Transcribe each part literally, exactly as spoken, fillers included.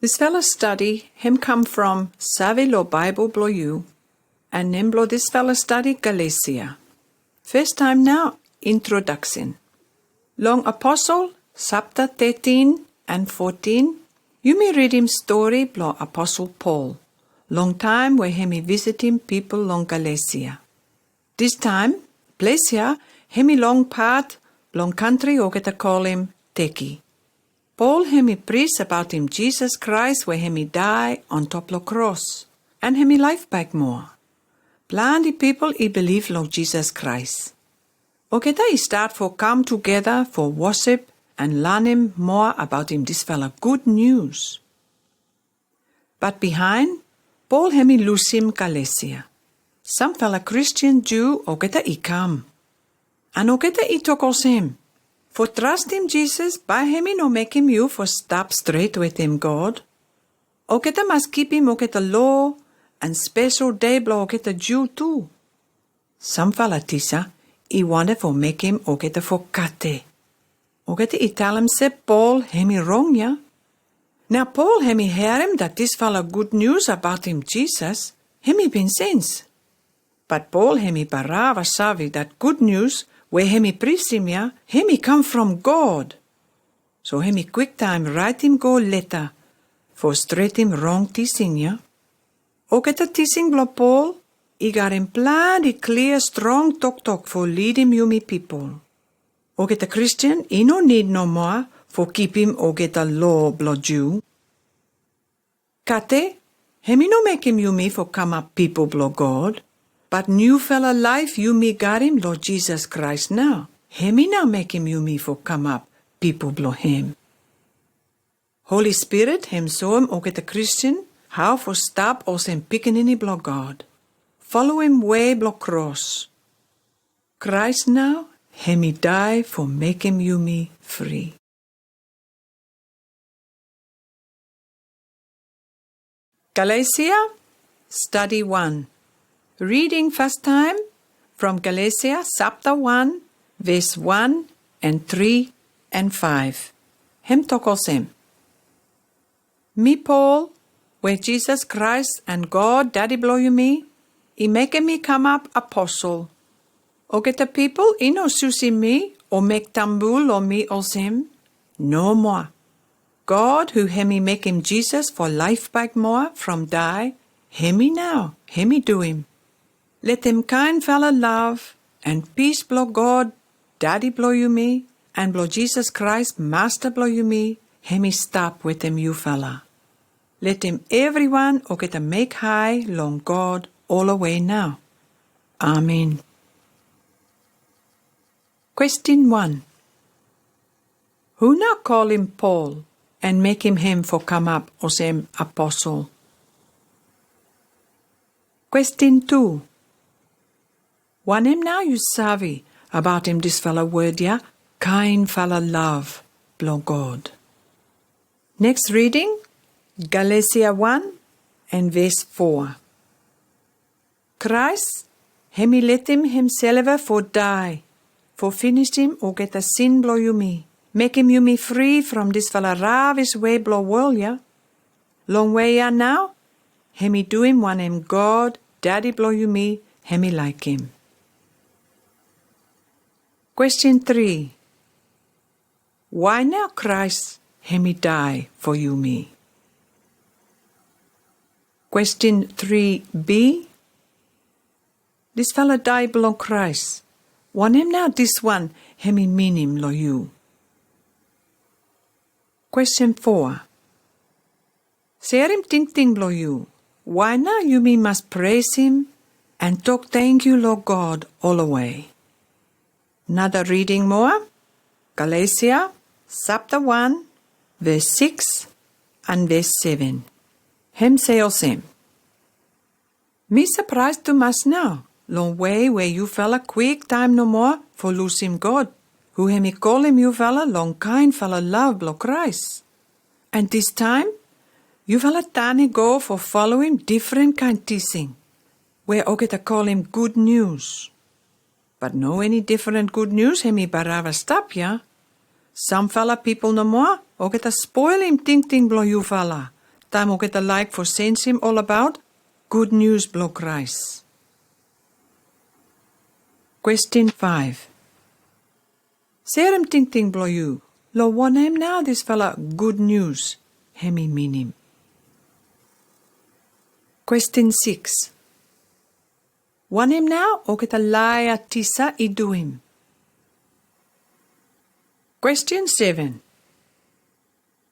Disfala stadi hem kam from Save lo Baibel blo Yu, and nem blo disfala stadi Galesia. Fes taem nao, introdaksin. Long Aposel sapta tetin and fotin, yumi ridim stori blo Aposel Pol, long taem we hemi visitim pipol long Galesia. Dis taem, ples ya hemi long pat long kantri oketa kolem Teki. Pol hemi pris abautim Jisas Kraes we hemi dae on top lo kros, and hemi laef bak moa. Plante pipol i bilif long Jisas Kraes. Oketa i stat fo kam tugeta fo wosip and lanem moa abautim disfala gud nius. Bat bihaen, Pol hemi lusim Galesia. Samfala Kristian Ju oketa i kam. And oketa i tok olsem: Fo trastem Jisas bae hemi no mekem yu fo stap stret wetem God. Oketa mas kipim oketa loa and spesel dei blo oketa Ju tu. Samfala tisa i wanta fo mekem oketa fo kate. Oketa i talem se Pol hemi rong ya. Nao Pol hemi harem dat disfala gud nius abautim Jisas, hemi bin sens. Bat Pol hemi barava save dat gud nius we hemi prisim ya, hemi kam from God. So hemi kwiktaem raetem go leta fo stretem rong tising ya. Oketa tising blo Pol i garem plante klia strong toktok fo lidim yumi pipol. Oketa Kristian i no nid no moa fo kipim oketa loa blo Ju. Kate, hemi no mekem yumi fo kamap pipol blo God, bat niufala laef yumi garem lo Jisas Kraes nao, hemi nao mekem yumi fo kamap pipol blo hem. Holy Spirit hem soem oketa Kristian hao fo stap olsem pikinini blo God. Folem wei blo kros. Kraes nao hemi dae fo mekem yumi fri. Galesia, Study one. Reading fes taem from Galesia sapta one, ves one and three and five. Hem tok olsem: Mi Pol, we Jisas Kraes and God Dadi blo yumi i mekem mi kamap apostel. Oketa pipol i no susim mi o mek tambu lo mi olsem. No moa. God hu hemi mekem Jisas fo laef bak moa from dae, hemi nao hemi duim. Letem kaenfala lav and pis blo God Dadi blo yumi and blo Jisas Kraes Masta blo yumi hemi stap wetem yufala. Letem evriwan oketa mek hae long God olawei nao. Amen. Kwestin one. Hu nao kolem Pol and mekem hem fo kamap olsem apostel? Kwestin two. Wanem nao yu save abautem disfala wod ya, kaenfala lav blo God? Next reading, Galesia one and ves four. Kraes hemi letem hemself fo dae fo finisim oketa sin blo yumi, mekem yumi fri from disfala ravis wei blo wol ya. Long wei ya nao hemi duim wanem God Dadi blo yumi hemi laekem. Kwestin three. Why nao Kraes hemi dae fo yumi? Kwestin three B. Disfala dae blo Kraes, wanem nao diswan hemi minim lo yu? Kwestin four. Serem tingting blo yu. Why nao yumi mas presem and tok tangkiu lo God olawei? Nada reading moa. Galesia sapta one, ves six and ves seven. Hem se olsem: Mi sapraes tumas nao long wei we yufala kwiktaem nomo fo lusim God, hu hemi kolem yufala long kaenfala lav blo Kraes. And distaem yufala tane go fo foloem difren kaen tising we oketa kolem gud nius. But no eni difren gud nius hemi barava stap ya. Samfala pipol nomo oketa spolem tingting blo yufala Taem olgeta laek fo sensim olabaot Gud Nius blong Kraes. Kwestin faef. Serem tingting blong yu long wanem nao disfala Gud Nius hemi minim. Kwestin sikis. Wanem nao olgeta laea tisa i duim. Kwestin seven.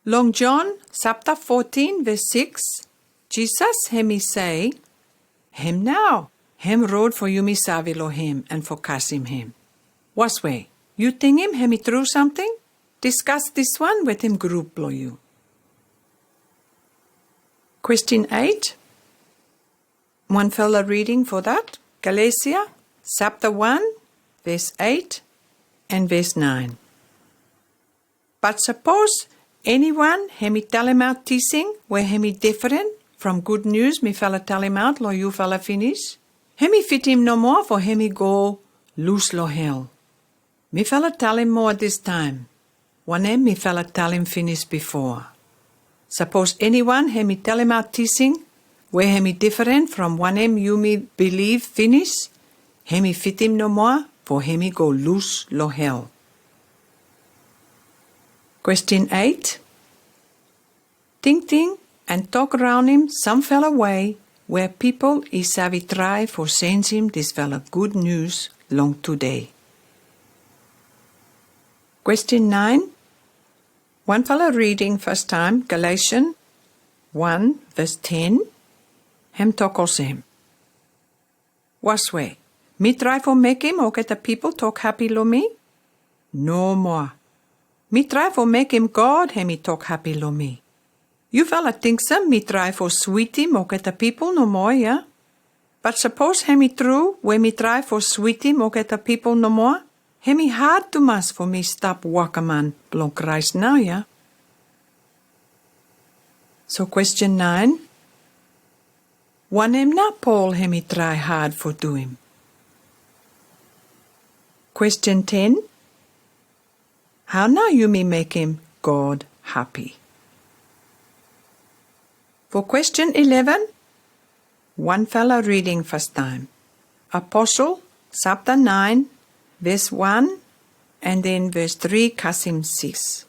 Long John sapta fotin ves sikis, Jisas hemi sei, hem nao hem rod fo yumi save long hem an fo kasim hem. Waswe, yu tingim hemi tru samting? Diskas diswan wetem grup blong yu. Kwestin eit. Wan fala riding fo dat, Galesia sapta wan ves eit an ves naen. Bat sapos eniwan hemi talemaot tising we hemi difren from Gud Nius mi fala talemaot long yu fala finis, hemi fitim no moa fo hemi go lus long hel. Mi fala talem moa distaem wanem mi fala talem finis bifo. Sapos eniwan hemi talemaot tising we hemi difren from wanem yumi bilif finis, hemi fitim no moa fo hemi go lus long hel. Kwestin eit. Tingting an tok raonem sam fala wei wea pipol i save trae fo sensim disfala Gud Nius long tudei. Kwestin naen. Wan fala riding fastaem, Galesian wan ves ten. Hem tok olsem. Waswe, mi trae fo mekem olgeta pipol tok hapi long mi? No moa. Mi trae fo mekem God hemi tok hapi long mi. Yu fala tingsam mi trae fo switim olgeta pipol no moa, ya? Bat sapos hemi tru we mi trae fo switim olgeta pipol no moa, hemi had tumas fo mi stap wakaman blong Kraes nao, ya? So kwestin naen. Wanem nao Pol hemi trae had fo duim? Kwestin ten. Hao nao yumi mekem God hapi? Fo kwestin eleven, wan fala riding fastaem. Apostel sapta naen ves wan an den ves tri kasim sikis.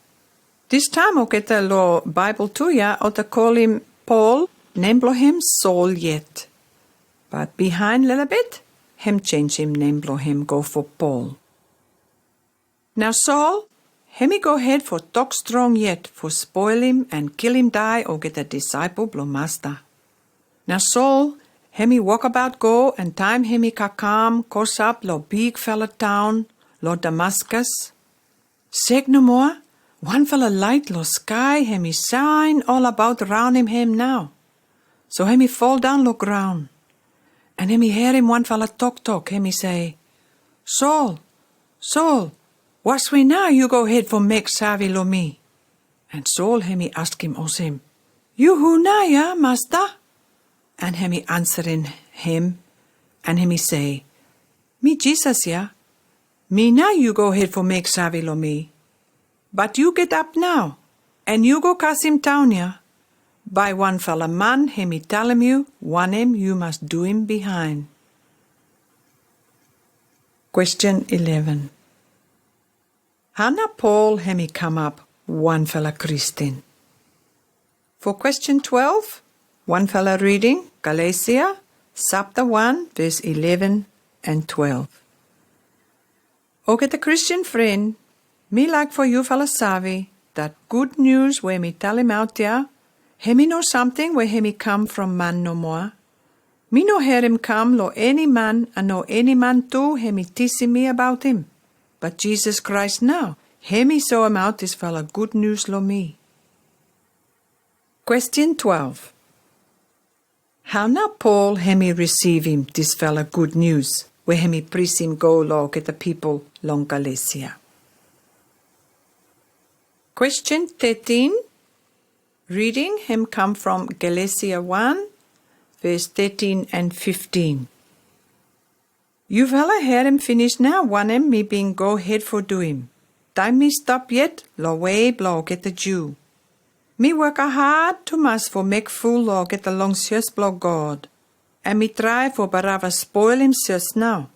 Distaem olgeta long Baebol tu ya olta kolem Pol nem blong hem Saul yet. Bat bihaen lelebet hem jenjem nem blong hem go fo Pol. Nao Saul hemi gohed fo tok strong yet fo spolem an kilim dae olgeta disaepol blong Masta. Nao Saul hemi wokabaot go an taem hemi kakam kosap long big fala taon long Damaskus, sek no moa, wan fala laet long skae hemi saen olabaot raonem hem nao. So hemi foldaon long graon an hemi herem wan fala toktok hemi sei, Saul, Saul, waswe nao yu gohed fo mek save long mi? An Saul hemi askem olsem, Yu hu nao ya, Masta? An hemi anseren hem an hemi sei, Mi Jisas ya. Mi nao yu gohed fo mek save long mi. Bat yu gedap nao an yu go kasim taon ya, bae wan fala man hemi talem yu wanem yu mas duim bihaen. Kwestin eleven. Hao nao Pol hemi kamap wan fala Kristin? Fo kwestin twelve, wan fala riding, Galesia sapta wan ves eleven an twelve. Olgeta Kristin fren, mi laek fo yu fala save dat Gud Nius we mi talemaot ya hemi no samting we hemi kam from man no moa. Mi no herem kam long eni man, an no eni man tu hemi tisim mi abaot him. Bat Jisas Kraes nao hemi soemaot disfala Gud Nius long mi. Kwestin twelve. Hao nao Pol hemi risivim disfala Gud Nius we hemi prisem go long olgeta pipol long Galesia? Kwestin thirteen. Riding hem kam from Galesia wan ves thirteen an fifteen. Yu fala herem finis nao wanem mi bin gohed fo duim taem mi stap yet long wei blong olgeta Jew. Mi waka had tumas fo mek ful lo olgeta long sias blo God, and mi trai fo barava spolem sias nao.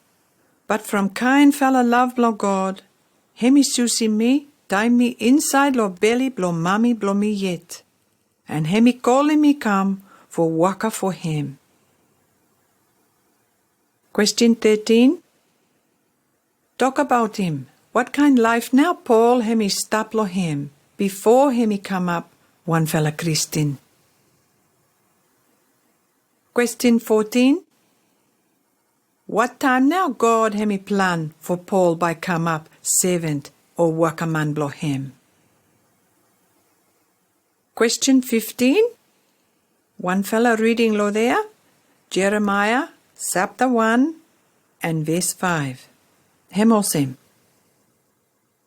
But from kaen fala love blo God, hemi susim mi taem mi insaed lo beli blo mami blo mi yet, and hemi kolem mi kam fo waka fo hem. Question thirteen. Talk about him. What kind life nao Paul hemi stap lo hem before hemi come up wan fala Christian? Question fourteen. What time nao God hemi plan fo Paul by come up servant o wakaman blo hem? Question fifteen. Wan fala reading lo dea, Jeremiah sapta wan and ves five. Hem olsem.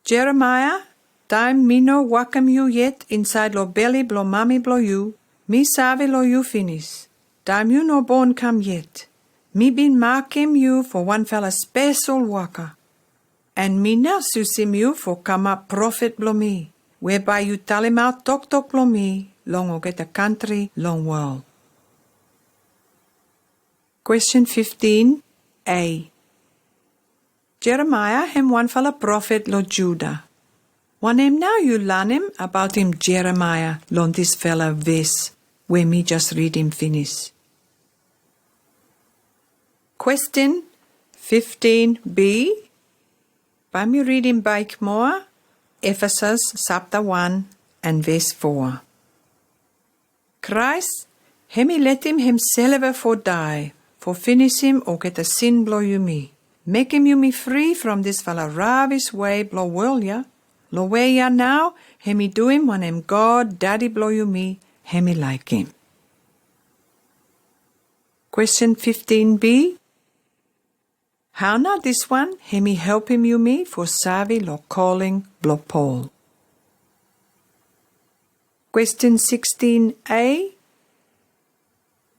Jeremiah, taem mi no wakem yu yet insaed lo beli blo mami blo yu, mi save lo yu finis. Taem yu no bon kam yet, mi bin makem yu fo wan fala spesel waka. And mi nao susim yu fo kamap profet blo mi, whereby yu talemaot toktok blo mi long olgeta kantri long wol. Question fifteen A. Jeremiah hem wan fala profet lo Juda. Wanem nao yu lanem aboutem Jeremiah long dis fala ves we mi just readem finis? Question fifteen B. Bae mi readem baek moa, Efesus sapta wan and ves foa. Kraes, hemi letem hemselef fo dae, fo finisem olgeta sin blo yumi, mekem yumi fri from dis fala rabis wei blo wol ya. Lo wei ya nao, hemi duem wanem God, Dadi blo yumi, hemi laekem. Question fifteen B. Hao nao dis wan hemi helpem yumi fo save lo calling blo Paul? Question sixteen A.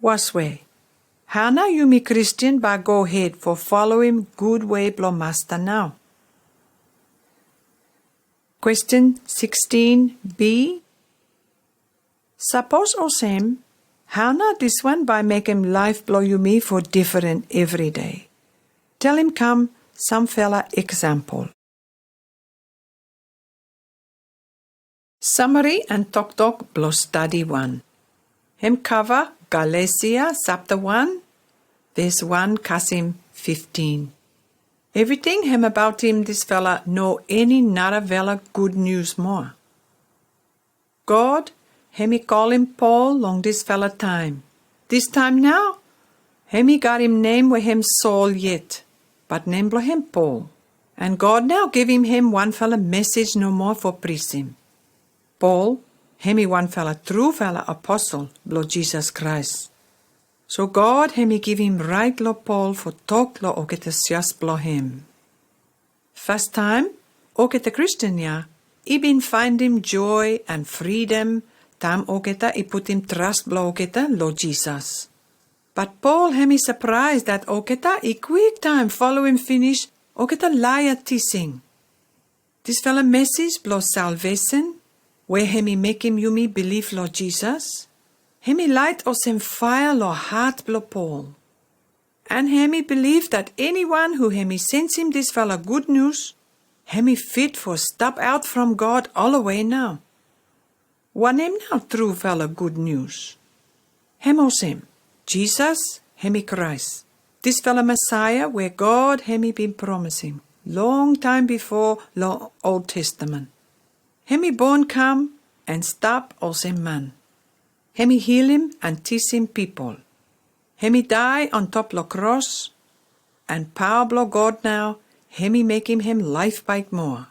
Waswe. Hao nao yumi Christian bae go hed fo folowem gud wei blo Masta nao? Question sixteen B. Sapos olsem, hao nao dis wan bae mekem laef blo yumi fo diferen evri dei? Telem kam sam fala eksampol. Samari and toktok blo stadi wan. Hem kava Galesia sapta wan, ves wan kasem fifteen. Evriting hem aboutem dis fala no eni nara vela gud nius moa. God hemi kolem Paul long dis fala taem. Dis taem nao, hemi gat nem we hem Saul yet, but nem blo hem Paul. And God nao givem hem wan fala mesej nomo fo prisem. Paul hemi wan fala tru fala apostel blo Jisas Kraes. So God hemi givem raet lo Paul fo tok lo olgeta sias blo hem. Fas taem, olgeta Christian ya i bin faendem joe and fridom taem olgeta i putem tras blo olgeta lo Jisas. But Paul hemi sapraes dat olgeta i kwiktaem folowem finis olgeta laea tising. Dis fala mesej blo salvesen, we hemi mekem yumi bilif lo Jisas, hemi laet olsem faea lo hat blo Paul. And hemi bilif dat eniwan hu hemi sensem dis fala gud nius, hemi fit fo stap aot from God olawei nao. Wanem nao tru fala gud nius? Hem olsem, Jisas hemi Kraes, dis fala Mesaia we God hemi bin promisem long taem bifo lo Old Testament. Hemi bon kam and stap olsem man. Hemi hilem and tisem pipol. Hemi dae on top lo kros, and paoa blo God nao hemi mekem hem laef baek moa.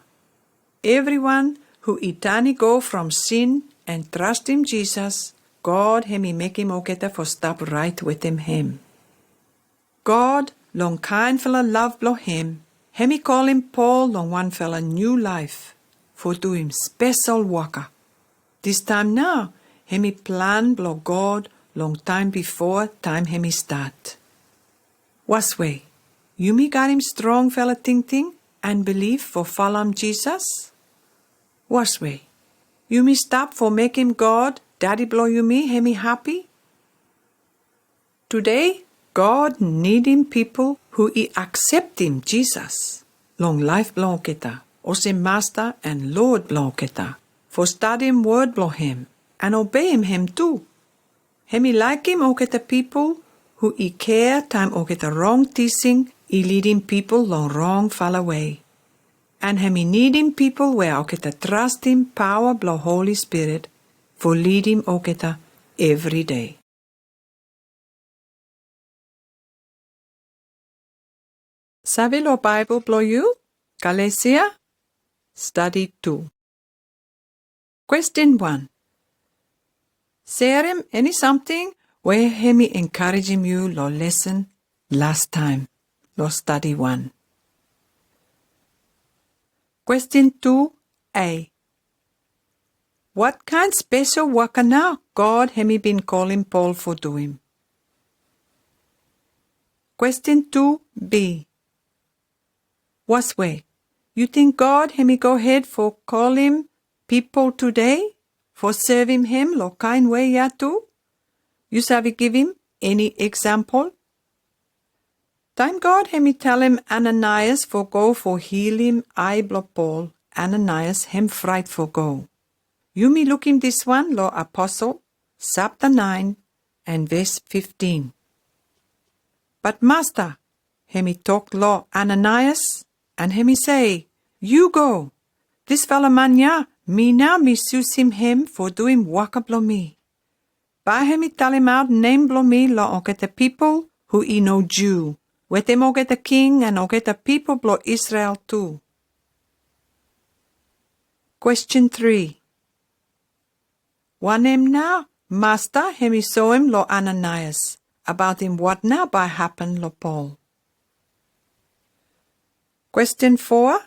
Evriwan hu i tani go from sin and trastem Jisas, God hemi mekem olgeta fo stap raet wetem hem. God, long kaen fala love blo hem, hemi kolem Paul long wan fala niu laef, fo duem spesel waka. Dis taem nao, hemi plan blo God long taem bifo taem hemi stat. Waswe, yumi ganem strong fala tingting and bilif fo falam Jisas? Waswe, Yumi stap fo mekem God, Dadi blong yumi, hemi hapi? Today, God nidim pipol hu i akseptem Jisas long laef blong olgeta, olsem Masta and Lord blong olgeta, fo stadiem wod blong hem, and obeim hem tu. Hemi laekem olgeta pipol hu i kea taem olgeta rong tising i lidim pipol long rong fala wei. And hemi nidim pipol we olgeta trastem paoa blong Holy Spirit fo lidim olgeta evri dei. Save long Baebol blong yu, Kalesia, Stadi Tu. Kwesten wan. Serem eni samting we hemi enkarejem yu long lesen las taem, long stadi wan. Kwesten tu A. Wat kaen spesel waka nao God hemi bin kolem Paul fo duim? Kwesten tu B. Waswe, yu ting God hemi gohed fo kolem pipol today fo sevem hem long kaen wei ya tu? Yu save givim eni eksampol? Taem God hemi talem Ananias fo go fo hilem ae blong Paul, Ananias hem fraet fo go. Yumi lukim dis wan long Apostle, sapta naen, and ves fifteen. But Masta, hemi tok long Ananias, and hemi sei, yu go. Dis fala man ya, mi nao mi susem hem fo duim waka blong mi. Bae hemi talemaot nem blong mi long olgeta pipol hu i no Jew, wetem olgeta king and olgeta pipol blong Israel tu. Kwesten three. Wanem nao Masta hemi soem long Ananias abaotem wat nao bae hapen long Paul? Kwesten four.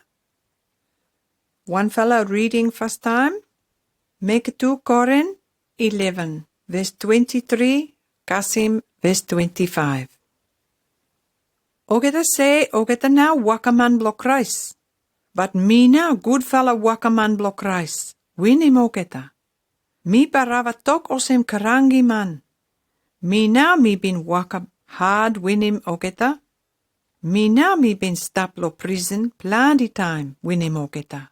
Wan fala reading fastaem. Meke tu Korin eleven, ves twenty-three, kasem ves twenty-five. Olgeta sei olgeta nao wakaman blong Kraes. But mi nao gudfala wakaman blong Kraes, winim olgeta. Mi barava tok olsem karangi man. Mi nao mi bin waka had winim olgeta. Mi nao mi bin stap long prison plante taem winim olgeta.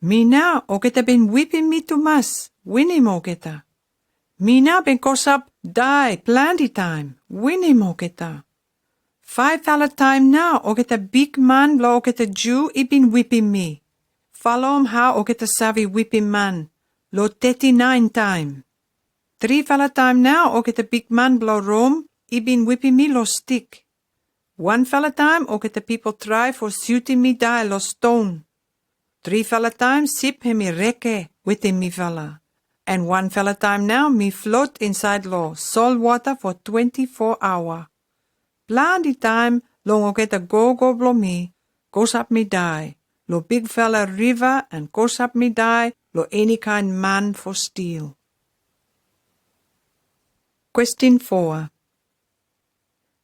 Mi nao olgeta bin wipim mi tumas winim olgeta. Mi nao bin kosap dae plante taem winim olgeta. Faef fala taem nao olgeta bigman blong olgeta Jew i bin wipim mi. Folom hao olgeta save wipim man, long teti naen taem. Tri fala taem nao olgeta bigman blong Rom i bin wipim mi long stik. Wan fala taem olgeta pipol trae fo sutim mi dae long ston. Tri fala taem sip hemi reke wetem mi fala. And wan fala taem nao mi flot insaed long sol wata fo twenty-four aoa. Plante taem long olgeta gogo blong mi kosap mi dae long bigfala riva and kosap mi dae long eni kaen man fo stil. Kwesten four.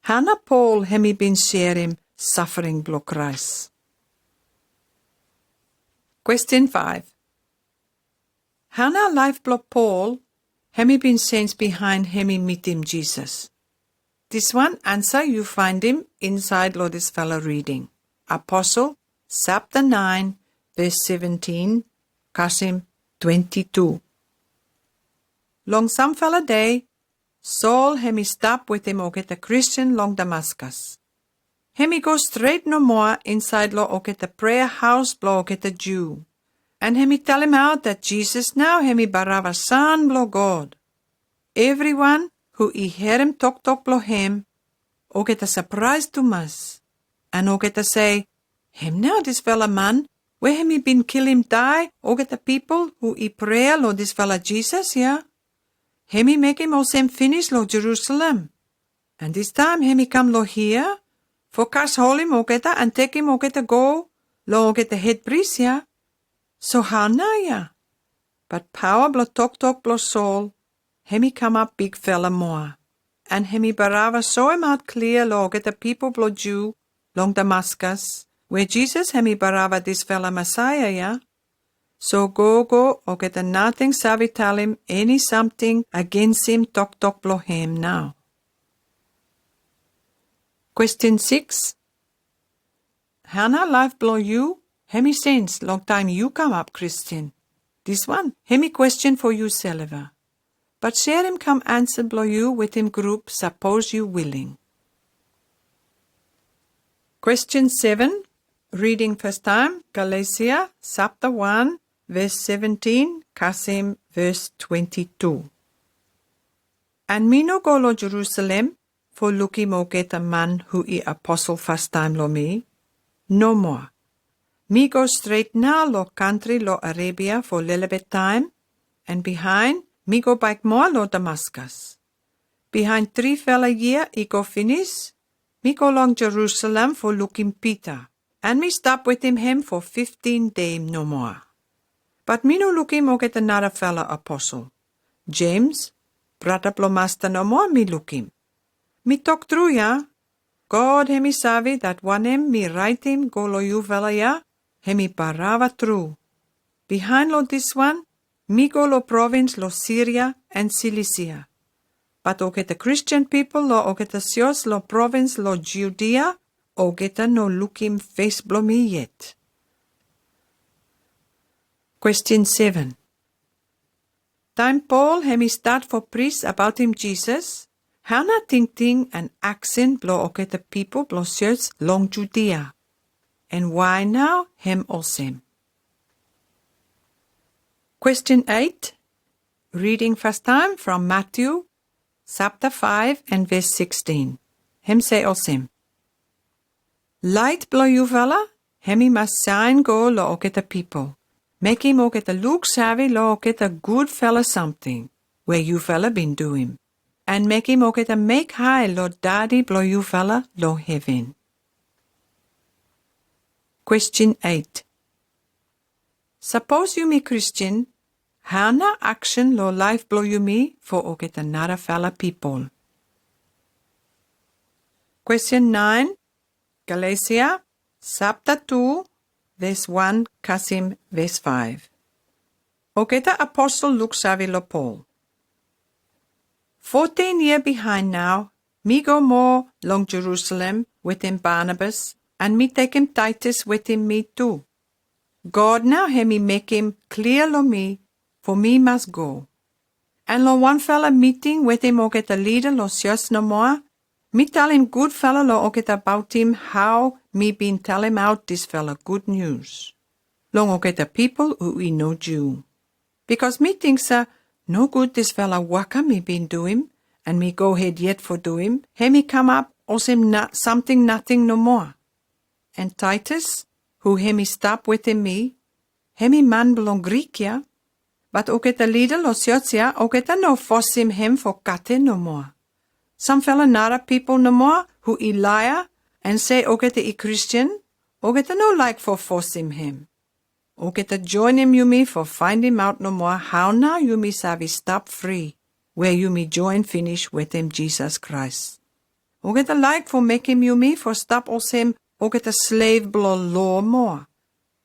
Hao nao Paul hemi bin serem safering blong Kraes? Kwesten five. Hao nao laef blong Paul hemi bin senj bihaen hemi mitim Jisas? Dis wan ansa yu faindem insaed long dis fala reading, Apostle sapta naen, ves seventin kasem twenti-tu. Long sam fala dei, Saul hemi stap wetem olgeta Kristin long Damaskas. Hemi go stret nomoa insaed long olgeta prea haos blong olgeta Jew, and hemi talemaot dat Jisas nao hemi barava San blong God. Evriwan hu i herem toktok blong hem, olgeta sapraes tumas, and olgeta sei, hem nao dis fala man we hemi bin kilim dae olgeta pipol hu i prea long dis fala Jisas ya. Hemi mekem olsem finis long Jerusalem, and dis taem hemi kam long hia fo kasholem olgeta and tekem olgeta go long olgeta hed pris ya. So hao nao ya? But paoa blong toktok blong Saul hemi kamap bigfala moa, and hemi barava soemaot klia long olgeta pipol blong Jew long Damaskas we Jisas hemi barava dis fala Mesaia ya. So gogo, oketa nating save talem eni samting agensim toktok blong hem nao. Question six. Hao nao laef blong yu hemi senj longtaem yu kamap Kristian? Dis wan hemi question for yu selva. But serem kam ansa blong yu wetem grup sapos yu willing. Question seven, reading fastaem, Galesia sapta wan, ves sebentin kasem ves twenti-tu. An mi no go long Jerusalem fo lukim oketa man hu i aposel fastaem long mi. No moa. Mi go stret nao long kantri long Arabia fo lelebet taem, an bihaen mi go baek moa long Damaskas. Bihaen trifala yia i go finis, mi go long Jerusalem fo lukim Pita, an mi stap wetem hem fo fiftin dei no moa. But mi no lukim oketa narafala aposel, Jemes, brata blong Masta no moa mi lukim. Mi tok tru ya, God hemi save dat wanem mi raetem go long yufala ya hemi barava tru. Bihaen long dis wan, mi go long provins long Siria an Silisia. But oketa Kristian pipol long oketa sios long provins long Judia, oketa no lukim fes blong mi yet. Question seven. Taem Paul hemi stat fo pris abaotem Jesus, hao nao tingting an aksen blong oketa pipol blong sios long Judia, an why nao hem olsem? Question eight, reading fastaem from Matthew sapta faef an ves sixteen. Hem se olsem: Laet blong yufala hemi mas saen go long oketa pipol, mekem oketa luk save long oketa gudfala samting we yufala bin duim, an mekem oketa mek hae long Dadi blong yufala long heven. Question eight. Sapos yumi Kristian, hao nao aksen long laef blong yumi fo oketa narafala pipol? Question nine, Galesia sapta tu, ves wan kasem ves faef. Oketa aposel luk save long Paul. Fotin yia bihaen nao, mi go moa long Jerusalem wetem Barnabas, an mi tekem Titus wetem mi tu. God nao hemi mekem klia long mi fo mi mas go. An long wanfala miting wetem oketa lida long sios no moa, mi talem gudfala long oketa abaotem hao mi bin talemaot disfala gud nius long oketa pipol hu i no Jew. Bikos mi ting se nogud disfala waka mi bin duim, an mi gohed yet fo duim, hemi kamap olsem samting nating no moa. An Titus, hu hemi stap wetem mi, hemi man blong Grikia, but oketa lida long sios ya oketa no fosem hem fo kate no moa. Samfala nara pipol no moa hu i laea an se oketa i Kristian, oketa no laek fo fosem hem. Oketa joenem yumi fo faendemaot no moa hao nao yumi save stap fri, we yumi joen finis wetem Jisas Kraes. Oketa laek fo mekem yumi fo stap olsem oketa slev blong loa moa.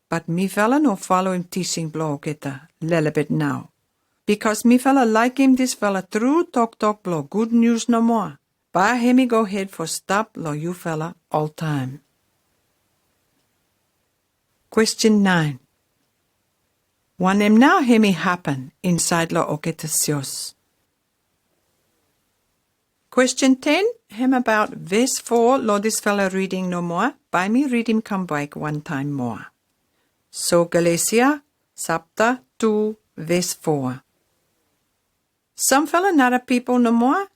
But mifala no faloem tising blong oketa lelebet nao. Bikos mifala laekem disfala tru toktok blong gud nius no moa, bae hemi gohed fo stap long yufala oltaem. Question nine. Wanem nao hemi hapen insaed long oketa sios? Question ten, hem abaot ves fo long disfala riding no moa, bae mi ridim kambwaek wantaem moa. So Galesia sapta tu ves fo. Samfala nara pipol no moa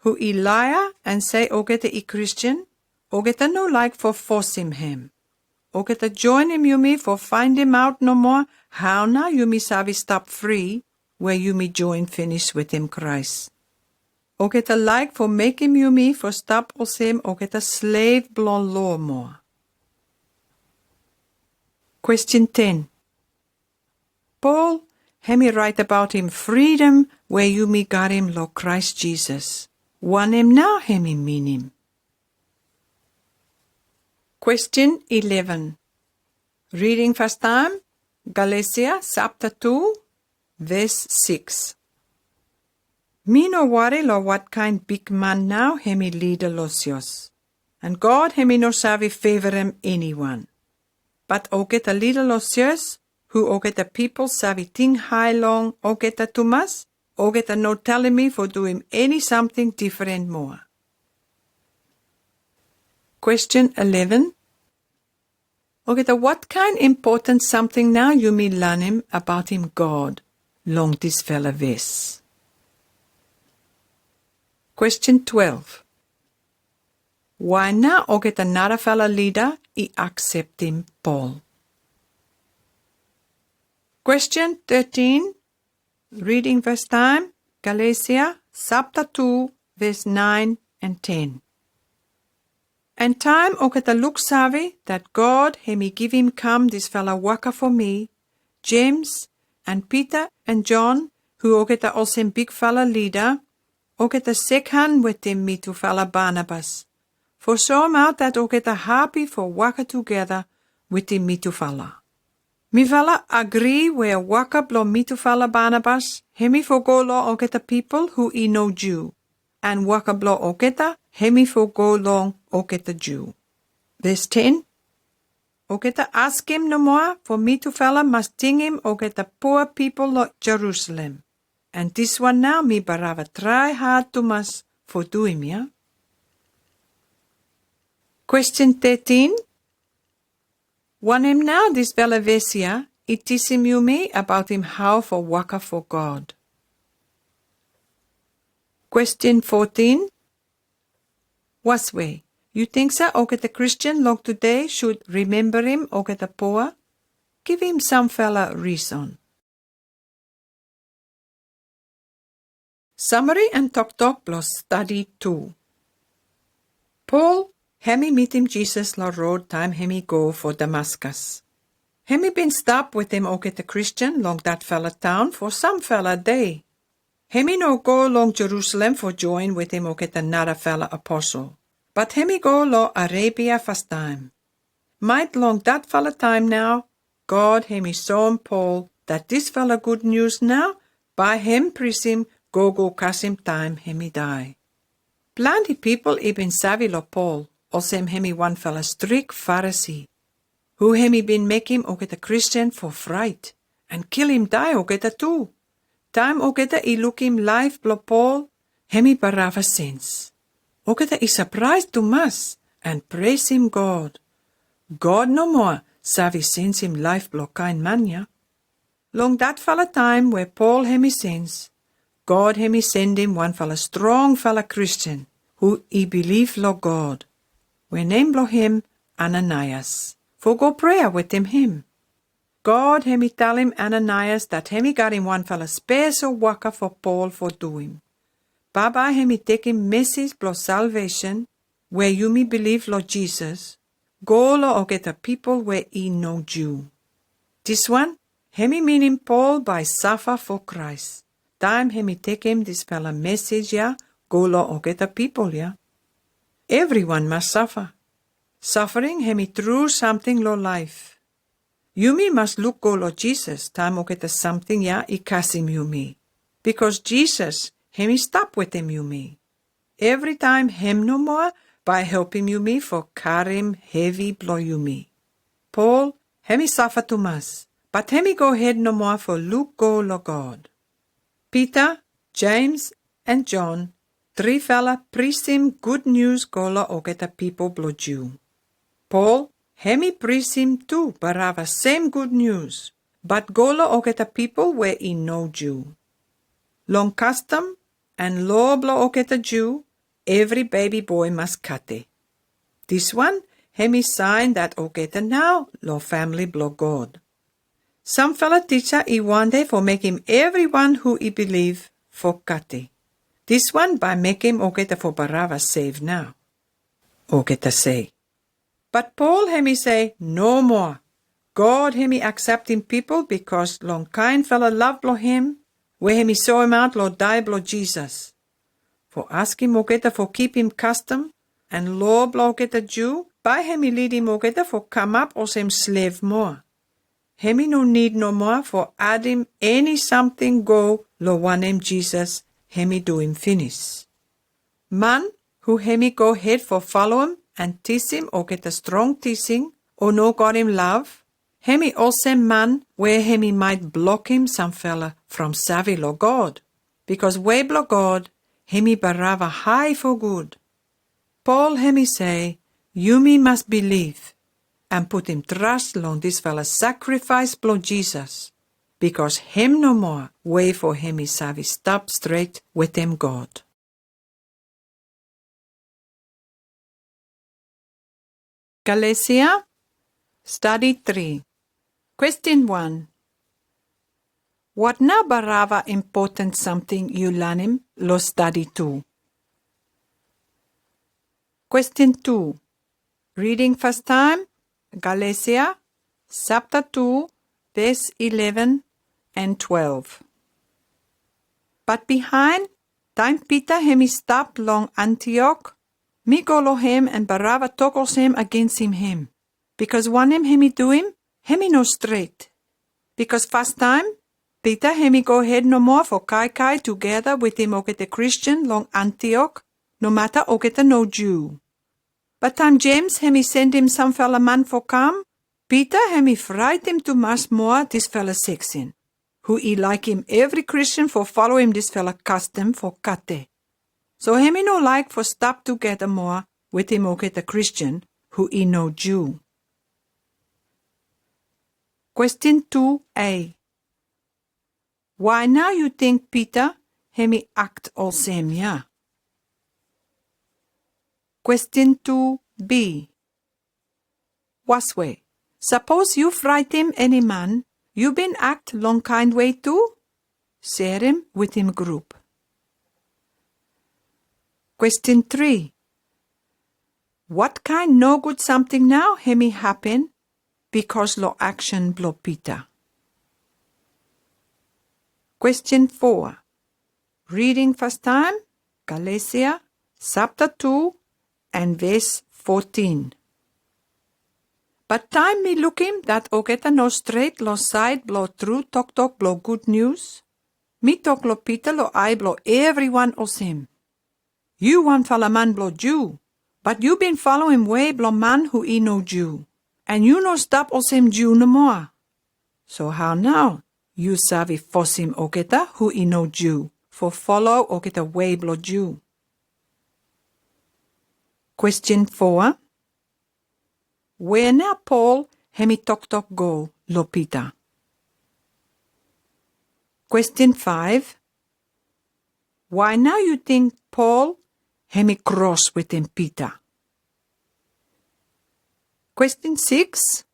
hu i laea an se oketa i Kristian, oketa no laek fo fosem hem. Oketa joenem yumi fo faendemaot no moa hao nao yumi save stap fri, we yumi joen finis wetem Kraes. Oketa laek fo mekem yumi fo stap olsem oketa slev blong loa moa. Question ten. Paul hemi raet abaotem fridom we yumi gatem long Kraes Jisas. Wanem nao hemi minim? Question eleven. Riding fastaem, Galesia sapta tu, ves siks. Mi no wari lo what kain bigman nao hemi lida lo sios. An God hemi no savi fevarem eniwan. Bat olgeta lida lo sios, hu olgeta pipol savi ting hai long olgeta tumas, olgeta no talem mi fo duim eni samting difren moa. Question eleven. Olgeta what kain impoten samting nao yumi lanem abautim God long disfala ves? Question twelve. Wai nao olgeta narafala lida i akseptem Pol? Question thirteen. Reading ves taem, Galesia sapta tu, ves naen and ten. An taem olgeta luk savi dat God hemi givim kam disfala waka fo mi, Jemes an Pita an John, hu olgeta olsem bigfala lida, olgeta sekhan wetem mitufala Banabas fo soemaot dat olgeta hapi fo waka tugeta wetem mitufala. Mifala agri we waka blo mitufala Banabas hemi fo go lo olgeta pipol hu i no Jew, an waka blo olgeta hemi fo go long olgeta Jew. Ves ten. Olgeta askem no moa fo mitufala mas tingim olgeta pua pipol lo Jerusalem. An diswan nao mi barava trae had tumas fo duim ya. Question thirteen. Wanem nao disfala ves ya i tisim yumi abautim hao fo waka fo God? Question fourteen. Waswe, yu ting sa olgeta Kristian long tudei should rimembarim olgeta pua? Givim samfala rison. Samari an toktok blo stadi tu. Pol hemi mitim Jisas lo rod taem hemi go fo Damaskas. Hemi bin stap wetem olgeta Kristian long datfala taon fo samfala dei. Hemi no go long Jerusalem fo joen wetem olgeta narafala apostel, bat hemi go lo Arabia fastaem. Maet long datfala taem nao, God hemi soem Pol dat disfala gud nius nao bae hem prisim gogo kasem taem hemi dae. Plante pipol i bin savi lo Pol olsem hemi wanfala strik Farisi, hu hemi bin mekem olgeta Kristian fo fraet an kilim dae olgeta tu. Taem olgeta i lukim laef blo Pol, hemi barava sens. Olgeta i sapraes tumas an presem God. God no moa savi sensem laef blo kaen man ya. Long datfala taem we Pol hemi sens, God hemi sendem wanfala strongfala Kristian hu i bilif lo God, we nem blo hem Ananias, fo go prea wetem hem. God hemi talem Ananias dat hemi gat wanfala spesel waka fo Pol fo duim. Baibae hemi tekem mesej blo salvesen, we yumi bilif lo Jisas, go lo olgeta pipol we i no Jew. Diswan hemi minim Pol bae safa fo Kraes taem hemi tekem disfala mesej ya go lo olgeta pipol ya. Evriwan mas safa. Safering hemi tru samting lo laef. Yumi mas luk go lo Jisas taem olgeta samting ya i kasem yumi, bikos Jisas hemi stap wetem yumi. Evritaem hem no moa bae helpem yumi fo karem hevi blo yumi. Pol hemi safa tumas, bat hemi go hed no moa fo luk go lo God. Pita, Jemes an John, trifala presem gud nius go lo olgeta pipol blo Jew. Pol hemi presem tu barava sem gud nius, bat go lo olgeta pipol we i no Jew. Long kastom an loa blo olgeta Jew, evri bebi boe mas kate. Diswan hemi saen dat olgeta nao lo famili blo God. Samfala tija i wante fo mekem evriwan hu i bilif fo kate. Diswan bae mekem olgeta fo barava sev nao. Olgeta se. Bat Pol hemi se no moa. God hemi akseptem pipol bikos long kaenfala lav blo hem, we hemi soemaot lo dae blo Jisas. Fo askem olgeta fo kipem kastom an loa blo olgeta Jew bae hemi lidim olgeta fo kamap olsem slev moa. hemi no nid no moa fo adim eni samting go lo wanem Jesus hemi duim finis. Man hu hemi go hed fo folem an tisim o geta strong tising o no gonim lav, hemi olsem man we hemi might blokim samfala from save lo God, bikos wei blo God hemi barava hai fo gud. Paul hemi sei, yumi mas biliv an putim tras long disfala sakrifaes blo Jesus, bikos hem no moa wei fo hemi save stap stret wetem God. Galesia, Stadi tri. Kwestin wan. Wat nao barava impoten samting yu lanem lo stadi tu? Kwestin tu. Reading fastaem, Galesia, sapta tu, ves ileven an twelve. Bat bihaen, taem Pita hemi stap long Antiok, mi go lo hem an barava tok olsem agensim hem, bikos wanem hemi duim hemi no stret. Bikos fastaem, Pita hemi go hed no moa fo kaikai tugeta wetem ogeta Kristin long Antiok, no mata ogeta no Jew. Bat taem Jemes hemi sendem samfala man fo kam, Pita hemi fraetem tumas moa disfala seksen, hu i laekem evri Kristin fo foloem disfala kastom fo kate. So hemi no laek fo stap tugeta moa wetem ogeta Kristin hu i no Jew. Kwestin tu A. Why nao yu ting Pita hemi akt olsem ya? Kwestin tu B. Waswe, sapos yu fraetem eni man, yu bin akt long kaen wei tu? Serem wetem grup. Kwestin tri. Wat kaen no gud samting nao hemi hapen bikos lo aksen blo Pita? Kwestin foa. Reading fastaem, Galesia, sapta tu an ves fotin. Bat taem mi lukim dat ogeta no stret lo saed blo tru toktok blo gud nius, mi tok lo Pita lo ae blo evriwan olsem, yu wanfala man blo Jew, bat yu bin foloem wei blo man hu i no Jew, an yu no stap olsem Jew no moa. So hao nao yu save fosem ogeta hu i no Jew fo folo ogeta wei blo Jew? Kwestin foa. Wea nao Paul hemi toktok go lo Pita? Kwestin faef. Why nao yu ting Paul hemi kros wetem Pita? Kwestin sikis.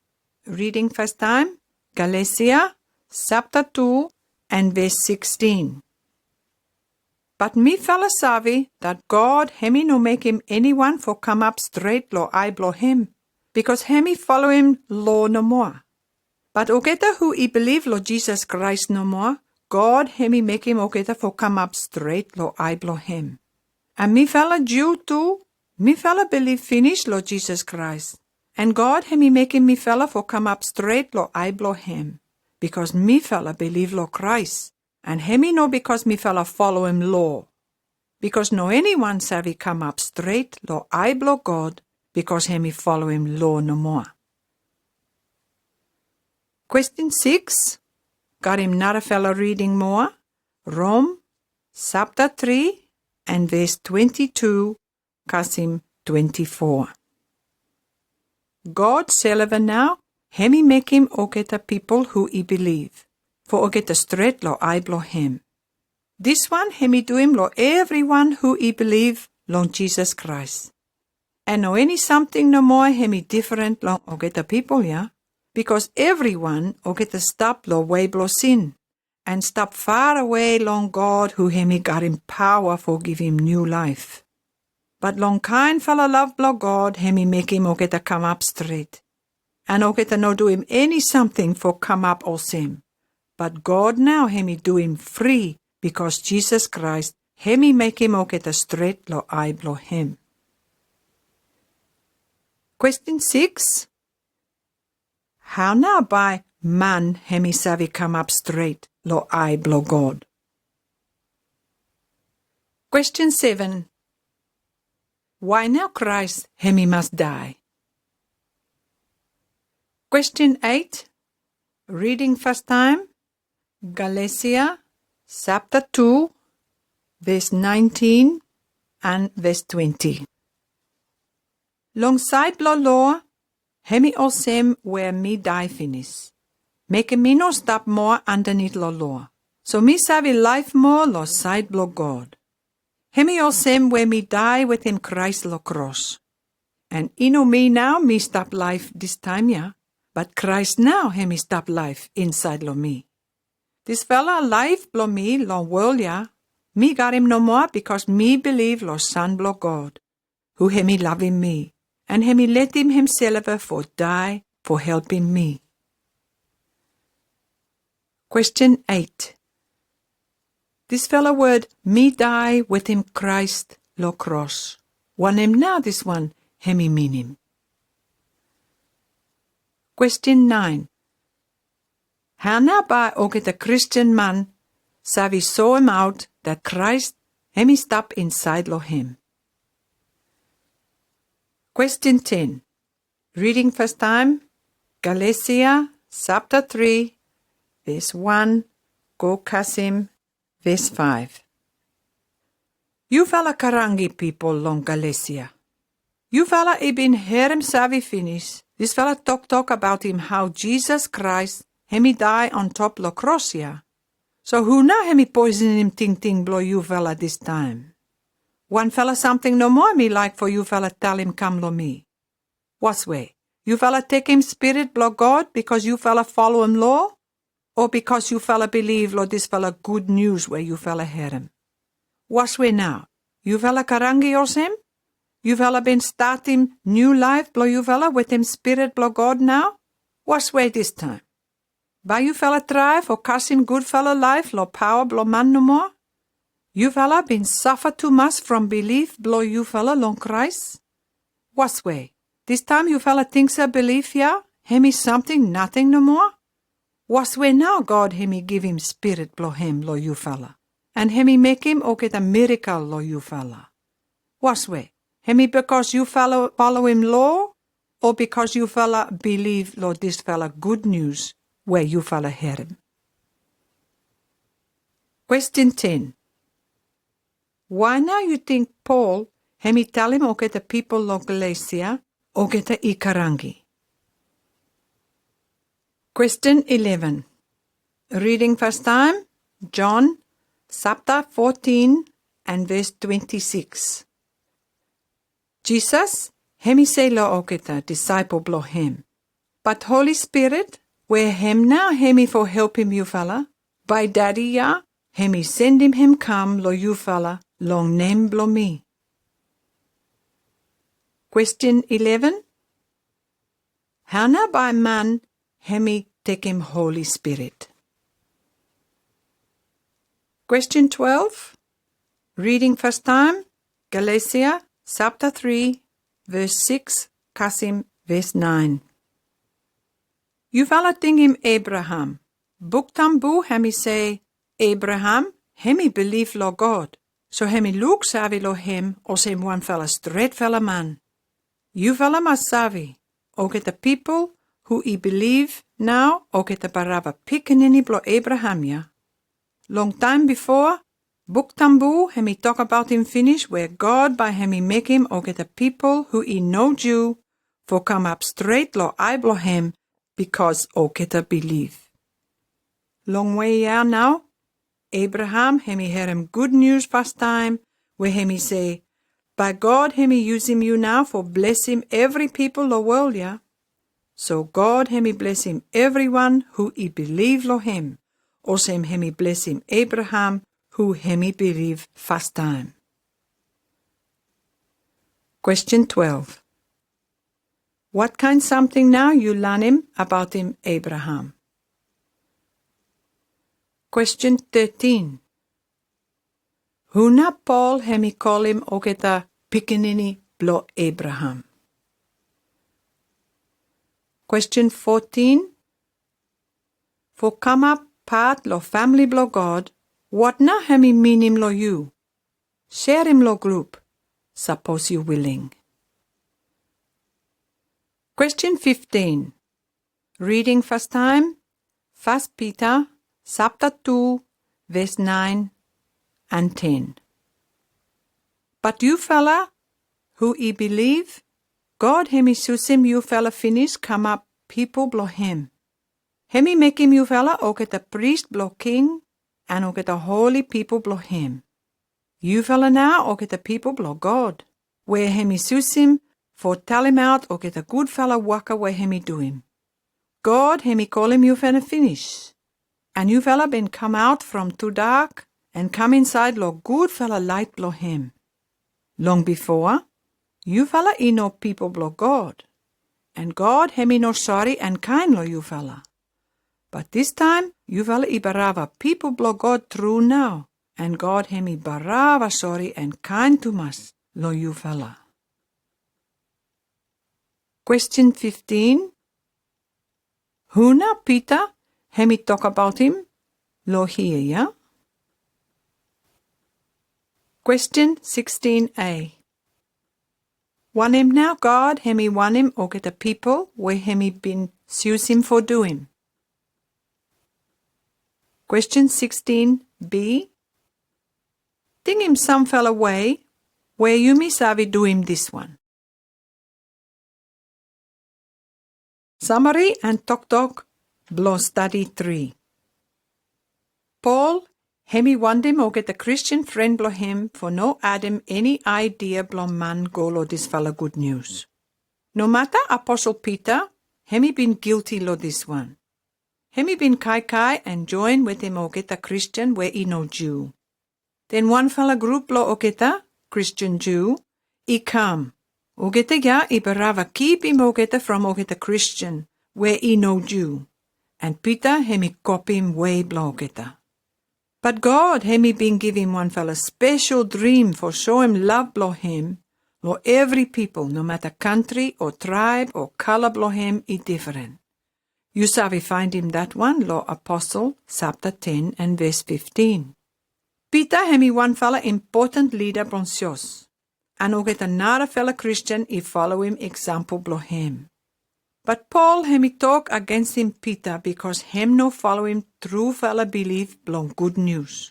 Reading fastaem, Galesia, sapta tu an ves sikstin. Bat mifala save dat God hemi no mekem eniwan fo kamap stret lo ae blo hem, bikos hemi foloem loa no moa. Bat ogeta hu i biliv lo Jesus Christ no moa, God hemi mekem ogeta fo kamap stret lo ae blo hem. An mifala Jew tu, mifala biliv finis lo Jesus Christ. An God hemi mekem mifala fo kamap stret lo ae blo hem, bikos mifala biliv lo Christ. An hemi no bikos mifala foloem loa. Bikos no eniwan save kamap stret lo ae blo God, bikos hemi foloem loa no moa. Kwestin sikis. Gat em narafala reading moa. Rom, sapta tri, an ves twenti tu, kasem twenti foa. God selva nao, hemi mekem ogeta pipol hu i biliv, fo ogeta stret lo ae blo hem. Diswan hemi duem lo evriwan hu i biliv long Jesus Christ. An no eni samting no moa hemi diferen long ogeta pipol ya, bikos evriwan ogeta stap lo wei blo sin, an stap farawe long God hu hemi gat em paoa fo givim niu laef. Bat long kaenfala lav blo God hemi mekem ogeta kamap stret. An ogeta no duem eni samting fo kamap olsem. Bat God nao hemi duem fri bikos Jesus Christ hemi mekem ogeta stret lo ae blo hem. Kwestin sikis. Hao nao bae man hemi save kamap stret lo ai blo God. Question seven. Why nao Christ hemi mas die? Question eight. Reading first time, Galatia sapta two, ves nineteen and ves twenty. Long saed blo loa, hemi olsem wea mi die finis. Meke mi no stap moa andanit lo loa. So mi save laef moa lo saed blo God. Hemi olsem wea mi die wetem Christ lo kros. And i no mi nao mi stap laef dis taem ya, but Christ nao hemi stap laef insaed lo mi. Disfala laef blo mi long wol ya, mi gat hem no moa bikos mi bilif lo San blo God, hu hemi lavem mi, and hemi letem hemself fo die fo helpem mi. Question eight. Disfala word mi die wetem Christ lo kros. Wanem nao dis wan hemi minim? Question nine. Hao nao bae oketa Christian man save soem aot dat Christ hemi stap insaed lo hem? Question ten. Reading first time, Galatia sapta three, ves one, go kasem ves five. Yufala Karangi pipol long Galatia, yufala i bin herem save finis disfala toktok abaotem hao Jesus Christ hemi die on top lo kros ya. So hu nao hemi poisonem tingting blo yufala dis taem? Wan fala samting no moa mi laek fo yufala talem kam lo mi. Waswe, yufala tekem Spirit blo God bikos yufala folem loa, o bikos yufala bilif lo disfala gud nius we yufala herem? Waswe nao, yufala Karangi olsem? Yufala bin statem niu laef blo yufala wetem Spirit blo God nao? Waswe dis taem? Bae yufala trae fo kasem gudfala laef lo paoa blo man no moa? Yufala bin safa tumas from bilif blo yufala long Christ? Waswe, dis taem yufala tingsa bilif ya hemi samting nating no moa? Waswe nao God hemi givem Spirit blo hem lo yufala, and hemi mekem oketa mirakel lo yufala. Waswe, hemi bikos yufala folem loa, o bikos yufala bilif lo disfala gud nius we yufala herem? Question ten. Why nao yu ting Paul hemi talem oketa pipol lo Galatia oketa i Karangi? Question eleven. Reading first time, John sapta fourteen and ves twenty-six. Jesus hemi sei lo oketa disaepol blo hem, but Holy Spirit, we hem nao hemi fo helpem yufala, bae Dadi ya hemi sendem hem kam lo yufala long nem blo mi. Question eleven. Hao nao bae man hemi tekem Holy Spirit? Question twelve. Reading first time, Galatia sapta three, ves six kasem ves nine. Yufala tingim Abraham. Buk Tambu hemi sei Abraham hemi bilif lo God, so hemi luk save lo hem olsem wan fala stret fala man. Yufala mas save, oketa pipol hu i bilif nao oketa baraba pikinini blo Abraham ya. Long taem bifo, Buk Tambu hemi tok abaotem finis we God bae hemi mekem oketa pipol hu i no Jew fo kamap stret lo ai blo hem bikos oketa bilif. Long wei ya nao, Abraham hemi herem gud nius fas taem, we hemi sei, bae God hemi yusem yu nao fo blesem evri pipol lo wol ya. So God hemi blesem evriwan hu i bilif lo hem, olsem hemi blesem Abraham hu hemi bilif fas taem. Question twelve. What kind samting nao yu lanem abaotem Abraham? Question thirteen. Hu nao Paul hemi kolem oketa pikinini blo Abraham? Question fourteen. fo kamap pat lo famili blo God, watnau hemi minim lo yu? Serim lo grup, sapos yu willing. Question fifteen. Reading fas taem, Fas Pita, sapta tu, ves naen and ten. But yufala hu i bilif, God hemi susum yufala finis kamap pipol blo hem. Hemi mekem yufala oketa pris blo King, and oketa holi pipol blo hem. Yufala nao oketa pipol blo God, we hemi susum fo talemaot oketa gudfala waka we hemi duim. God hemi kolem yufala finis, and yufala bin kamaot from tudak and kam insaed lo gudfala laet blo hem. Long bifoa, yufala i no pipol blo God, and God hemi no sore and kaen lo yufala. But dis taem, yufala i baraba pipol blo God tru nao, and God hemi baraba sore and kaen tumas lo yufala. Question fifteen. Hu nao Pita hemi tok abaot him lo hia ya? Question sixteen A. Wanem nao God hemi wanem oketa pipol we hemi bin susum fo duim? Question sixteen B. Tingim samfala wei we yumi save duim dis wan. Samari and toktok blo stadi tri. Paul hemi wantem oketa Kristin fren blo hem fo no adem eni idea blo man go lo disfala gud nius. No mata Apostel Pita, hemi bin gilti lo dis wan. Hemi bin kaikai and joen wetem oketa Kristin we i no Jew. Den wanfala grup blo oketa Kristin Jew i kam. Oketa ya i baraba kipim oketa from oketa Kristin we i no Jew. And Pita hemi kopim wei blo oketa. But God hemi bin givim wanfala spesel dream fo soem love blo hem lo evri pipol, no mata kantri o traeb o kala blo hem i diferen. Yu save faindem dat wan lo Apostel sapta ten and ves fiftin. Pita hemi wanfala impoten lida blo sios, and oketa nara fala Kristin i folem eksampol blo hem. But Paul hemi tok agensem Pita bikos hem no folem trufala bilif blo gud nius.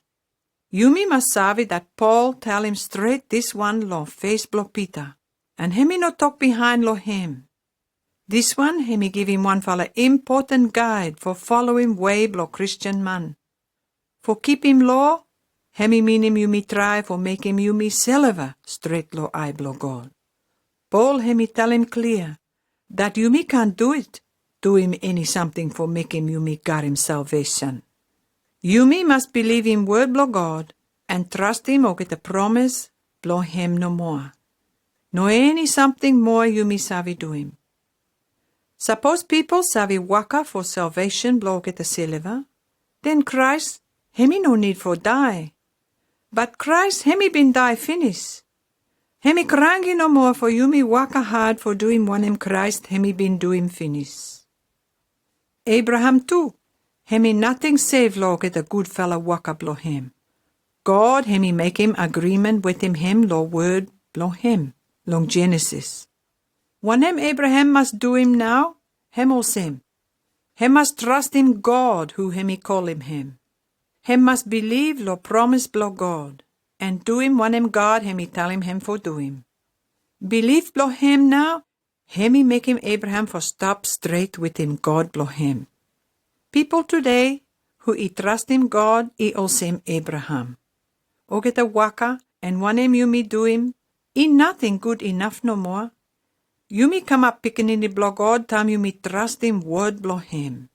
Yumi mas save dat Paul talem stret dis wan lo fes blo Pita, and hemi no tok bihaen lo hem. Dis wan hemi givim wanfala impoten gaed fo folem wei blo Kristin man. Fo kipim loa hemi minim yumi trae fo mekem yumiselva stret lo ae blo God. Paul hemi talem klia dat yumi kan duit duim eni samting fo mekem yumi garim salvesen. Yumi mas bilivim wod blo God and trastem oketa promes blo hem nomoa. No eni samting moa yumi save duim. Sapos pipol save waka fo salvesen blo oketa silva, den Kraes hemi no nid fo dae. But Kraes hemi bin dae finis. Hemi kranki nomoa fo yumi waka had fo duim wanem Kraes hemi bin duim finis. Abraham tu hemi nating save lo oketa gudfala waka blo hem. God hemi mekem agrimen wetem hem lo wod blo hem long Genesis. Wanem Abraham mas duim nao hem olsem. Hem mas trastem God hu hemi kolem hem. Hem mas biliv lo promes blo God and duim wanem God hemi talem hem fo duim. Bilif blo hem nao hemi mekem Abraham fo stap stret wetem God blo hem. Pipol tede hu i trastem God i olsem Abraham. Oketa waka and wanem yumi duim i nating gud inaf nomoa. Yumi kamap pikinini blo God taem yumi trastem wod blo hem.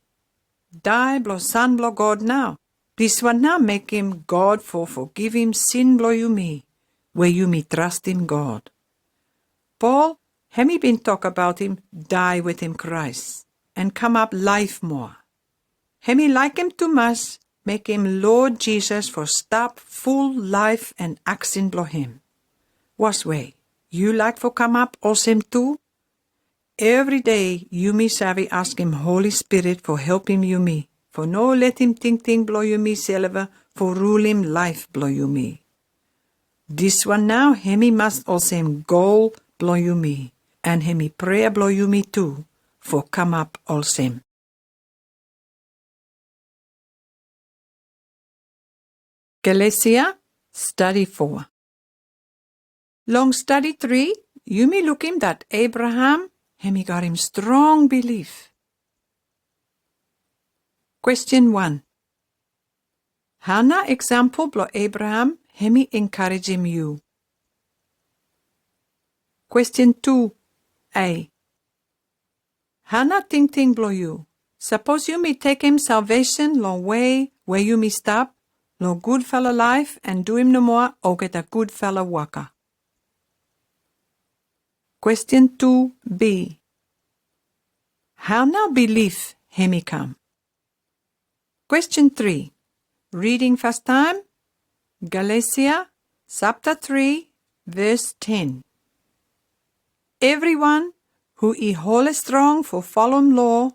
Dae blo San blo God nao. Dis wan nao mekem God fo fogivim sin blo yumi we yumi trastem God. Paul hemi bin tok abautem dae wetem Kraes and kamap laef moa. Hemi laekem tumas mekem Lord Jesus fo stap ful laef and aksen blo hem. Waswe, yu laek fo kamap olsem tu? Evri dei yumi save askem Holi Spirit fo helpem yumi fo no letem tingting blong yumi silva fo rulim laef blong yumi. Dis wan nao hemi mas olsem gol blong yumi, and hemi prea blong yumi tu fo kamap olsem. Galesia, stadi foa. Long stadi tri, yumi lukim dat Abraham hemi got him strong bilif. Kwestin wan. Hao nao eksampol blong Abraham hemi enkarejem yu? Kwestin tu A. Hao nao tingting blong yu? Sapos yumi tekem salvesen long wei we yumi stap, long gudfala laef and duim nomoa olgeta gudfala waka. Kwestin tu B. Hao nao bilif hemi kam? Kwestin tri. Reading fas taem, Galesia, sapta tri, ves ten. Evriwan hu i hole strong fo folem loa,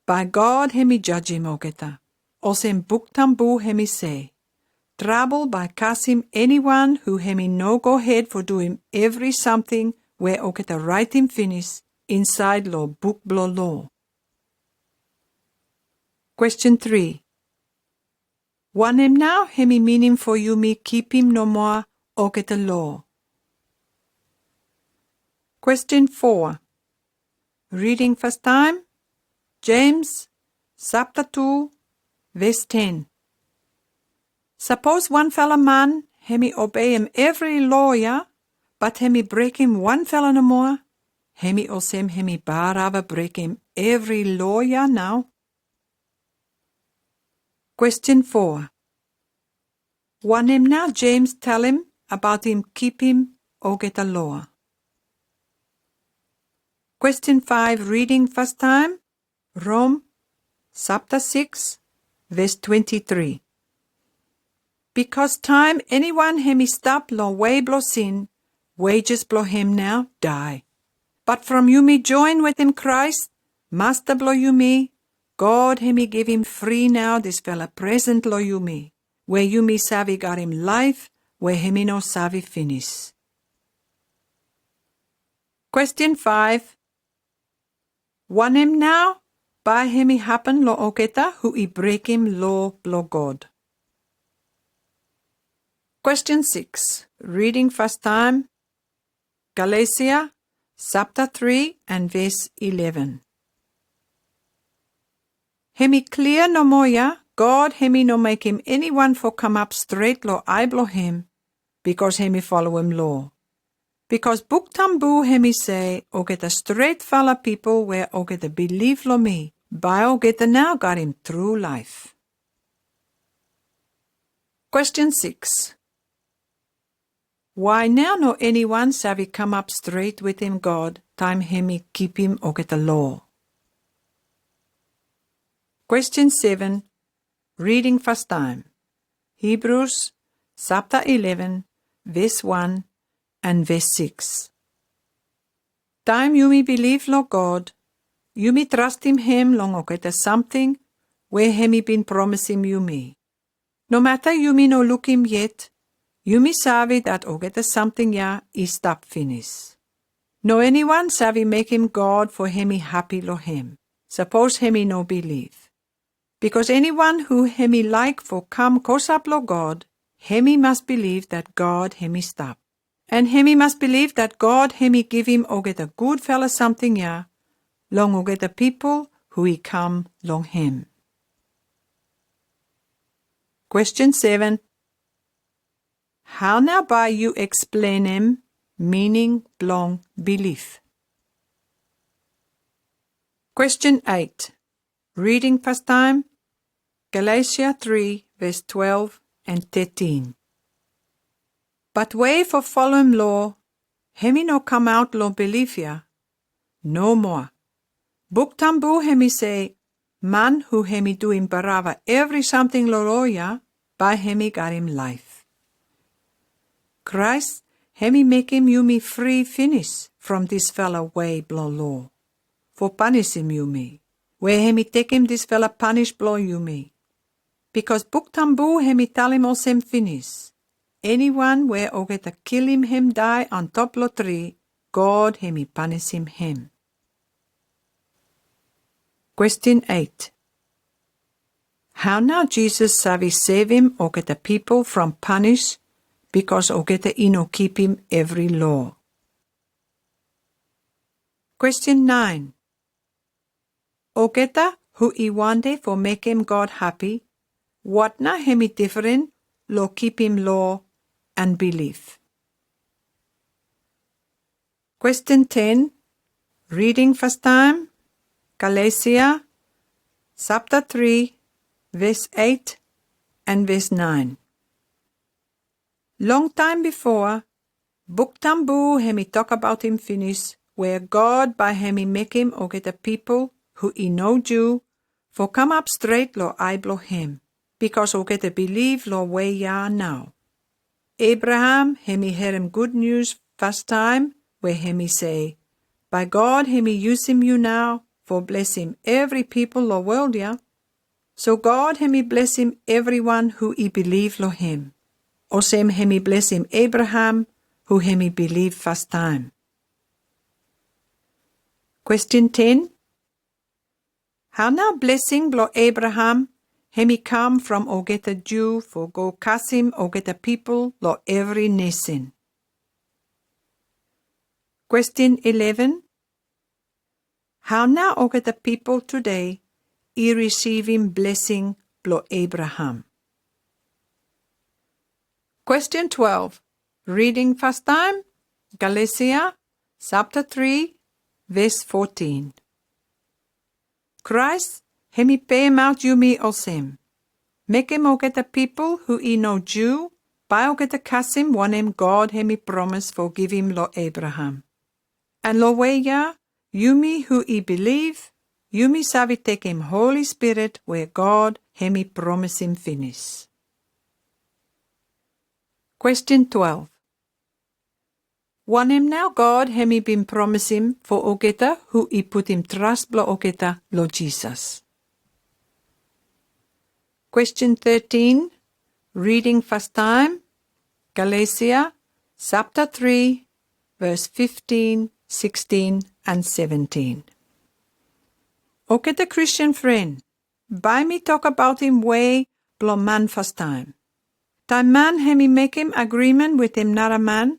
bae God hemi judgem olgeta. Olsem Buk Tambu hemi se, trabel bae kasem eniwan hu hemi no gohed fo duim evri samting we olgeta raetem finis insaed long buk blong loa. Kwestin tri. Wanem nao hemi minim fo yumi kipim nomoa olgeta loa? Kwestin foa. Reading fas taem, James, sapta tu, ves ten. Sapos wanfala man hemi obeim evri loa ya, bat hemi brekem wanfala nomoa, hemi olsem hemi barava brekem evri loa ya nao. Kwestin foa. Wanem nao James talem abaot him kipim olgeta loa? Kwestin faef, reading fas taem, Rom, sapta sikis, ves twenti tri. Bikos taem eniwan hemi stap long wei blong sin, wages blong hem nao dae. Bat from yumi joen wetem Kraes, Masta blong yumi, God hemi givim fri nao disfala present long yumi, we yumi save got him laef we hemi no save finis. Kwestin faef. Wanem nao bae hemi hapen long olgeta hu i brekem loa blong God? Kwestin sikis, reading fas taem, Galesia, sapta tri and ves eleven. Hemi klia nomo ya, God hemi no mekem eniwan fo kamap stret long ae blong hem, bikos hemi folem loa. Bikos Buk Tambu hemi se, olgeta stretfala pipol we olgeta bilif long mi, bae olgeta nao got him tru laef. Kwestin sikis. Wae nao no eniwan save kamap stret wetem God taem hemi kipim olgeta loa? Kwestin seven, reading fas taem, Hebrews, sapta eleven, ves wan and ves sikis. Taem yumi bilif long God, yumi trastem hem long olgeta samting we hemi bin promisem yumi. No mata yumi no lukim yet, yumi save dat olgeta samting ya i stap finis. No eniwan save mekem God fo hemi hapi long hem, sapos hemi no bilif. Bikos eniwan hu hemi laek fo kam kosap long God, hemi mas bilif dat God hemi stap. And hemi mas bilif dat God hemi givim olgeta gudfala samting ya long olgeta pipol hu i kam long hem. Kwestin seven. Hao nao bae yu eksplenem mining blong bilif? Kwestin eit. Reading fas taem, Galesia tri, ves twelve and tetin. Bat wei fo folem loa, hemi no kamaot long bilif ya. Nomoa. Buk Tambu hemi se, man hu hemi duim barava evri samting long loa ya, bae hemi got him laef. Kraes hemi mekem yumi fri finis from disfala wei blong loa, fo panisim yumi. we hemi tekem disfala panish blo yumi. Bikos buk tambu hemi talem olsem finis, eniwan we ogeta kilim hem dae antop lo tri, God hemi panisim hem. Kwestin eight. Hao nao Jesus save sevem ogeta pipol from panish bikos ogeta i no kipim evri loa? Kwestin nine. Ogeta hu i wante fo mekem God hapi, wat nao hemi diferen lo kipim loa and bilif? Kwestin ten. Reading fastaem, Galesia sapta tri, ves eight and ves nine. Long taem bifoa, buk tambu hemi tok abaot hem finis, we God bae hemi mekem ogeta pipol hu i no Ju fo kamap stret lo ae blo hem, bikos ogeta bilif lo wei ya nao. Abraham hemi herem gud nius fastaem, we hemi sei, bae God hemi yusum yu nao fo blesem evri pipol lo wold ya. So God hemi blesem evriwan hu i bilif lo hem, olsem hemi blesem Abraham hu hemi bilif fastaem. Kwestin ten. Hao nao blesing blo Abraham hemi kam from ogeta Ju fo go kasem ogeta pipol lo evri nesen? Kwestin eleven. Hao nao ogeta pipol tede i risivim blesing blo Abraham? Kwestin twelve. Reading fastaem, Galesia sapta tri, ves fotin. Kraes hemi pemaot yumi olsem, mekem ogeta pipol hu i no Ju bae ogeta kasem wanem God hemi promes fo givim lo Abraham. And lo wei ya, yumi hu i bilif, yumi save tekem Holi Spirit we God hemi promesem finis. Kwestin twelve. Wanem nao God hemi bin promesem fo ogeta hu i putum tras blo ogeta lo Jesus? Kwestin thirteen. Reading fastaem, Galesia sapta tri, ves fiftin, sikstin and seventin. Ogeta Kristin fren, bae mi tok abaot hem wei blo man fastaem. Taem man hemi mekem agrimen wetem nara man,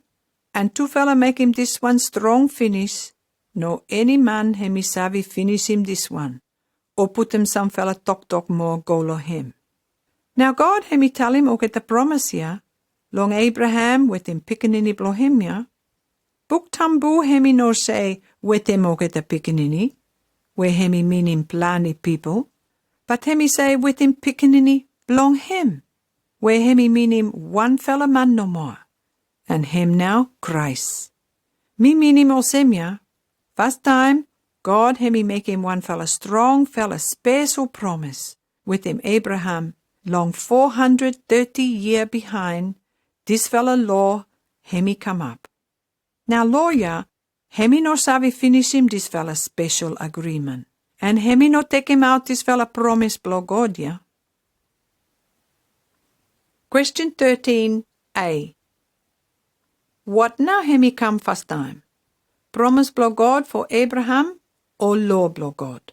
and tufala mekem diswan strong finis, no eni man hemi save finisim diswan o putum samfala toktok moa go lo hem. Nao God hemi talem ogeta promes ya long Abraham wetem pikinini blo hem ya. Buk tambu hemi no sei wetem ogeta pikinini, we hemi minim plante pipol, but hemi sei wetem pikinini blong hem, we hemi minim wanfala man nomoa, and hem nao Kraes. Mi minim olsem ya, fastaem God hemi mekem wanfala strongfala spesel promes wetem Abraham long four hundred thirty yia bihaen disfala loa hemi kamap. Nao loa ya, hemi no save finisim disfala spesel agrimen, and hemi no tekemaot disfala promes blo God ya. Kwestin thirteen A. Wat nao hemi kam fastaem, promes blo God fo Abraham o loa blo God?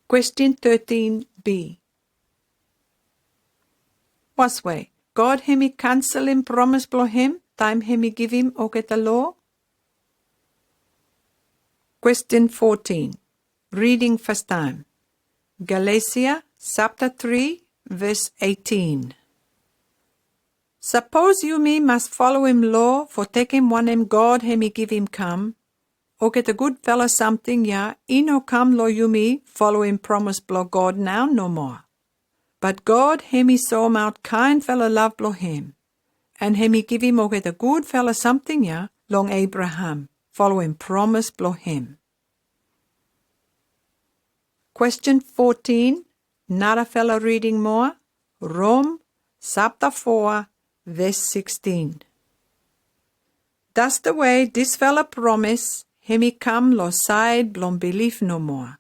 Kwestin thirteen B. Waswe, God hemi kanselem promes blo hem taem hemi givim ogeta loa? Kwestin fotin. Reading fastaem. Galesia sapta tri, ves eitin. Sapos yumi mas folem loa fo tekem wanem God hemi givim kam, ogeta gudfala samting ya i no kam lo yumi folem promes blo God nao nomoa. But God hemi soemaot kaenfala lav blo hem, and hemi givim ogeta gudfala samting ya long Abraham folem promes blo hem. Kwestin fotin, narafala reading moa, Rom sapta foa, ves sikstin. Daste wei disfala promes hemi kam lo saed blong bilif nomoa.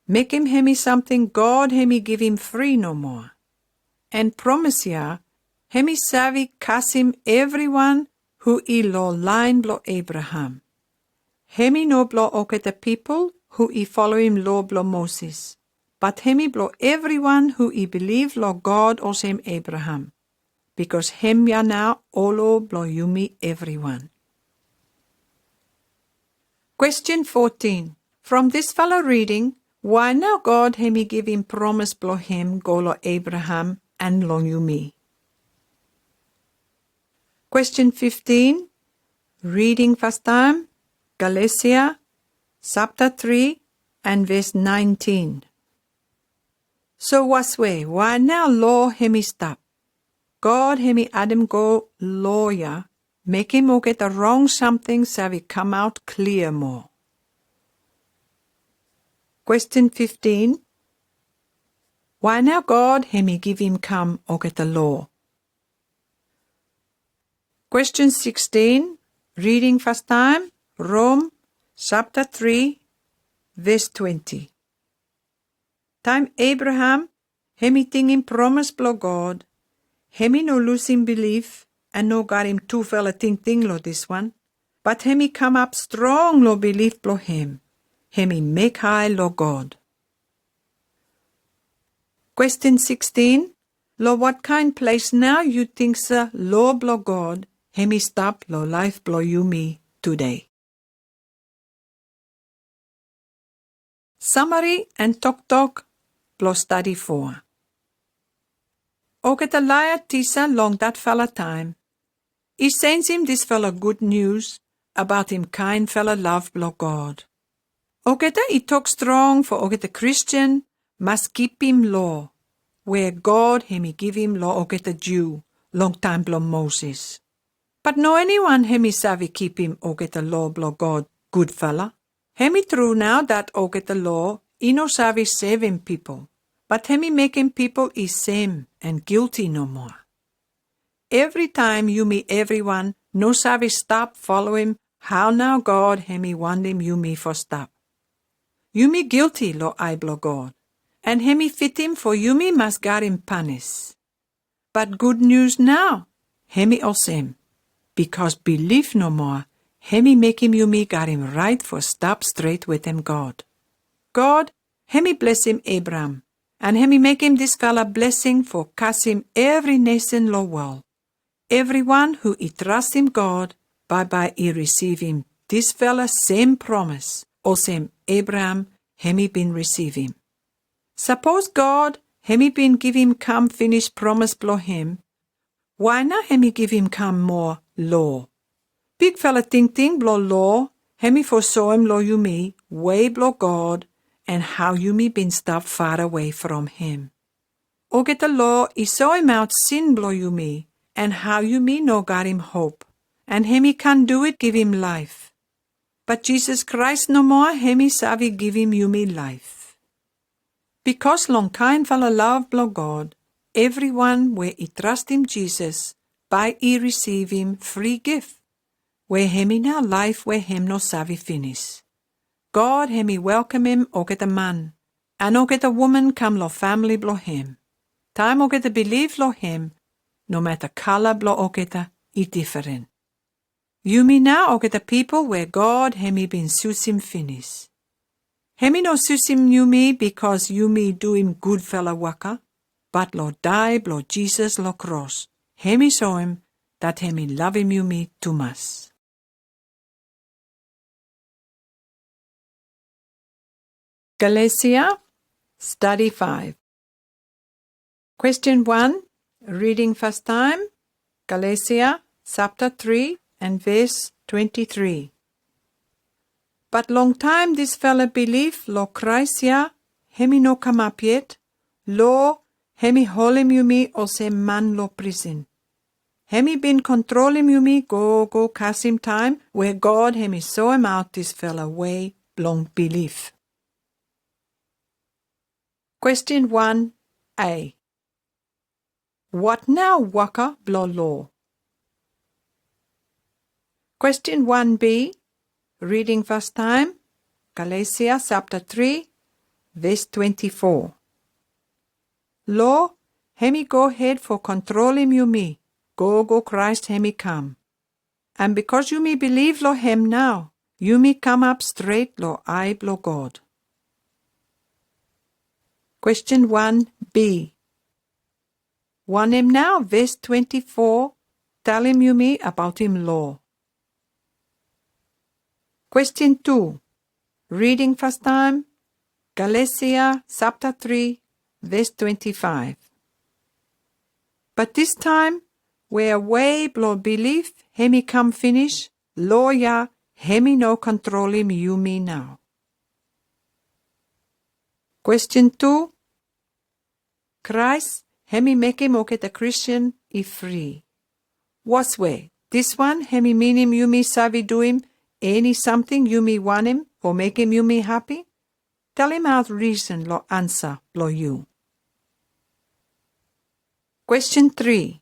Mekem hemi samting God hemi givim fri nomoa. And promise ya, hemi save kasim evriwan hu i lo laen blo Abraham. Hemi no blo olgeta pipol hu i followim Loa blo Moses, but hemi blo evriwan hu i bilif lo God olsem Abraham. Bikos hemia nao olo blo yumi evriwan. Question fourteen. From disfala reading, why nao God hemi givim promise blo hem go lo Abraham and long yumi? Question fifteen. Reading fastaem, Galesia, sapta tri, and ves nineteen. So waswe, why nao Loa hemi stap? God hemi adem go Loa ya, mekem olgeta rong samting save kamaot klia moa. Question fifteen. Why nao God hemi givim kam olgeta Loa? Question sixteen. Reading fastaem, Rom, sapta tri, ves twenty. Taem Abraham hemi tingim promise blo God, hemi no lusum bilif, and no garim tufala tingting lo diswan, but hemi kamap strong lo bilif blo hem, hemi mek hae lo God. Question sixteen. Lo what kaen ples nao yu ting sa Loa blo God hemi stap lo laef blo yumi today? Samari and toktok blo stadi foa. Olgeta laetisa long datfala taem i sensem disfala gud nius abaot him kaenfala lav blo God. Olgeta i tok strong fo olgeta Kristin mas kipim Loa, wea God hemi givim lo olgeta Jew long taem blo Moses. But no eniwan hemi save kipim olgeta Loa blo God gudfala. Hemi tru nao dat olgeta Loa i no save sevem pipol, but hemi mekem pipol i sem and gilti nomoa. Evri taem yumi evriwan no save stap followem hao nao God hemi wantem yumi fo stap. Yumi gilti lo ae blo God, and hemi fitim fo yumi mas garim panis. But gud nius nao, hemi olsem, bikos bilif nomoa hemi mekem yumi garim raet fo stap stret wetem God. God hemi blesem Abraham, and hemi mekem disfala blesing fo kasim evri nesen lo wol. Evriwan hu i trastem God bae bae i risivim disfala sem promis olsem Abraham hemi bin risivim. Sapos God hemi bin givim kam finis promis blo hem, why nao hemi givim kam moa Loa? Bigfala tingting blo Loa hemi fo soem lo yumi wei blo God and hao yumi bin stap farawe from hem. Olgeta Loa i soemaot sin blo yumi and hao yumi no garim hop, and hemi kan duit givim laef. But Jesus Kraes nomoa hemi save givim yumi laef. Bikos long kaenfala lav blo God, evriwan we i trastem Jesus bae i risivim fri gif, we hemi nao laef we hem no save finis. God hemi welkamem olgeta man and olgeta woman kam lo famili blo hem. Taem olgeta bilif lo hem, no mata kala blo olgeta i diferen. Yumi nao olgeta pipol we God hemi bin susum finis. Hemi no susum yumi bikos yumi duim gudfala waka, but lo dae blo Jesus lo kros hemi soem dat hemi lavem yumi tumas. Galesia, Study five. Question one, reading first time, Galesia, chapter three, and verse twenty-three. But long time dis fala bilif lo Kraist ya, hemi no kamap yet, lo hemi holem yumi olsem man lo prisin. Hemi bin kontrolem yumi gogo kasem time we God hemi soemaot dis fala wei blong bilif. Question one A. What nao waka blo lo? Question one B. Reading first time, Galatia chapter three, verse twenty-four. Law hemi go hed fo kontrolim yumi, gogo Christ hemi kam. And because yumi believe lo hem now, yumi come up straight lo eye blo God. Question one B. Wanem now verse twenty-four talem yumi about him law. Question two. Reading first time, Galatia chapter three, verse twenty-five. But this time, where way blo belief hemi come finish, law ya hemi no kontrolim yumi now. Question two. Christ hemi mekem oketa Christian i free. Waswe, this one hemi minim yumi savi do him any something yumi wanem fo mekem yumi happy? Talem out reason lo ansa blo yu. Question three.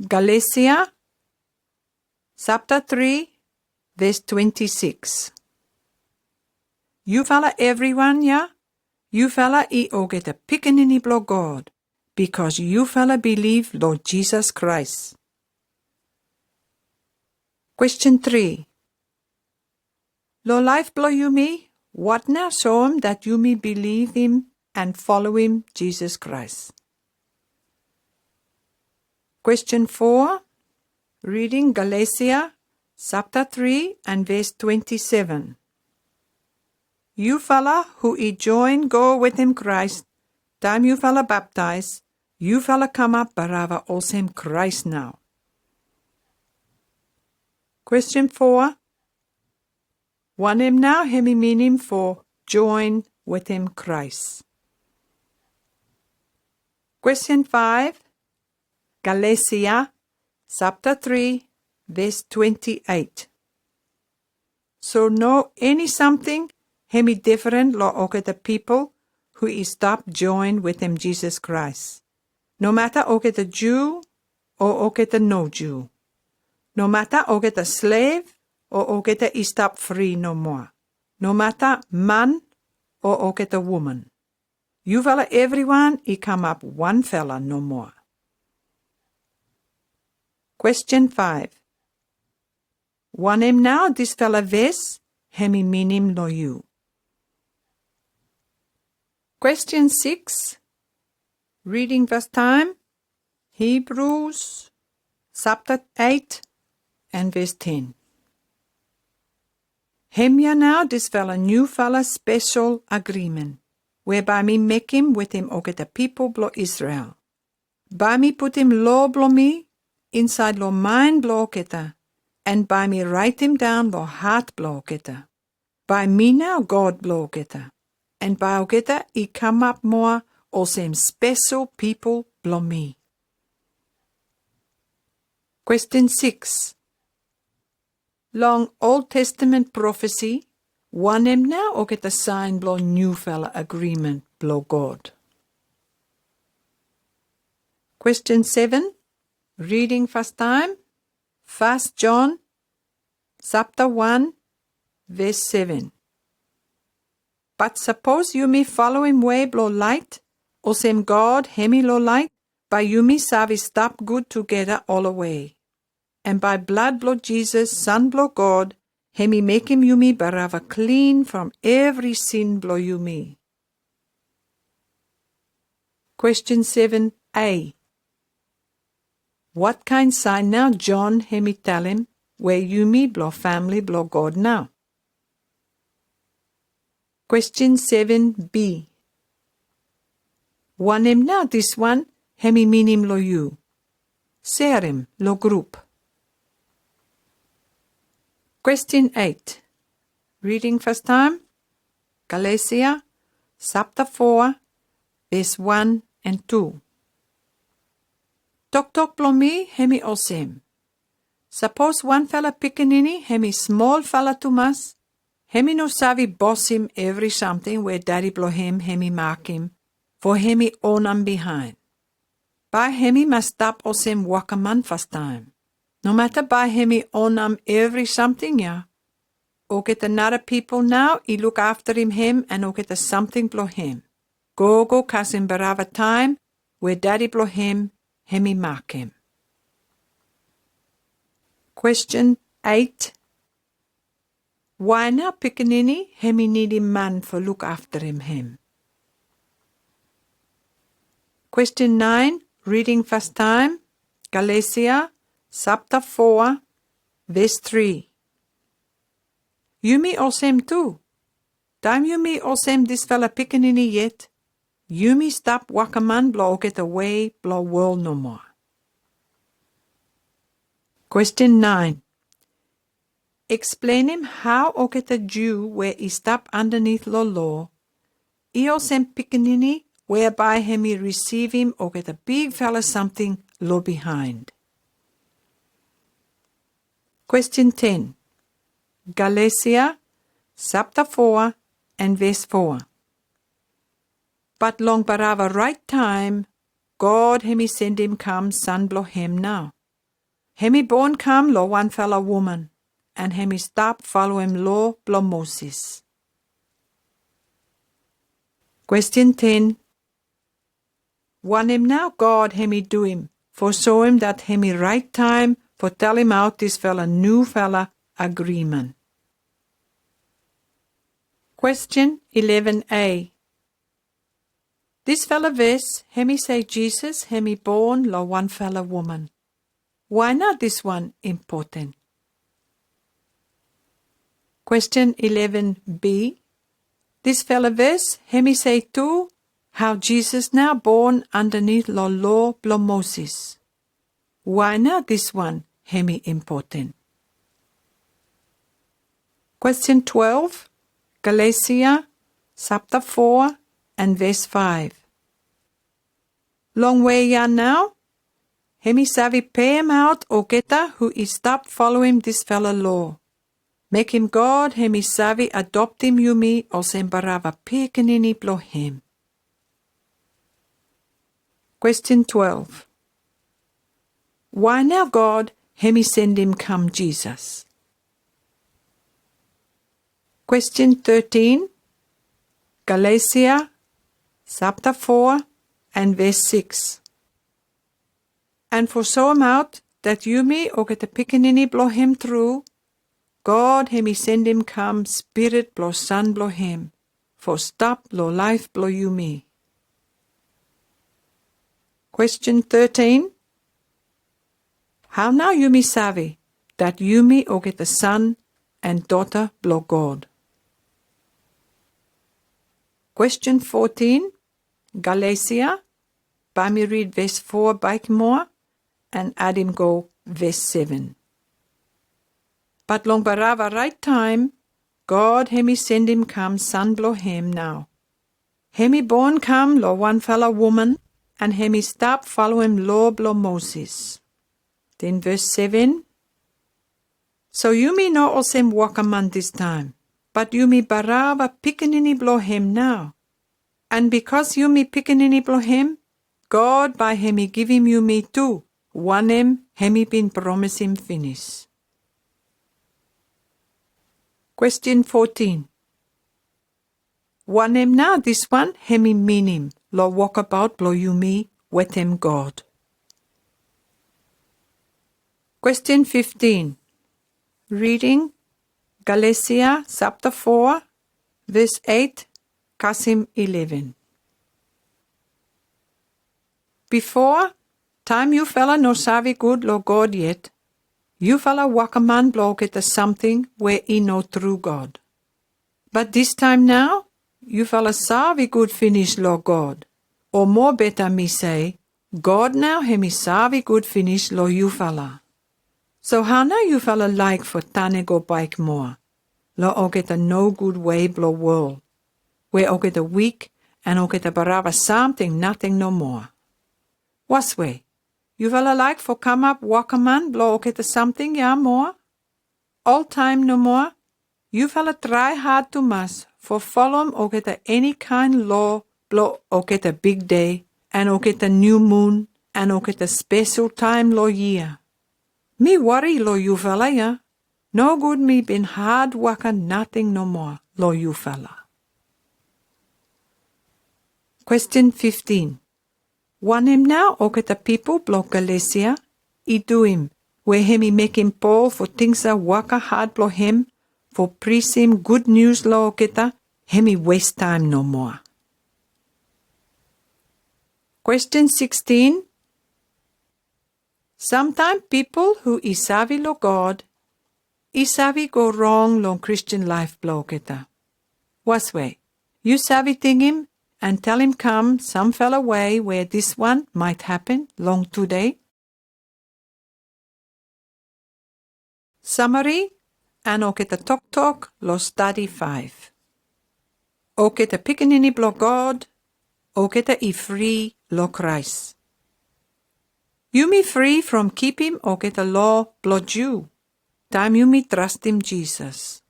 Galatia chapter three, verse twenty-six. Yu fala everyone ya, yu fala i oketa pikinini blo God, because yu fala believe lo Jesus Christ. Question three. Lo life blo yumi, what now show him that yumi believe him and follow him, Jesus Christ? Question four. Reading Galatia chapter three and verse twenty-seven. Yu fala hu i join go wetem Christ, time yu fala baptize, yu fala come up baraba osem Christ now. Question four. Wanem now hemi minim fo join wetem Christ? Question five. Galatia chapter three, verse twenty-eight. So no any something hemi different lo oketa people hu i stop join wetem Jesus Christ. No mata oketa Jew o oketa no Jew. No mata oketa slave o oketa i stop free no more. No mata man o oketa woman. Yu fala everyone i come up one fala no more. Question five. Wanem now this fala verse hemi minim lo yu? Question six. Reading first time, Hebrews chapter eight and verse ten. Hemia now this fala new fala special agreement, whereby mi mekem wetem oketa people blo Israel. By mi putem law blo mi inside lo mind blo oketa, and by mi writem down lo heart blo oketa. By mi now God blo oketa, and by oketa i come up more osem special people blo mi. Question six. Long Old Testament prophecy, wanem now oketa sign blo new fala agreement blo God? Question seven. Reading first time, First John chapter one, verse seven. But suppose yumi follow him way blo light, osem God hemi lo light, by yumi sabi stop good togeda all away. And by blood blo Jesus, Son blo God, hemi mekem yumi baraba clean from every sin blo yumi. Question seven A. What kind sign now John hemi talem were yumi blo family blo God now? Question seven B. Wanem now this one hemi minim lo yu? Serem lo group. Question eight. Reading first time, Galatia chapter four, verse one and two. Toktok blo mi hemi osem. Suppose one fala pikinini hemi small fala tumas, hemi no sabi bos him every something where daddy blo him hemi makem, fo hemi own am behind. By hemi mas stop osem wakaman first time. No mata by hemi own am every something ya, Oketa nara pipol nao i luk afterim hem an oketa samting blo hem. Gogo kasim barava taem we Dadi blo hem hemi makem. Question eight. Why nao pikinini hemi nidim man fo luk afterim hem? Question nine, reading first time, Galesia sapta foa, ves tri. Yumi olsem tu. Taem yumi olsem disfala pikinini yet, yumi stap wakaman blo oketa wei blo wol nomoa. Question nine. Eksplenem hao oketa Jew we i stap andanith lo loa i olsem pikinini whereby hemi risivim oketa bigfala samting lo bihaen. Question ten. Galesia sapta foa an ves foa. But long barava raet taem, God hemi sendem kam San blo hem nao. Hemi bon kam lo wanfala woman, an hemi stap foloem loa blo Moses. Question ten. Wanem nao God hemi duim fo soem dat hemi raet taem fo talemaot disfala nufala agreement? Question eleven A. Disfala ves hemi sei Jesus hemi bon lo wanfala woman. Why nao diswan impoten? Question eleven B. Disfala ves hemi sei tu hao Jesus nao bon andanith lo loa blo Moses. Why nao diswan hemi impoten? Question twelve. Galesia sapta foa an ves faef. Long wei ya nao, hemi save peemaot oketa hu i stap foloem disfala loa. Mekem God hemi save adoptem yumi olsem barava pikinini blo hem. Question twelve. Why nao God hemi sendem kam Jesus? Question thirteen. Galesia sapta foa an ves six. An fo soemaot dat yumi oketa pikinini blo hem tru, God hemi sendem kam Spirit blo San blo hem fo stap lo laef blo yumi. Question thirteen. Hao nao yumi save dat yumi oketa son an dota blo God? Question fourteen. Galesia, bae mi rid ves foa baik moa an adem go ves seven. But long barava raet taem, God hemi sendem kam Son blo hem nao. Hemi bon kam lo wan fala woman, an hemi stap faloem loa blo Moses. Den ves seven. So yumi no olsem wakaman distaem, but yumi barava pikinini blo hem nao. An bikos yumi pikinini blo hem, God bae hemi givim yumi tu wanem hemi bin promisem finis. Question fourteen. Wanem nao diswan hemi minim lo wokabaot blo yumi wetem God? Question fifteen. Reading Galesia sapta foa, ves eight, kasem eleven. Bifoa, taem yu fala no save gud lo God yet, yu fala wakaman blo olgeta samting we i no tru God. But distaem nao, yu fala save gud finis lo God. O mo beta mi se, God nao hemi save gud finis lo yu fala. So hao nao yu fala laek fo tane go baek moa lo olgeta no gud wei blo wol, we olgeta wik an olgeta barava samting nating no moa? Waswe, yu fala laek fo kamap wakaman blo olgeta samting ya moa? Oltaem no moa, yu fala trae had tumas fo faloem olgeta eni kaen loa blo olgeta big dei, an olgeta niu mun, an olgeta spesel taem lo yia. Mi wari lo yu fala ya. Nogud mi bin hard waka nating no moa lo yufala. Question fifteen. Wanem nao oketa pipol blo Galesia i duim, we hemi mekim Paul fo tingsa waka hard blo hem fo prisem gud nius lo oketa, hemi wes taem no moa. Question sixteen. Samtaem pipol hu i savi lo God, i savi go rong long Kristian laef blo oketa. Waswe, yu savi tingim and telem kam samfala wei wea diswan maet hapen long tudei? Samari, and oketa toktok lo stadi faef. Oketa pikinini blo God, oketa i fri lo Kraes. Yumi fri from kipim oketa loa blo Ju, taem yumi trastem Jisas.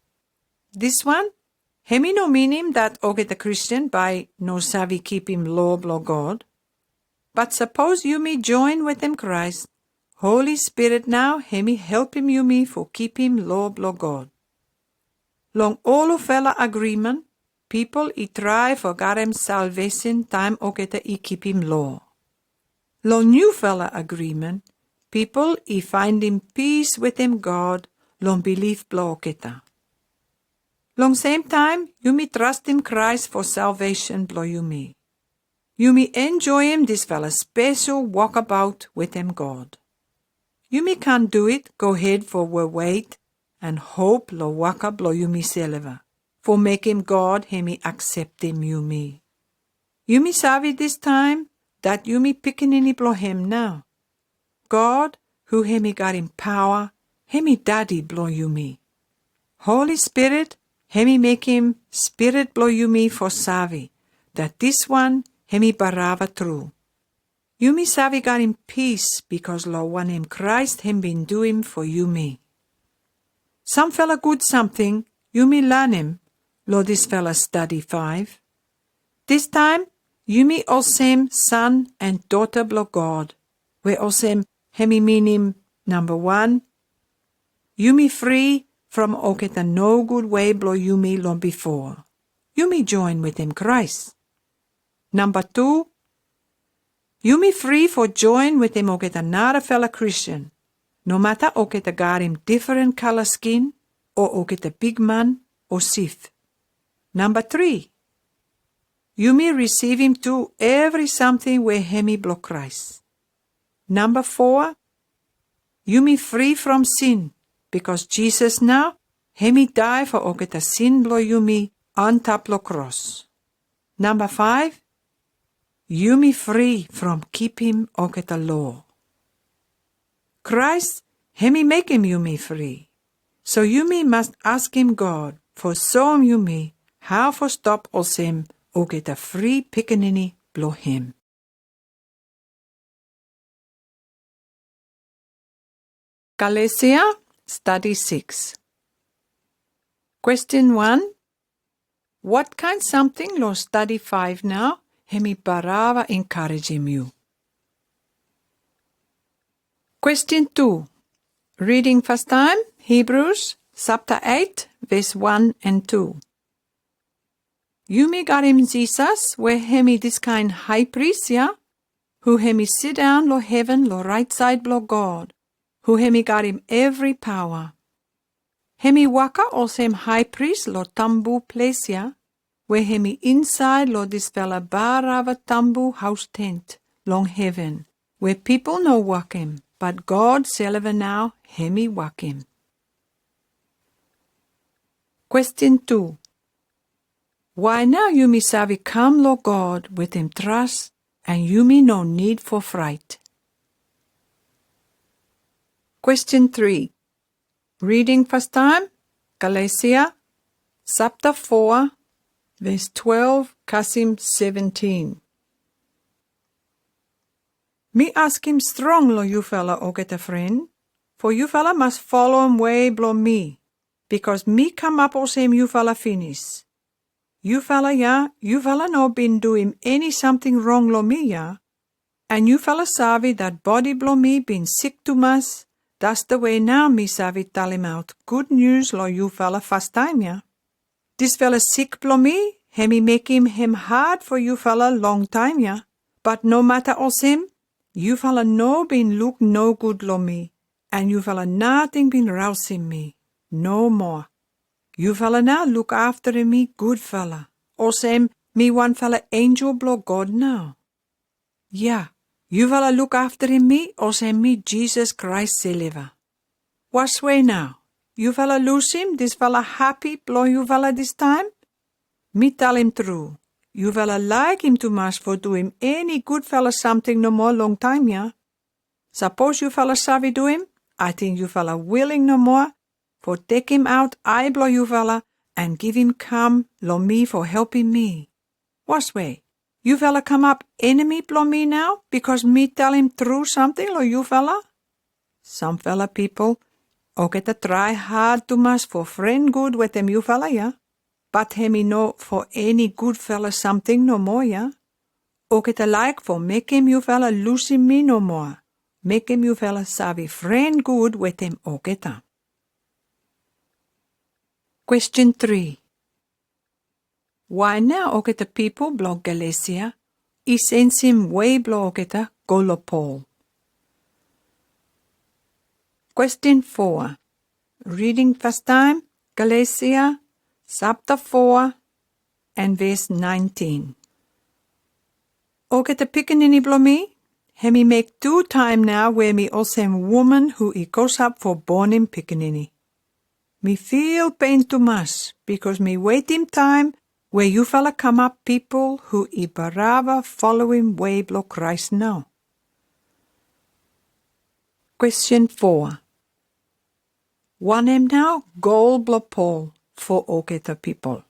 Diswan, hemi no minim dat oketa Kristian bae no savi kipim loa blo God. Bat sapos yumi joen wetem Kraes, Holi Spirit nao hemi helpem yumi fo kipim loa blo God. Long olufala agrimen, pipol i trae fo ganem salvesen taem oketa i kipim loa. Long niufala agrimen, pipol i faendem pis wetem God long bilif blo oketa. Long semtaem, yumi trastem Kraes fo salvesen blo yumi. Yumi enjoem disfala spesel wokabaot wetem God. Yumi kan du it gohed fo wewaet and hop lo waka blo yumiselva, fo mekem God hemi akseptem yumi. Yumi savi distaem dat yumi pikinini blo hem nao. God, hu hemi ganem paoa, hemi Dadi blo yumi. Holi Spirit, hemi mekem spirit blo yumi fo savi dat diswan hemi barava tru. Yumi savi ganem pis bikos lo wanem Kraes hem bin duim fo yumi. Samfala gud samting yumi lanem lo disfala stadi faef. Distaem, yumi olsem san and dota blo God, we olsem hemi minim, namba wan, yumi fri from oketa nogud wei blo yumi long bifo. Yumi joen wetem Kraes. Namba tu, yumi fri fo joen wetem oketa narafala Kristian, no mata oketa ganem difren kala skin, o oketa bigman o sif. Namba tri, yumi risivim tu evri samting we hemi blo Kraes. Namba foa, yumi fri from sin, bikos Jisas nao hemi dae fo oketa sin blo yumi antap lo kros. Namba faef, yumi fri from kipim oketa loa. Kraes hemi mekem yumi fri. So yumi mas askem God fo soem yumi hao fo stop olsem oketa fri pikinini blo hem. Galesia, stadi sikis. Question wan. What kind samting lo stadi faef nao hemi barava enkarejem yu? Question tu. Reading fastaem, Hebrews sapta eit, ves wan and tu. Yumi ganem Jisas, we hemi diskaen High Priest ya, hu hemi sidaon lo heven lo raet saed blo God, hu hemi ganem evri paoa. Hemi waka olsem High Priest lo tambu ples ya, we hemi insaed lo disfala barava tambu haos tent long heven, we pipol no wakem, but God selva nao hemi wakem. Question tu. Why nao yumi savi kam lo God wetem tras, and yumi no nid fo fraet? Question tri. Reading fastaem, Galesia sapta foa, ves twelve kasem seventin. Mi askem strong lo yufala oketa fren, fo yufala mas folem wei blo mi, bikos mi kamap olsem yufala finis. Yufala ya, yufala no bin duim eni samting rong lo mi ya, and yufala savi dat bodi blo mi bin sik tumas, Dasdawei nao mi save talemaot gud nius lo yufala fastaem ya. Disfala sik blo mi, hemi mekem hem had fo yufala longtaem ya. But no mata olsem, yufala no bin luk nogud lo mi, and yufala nating bin rausem mi. No moa. Yufala nao luk afterem mi gudfala, olsem mi wanfala enjel blo God nao. Ya, yufala luk afterem mi olsem mi Jesus Christ deliver. Waswei nao, yufala lusem disfala hapi blo yufala distaem? Mi talem tru, yufala laekem tumas fo duem eni gudfala samting no moa longtaem ya. Sapos yufala save duem, ating yufala willing no moa fo tekemaot ae blo yufala and givim kam lo mi fo helpem mi. Waswei, yufala kamap enemi blo mi nao bikos mi talem tru samting lo yufala? Samfala pipol, oketa trae had tumas fo fren gud wetem yufala ya, but hemi no fo eni gudfala samting no moa ya. Oketa laek fo mekem yufala lusem mi no moa, mekem yufala save fren gud wetem oketa. Question three. Why nao oketa pipol blo Galesia i sensem wei blo oketa go lo Paul? Question four. Reading fastaem, Galesia sapta four and ves nineteen. Oketa pikinini blo mi, hemi mek tu taem nao we mi olsem woman hu i kosap fo bonem pikinini. Mi feel pain tumas bikos mi wetem taem we yufala kamap pipol hu i barava folowem wei blo Kraes nao. Question four. Wanem nao gol blo Paul fo oketa pipol?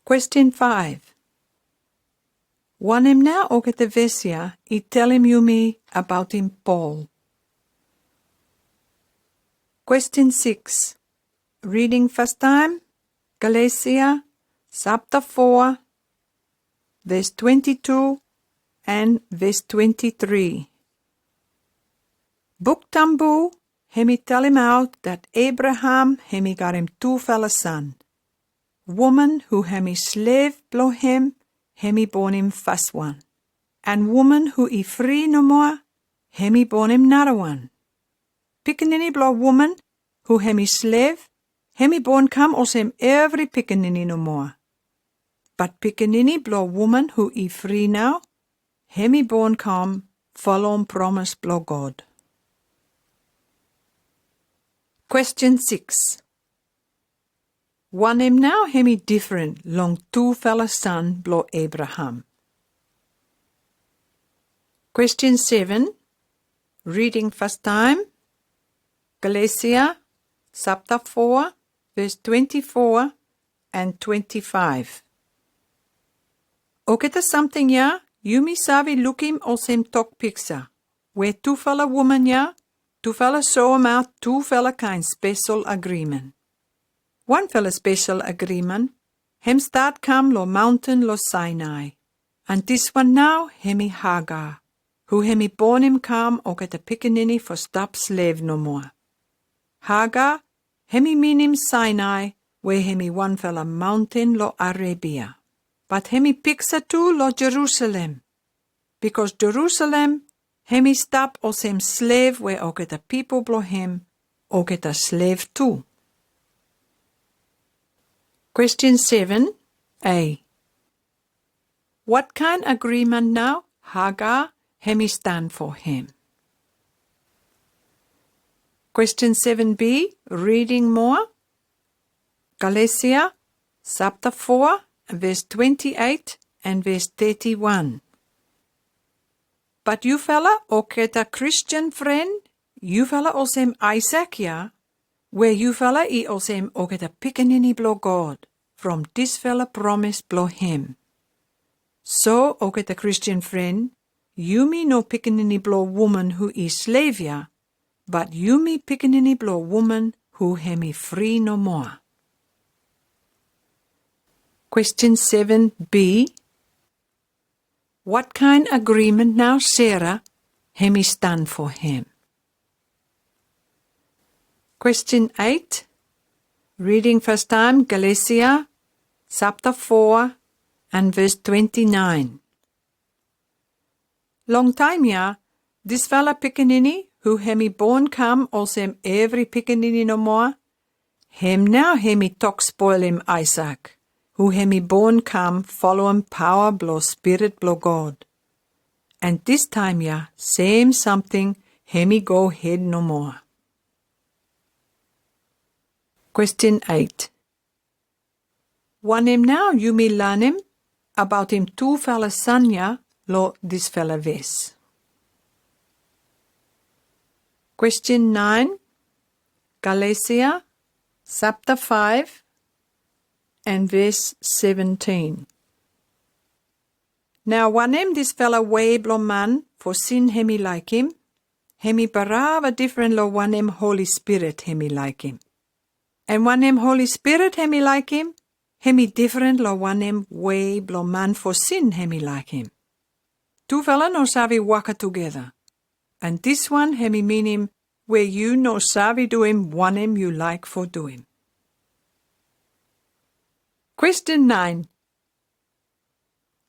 Question five. Wanem nao oketa ves ya i telem yumi abaotem Paul? Question six. Reading fastaem, Galesia sapta four, ves twenty-two and ves twenty-three. Buk Tambu hemi talemaot dat Abraham hemi ganem tufala san. Woman hu hemi slev blo hem hemi bonem faswan, and woman hu i fri no moa hemi bonem narawan. Pikinini blo woman hu hemi slev hemi bon kam olsem evri pikinini no moa. But pikinini blo woman hu i fri nao hemi bon kam folom promes blo God. Question six. Wanem nao hemi difren long tufala san blo Abraham? Question seven. Reading fastaem, Galesia sapta four, ves twenty-four and twenty-five. Oketa samting ya yumi save lukem olsem tok piksa, we tufala woman ya tufala sowemaot tufala kaen spesel agrimen. Wanfala spesel agrimen hem stat kam lo maonten lo Sinai. And diswan nao hemi Hagar, hu hemi bonem kam oketa pikinini fo stap slev no moa. Hagar hemi minim Sinai, we hemi wanfala maonten lo Arabia. But hemi piksa tu lo Jerusalem, bikos Jerusalem hemi stap olsem slev we oketa pipol blo hem oketa slev tu. Question seven A. What kaen agrimen nao Hagar hemi stan fo hem? Question seven B, reading moa. Galesia sapta four, ves twenty-eight and ves thirty-one. But yufala oketa Kristian fren, yufala olsem Aesak ya, we yufala i olsem oketa pikinini blo God from disfala promes blo hem. So oketa Kristian fren, yumi no pikinini blo woman hu i slev ya, but yumi pikinini blo woman hu hemi fri no moa. Question seven B. What kaen agrimen nao Sera Hemi stand for him. Question eight. Reading first time, Galatia chapter four and verse twenty-nine. Long time ya, dis fala pikinini, hu hemi born kam olsem evri pikinini no moa, hem nau hemi tok spolem Isaac, hu hemi born kam followem pawa blo Spirit blo God. And dis time ya, same something hemi go hed no moa. Question eight. Wanem nau yumi lanem abaut him tu fala sanya lo dis fala ves? Question nine, Galatia chapter five and verse seventeen. Nau wanem dis fala wei blo man fo sin hemi laekem, hemi barava difren lo wanem Holy Spirit hemi laekem. And wanem Holy Spirit hemi laekem, hemi difren lo wanem wei blo man fo sin hemi laekem. Tu fala no save waka tugeta. And dis wan hemi minim we yu no save duem wanem yu laek fo duem. Question nine.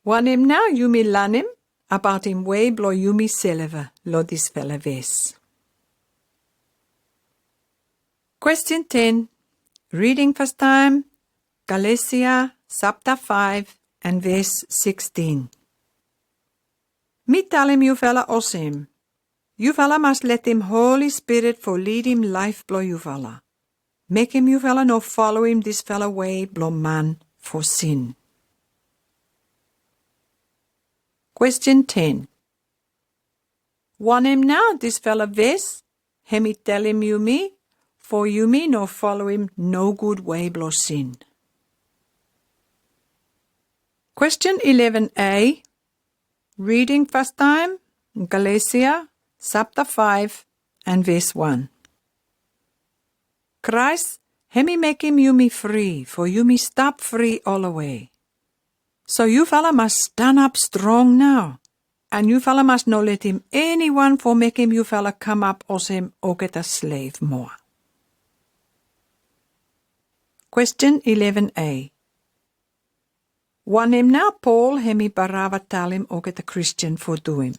Wanem nau yumi lanem abaut him wei blo yumi seleva lo dis fala ves? Question ten. Reading first time, Galatia chapter five and verse sixteen. Mi talem yu fala olsem, yu fala mas letem Holy Spirit fo lidim laef blo yu fala. Mekem yu fala no followem dis fala wei blo man fo sin. Question ten. Wanem nau dis fala ves hemi telem yumi fo yumi no followem no gud wei blo sin? Question eleven A. Reading first time, Galatia chapter five and verse one. Christ hemi mekem yumi fri, fo yumi stap fri all the way. So yu fala mas stand up strong nau, and yu fala mas no letem anyone fo mekem yu fala come up olsem oketa slave moa. Question eleven A. Wanem nau Paul hemi barava talem oketa Christian fo duem?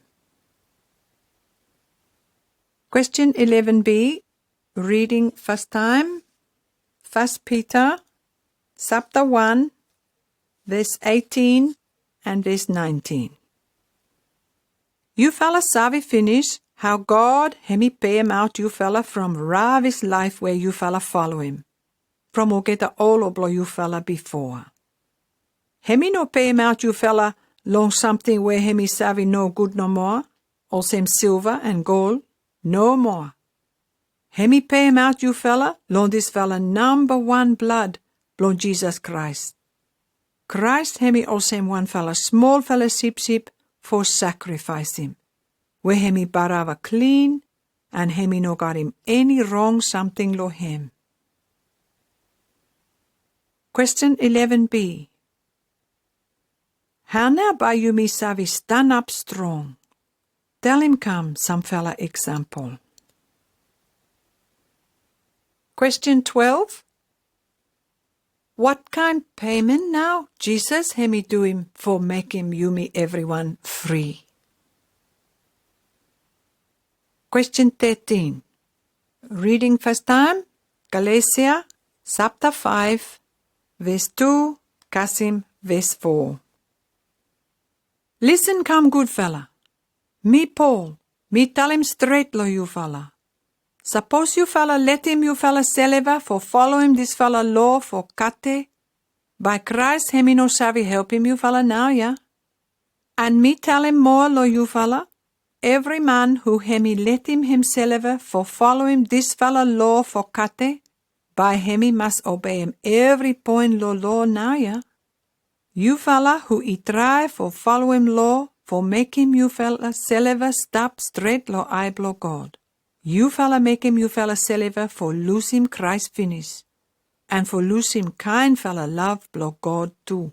Question eleven B, reading first time, First Peter chapter one, verse eighteen and verse nineteen. Yu fala save finish how God hemi pay him out yu fala from ravis laef we yu fala followem, from oketa olo blo yu fala before. Hemi no pay him out yu fala long something we hemi save no gud no moa, olsem silva and gold, no moa. Hemi pay him out yu fala long dis fala number one blood blo Jesus Christ. Christ hemi olsem wan fala smol fala sipsip fo sakrifisem, we hemi barava klin, and hemi no garim any wrong something lo hem. Question eleven B. How nau bae yumi save stand up strong? Talem come some fala example. Question twelve. What kind payment nau Jesus hemi duem fo mekem yumi everyone fri? Question thirteen. Reading first time, Galatia chapter five, verse two, kasem verse four. Listen come gud fala. Mi Paul, mi talem stret lo yu fala. Sapos yu fala letem yu fala seleva fo followem dis fala law fo kate, bae Christ hemi no save helpem yu fala nau ya. And mi talem moa lo yu fala, evri man hu hemi letem himseleva fo followem dis fala law fo kate, bae hemi mas obeem evri poen lo law nau ya. Yu fala hu i trae fo followem law fo mekem yu fala seleva stap stret lo ae blo God. Yu fala mekem yu fala seleva fo lusem Christ finis, and fo lusem kind fala love blo God tu.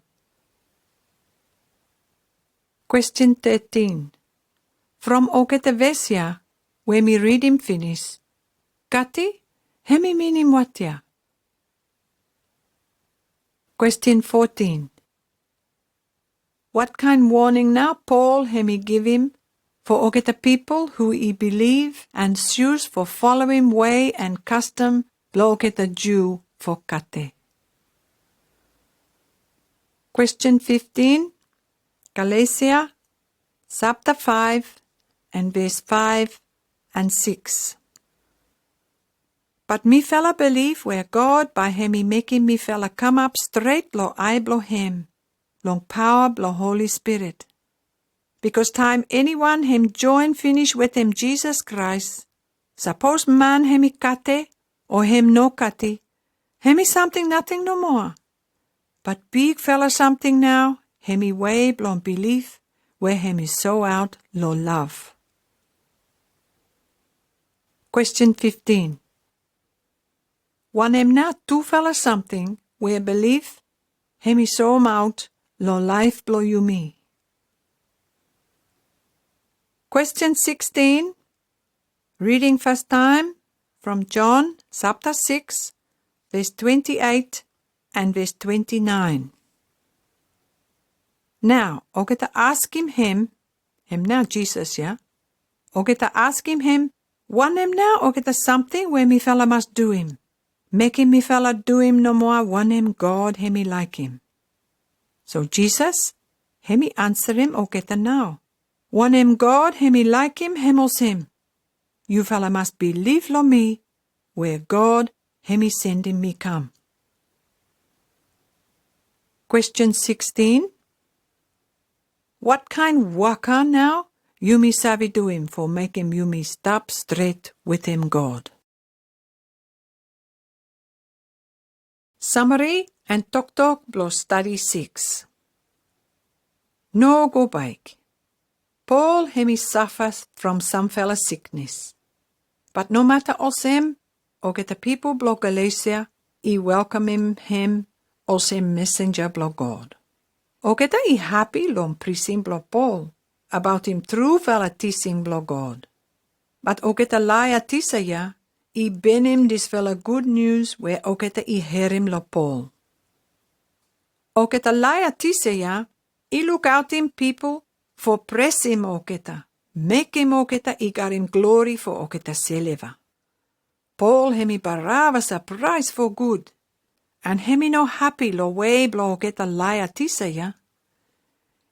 Question thirteen. from oketa ves ya we mi ridim finis, kati hemi minim watia? Question fourteen. What kind warning nao Paul hemi givim for oketa pipol hu i biliv and suse for folowim way and kastom blong oketa Jew for kate? Question fifteen. Galesia sapta five and ves five and six. But mifala biliv we God bai hemi mekim mifala kamap stret lo ai blong hem, long paoa blong Holy Spirit. Bikos taem eniwan hem joen finis wetem Jesus Christ, sapos man hemi kate o hem no kate, hemi samting nating no moa. But bigfala samting nao hemi way blong biliv we hemi soaot lo love. Question fifteen. Wanem nao tufala samting we biliv hemi soaot lo laef blong yumi? Question sixteen. Reading first time from John sapta six, ves twenty-eight and ves twenty-nine. Nao oketa askem hem, hem nao Jesus ya, oketa askem hem, wanem nao oketa samting we mifala mas duim, mekem mifala duim no moa wanem God hemi laekem? So Jesus hemi anserem oketa nao, wanem God hemi laekem hem olsem, yufala mas biliv lo mi we God hemi sendem mi kam. Question sixteen. What kind waka nao yumi save duim for mekem yumi stap stret wetem God? Samari and toktok blong stadi six. No go baek. Paul hemi safa from samfala siknes. But no mata olsem, oketa pipol blong Galesia i welkamem hem olsem mesenja blong God. Oketa i hapi long prising blong Paul abaotem trufala tising blong God. But oketa laea tisa ya i benem disfala gud nius we oketa i herem long Paul. Oketa laea tisa ya i lukaotem pipol for presem oketa, mekem oketa i garim glori for oketa selva. Paul hemi barava sapraes for gud, and hemi no hapi long wei blong oketa laea tisa ya.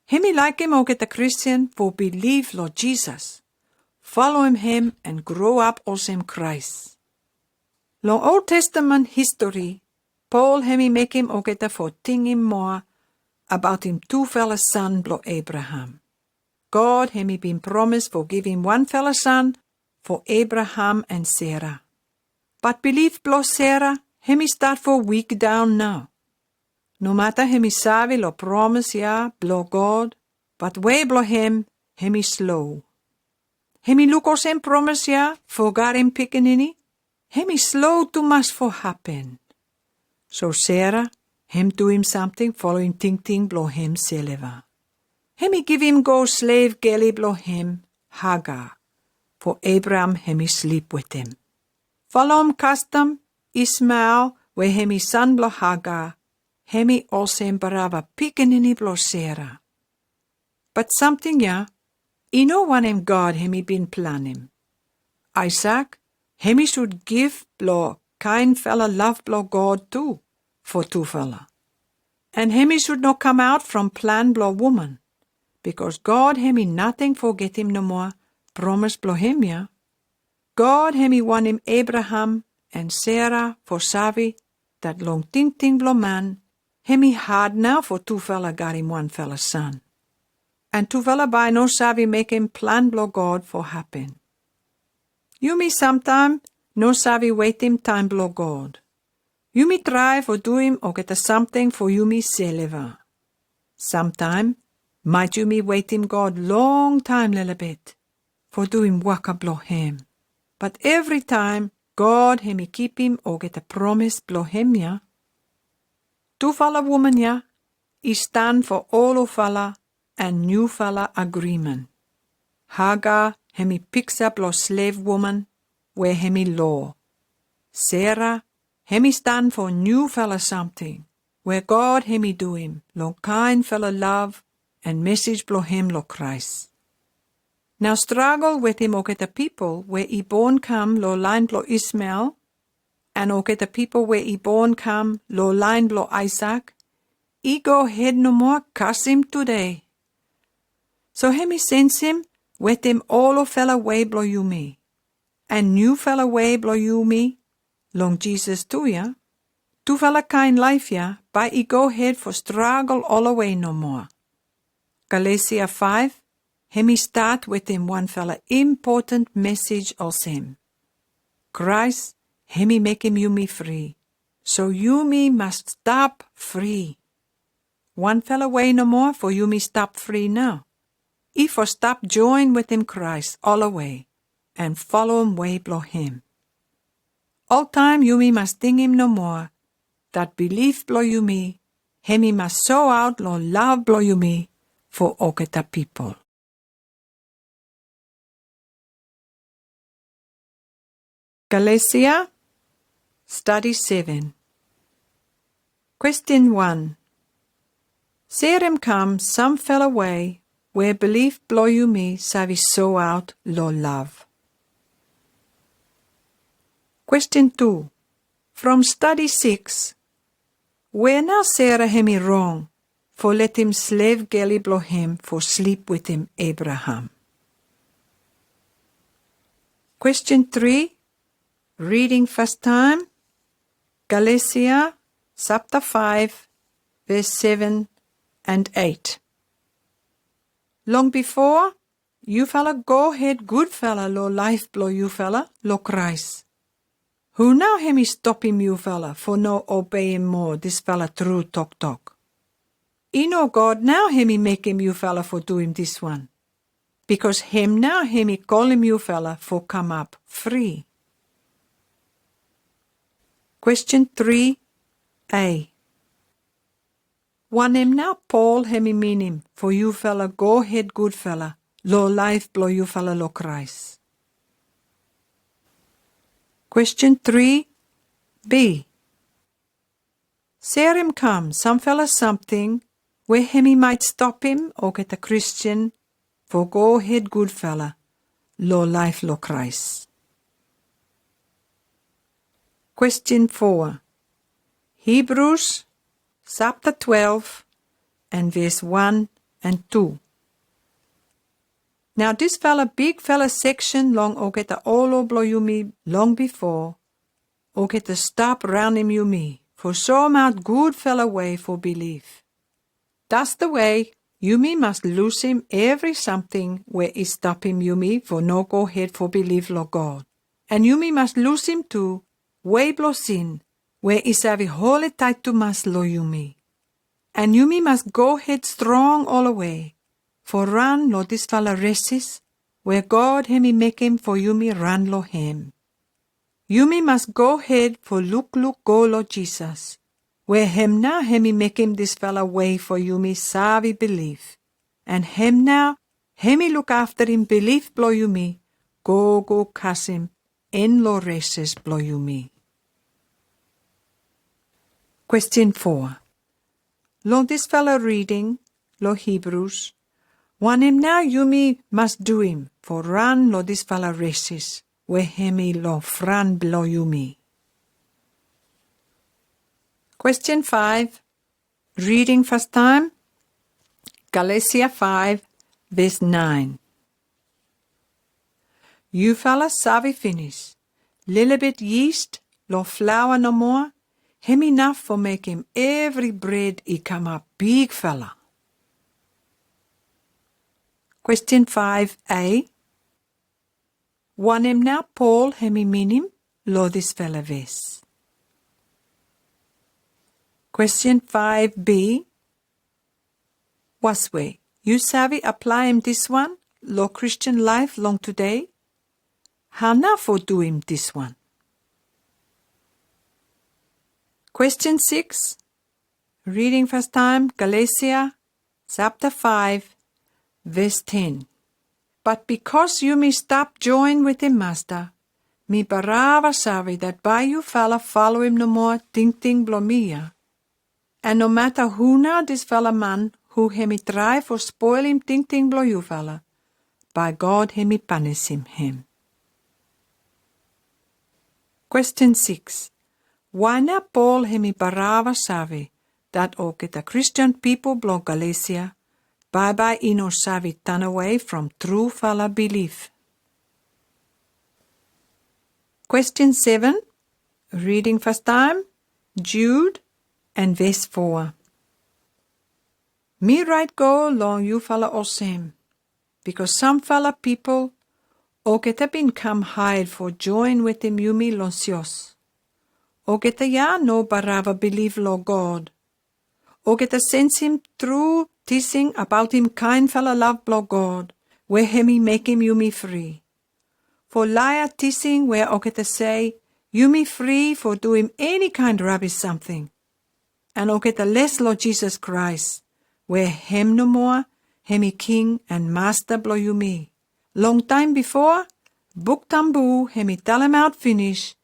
Hemi laekem oketa Kristian for biliv long Jesus, foloem hem and grow up olsem Kraes. Long Old Testament histori, Paul hemi mekem oketa for tingim moa abaotem tufala san blong Abraham. God hemi bin promes for givim wanfala san for Abraham and Sera. But biliv blong Sera hemi stat for wik daon nao. No mata hemi save long promes ya blong God, but wei blong hem hemi slow. Hemi luk olsem promes ya for garim pikinini hemi slow tumas for hapen. So Sera hem duim samting foloem tingting blong hemselva. Hemi givim go slev geli blong hem, Hagar, for Abraham hemi slip wetem. Foloem kastom, Ismael, we hemi san blong Hagar, hemi olsem barava pikinini blong Sera. But samting ya i no wanem God hemi bin planem. Isaak hemi should gif blong kaenfala lav blong God tu for tufala. And hemi should no kamaot from plan blong woman, bikos God hemi nating fogetem no moa promes blong hem ya. God hemi wanem Abraham and Sera for save dat long tingting blong man, hemi had nao for tufala garim wanfala san. And tufala bae no save mekem plan blong God for hapen. Yumi samtaem no save wetem taem blong God. Yumi trae for duim oketa samting for yumiselva. Samtaem maet yumi wetem God longtaem lelebet for duim waka blong hem. But evritaem God hemi kipim oketa promes blong hem ya. Tufala woman ya i stan for olufala and newfala agrimen. Hagar hemi piksa blo slave woman, we hemi law. Sarah hemi stan fo new fala samting, we God hemi do him lo kain fala love and message blo him lo Christ. Nao struggle wetem oketa pipol we i bon kam lo lain blo Ishmael, and oketa pipol we i bon kam lo lain blo Isaac, i go hed no moa kasim today. So hemi sensem wetem olo fala wei blo yumi, and new fala wei blo yumi, long Jesus tu ya, tu fala kain life ya, bae i go hed fo struggle olo wei no moa. Galatia five, hemi start wetem wan fala important message olsem. Christ hemi mekem yumi free. So yumi must stap free. Wan fala wei no moa fo yumi stap free nao. I fo stap join wetem Christ olo wei, and follow wei blo him. Oltaem yumi must tingim no moa, dat belief blo yumi, hemi must show out lo love blo yumi fo oketa pipol. Galatia, study seven. Question one. Serem kam sam fala wei we belief blo yumi sabi show out lo love. Question two. From study six, we nao Sarah hemi wrong fo letem slave geli blo him fo sleep wetem Abraham. Question three, reading first time, Galatia sapta five, ves seven and eight. Long bifo, yu fala go hed gud fala lo laef blo yu fala lo Kraes. Hu nao hemi stopem yu fala fo no obeem moa dis fala tru toktok? I no God nao hemi mekem yu fala fo duim dis wan, bikos hem nao hemi kolem yu fala fo kamap fri. Question three A. Wanem nao Paul hemi minim fo yu fala go hed gud fala lo laef blo yu fala lo Kraes? Question three B. Serem kam sam fala samting we hemi maet stopem oketa Kristian fo go hed gud fala lo laef lo Kraes. Question four. Hebrews sapta twelve and ves one and two. Nao dis fala big fala seksen long oketa olo blo yumi long bifo, oketa stap raonem yumi fo soemaot gud fala wei fo bilif. Dat's the way yumi mas lusem evri samting we i stopem yumi fo no go hed fo bilif lo God. And yumi mas lusem tu wei blo sin we i save hole taet tumas lo yumi. And yumi mas go hed strong olo wei fo ran lo dis fala resis we God hemi mekem fo yumi ran lo hem. Yumi mas go hed fo lukluk go lo Jisas, we hem nao hemi mekem dis fala wei fo yumi save bilif. And hem nao hemi luk afterem bilif blo yumi gogo kasem en lo resis blo yumi. Question four. Long dis fala reading lo Hebrews, wanem nao yumi mas duim fo ran lo dis fala resis we hemi lo fran blo yumi? Question five. Reading first time, Galatia five, ves nine. Yu fala save finis, lilibit yeast lo flaoa no moa hemi naf fo mekem evri bred i kamap big fala. Question five A. Wanem nao Paul hemi minim lo dis fala ves? Question five B. Waswe, yu save aplaem dis wan lo Kristian laef long tudei? Hao nao fo duim dis wan? Question six. Reading first time, Galatia sapta five, ves ten. But bikos yumi stap joen wetem Masta, mi barava save dat bae yufala faloem nomoa tingting blong mi ya. An no mata hu nao disfala man hu hemi trae fo spolem tingting blong yufala, bae God hemi panisim hem. Question six. Why nao Paul hemi barava save dat olgeta Kristian pipol blong Galesia baebae i no save tanawe from trufala bilif? Question seven. Reading first time, Jude and verse four. Mi raet go long yufala olsem, bikos samfala pipol olgeta bin kam haid fo joen wetem yumi long Sios. Olgeta ya no barava bilif long God. Olgeta sensem tru tising abaot him kaenfala lav blong God, we hemi mekem yumi fri. Fo laea tising we olgeta sei yumi fri fo duim eni kaen rabis samting. An olgeta les long Jisas Kraes, we hem nomoa hemi King an Masta blong yumi. Long taem bifo, Buk Tambu hemi talemaot finis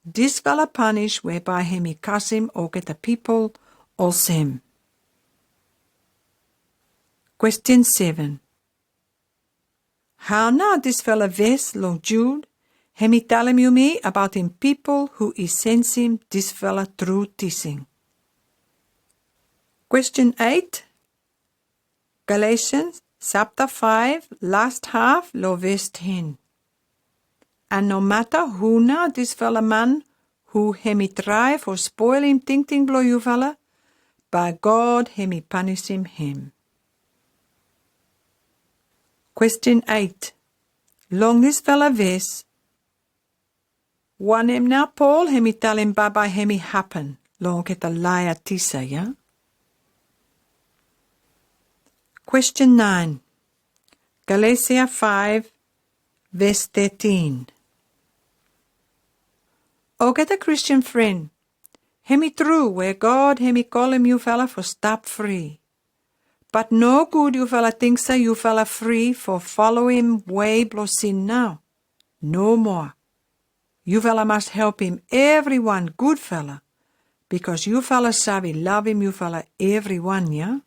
disfala panis we bae hemi kasem olgeta pipol olsem. Question seven. Hao nao disfala ves long Jude hemi talem yumi abaot him pipol hu i sensem disfala tru tising? Question eight. Galatians sapta five, last half, long ves ten. An no mata hu nao disfala man hu hemi trae fo spolem tingting blong yufala, bae God hemi panisim hem. Question eight. Long disfala ves, wanem nao Paul hemi talem baebae hemi hapen long olgeta Laetisa ya? Question nine. Galatia five, verse thirteen. Olgeta Kristian fren, hemi tru we God hemi kolem yufala fo stap fri. But no gud yufala ting se yufala fri fo faloem wei blong sin nao. No moa. Yufala mas helpem evriwan gudfala, bikos yufala save lavem yufala evriwan ya.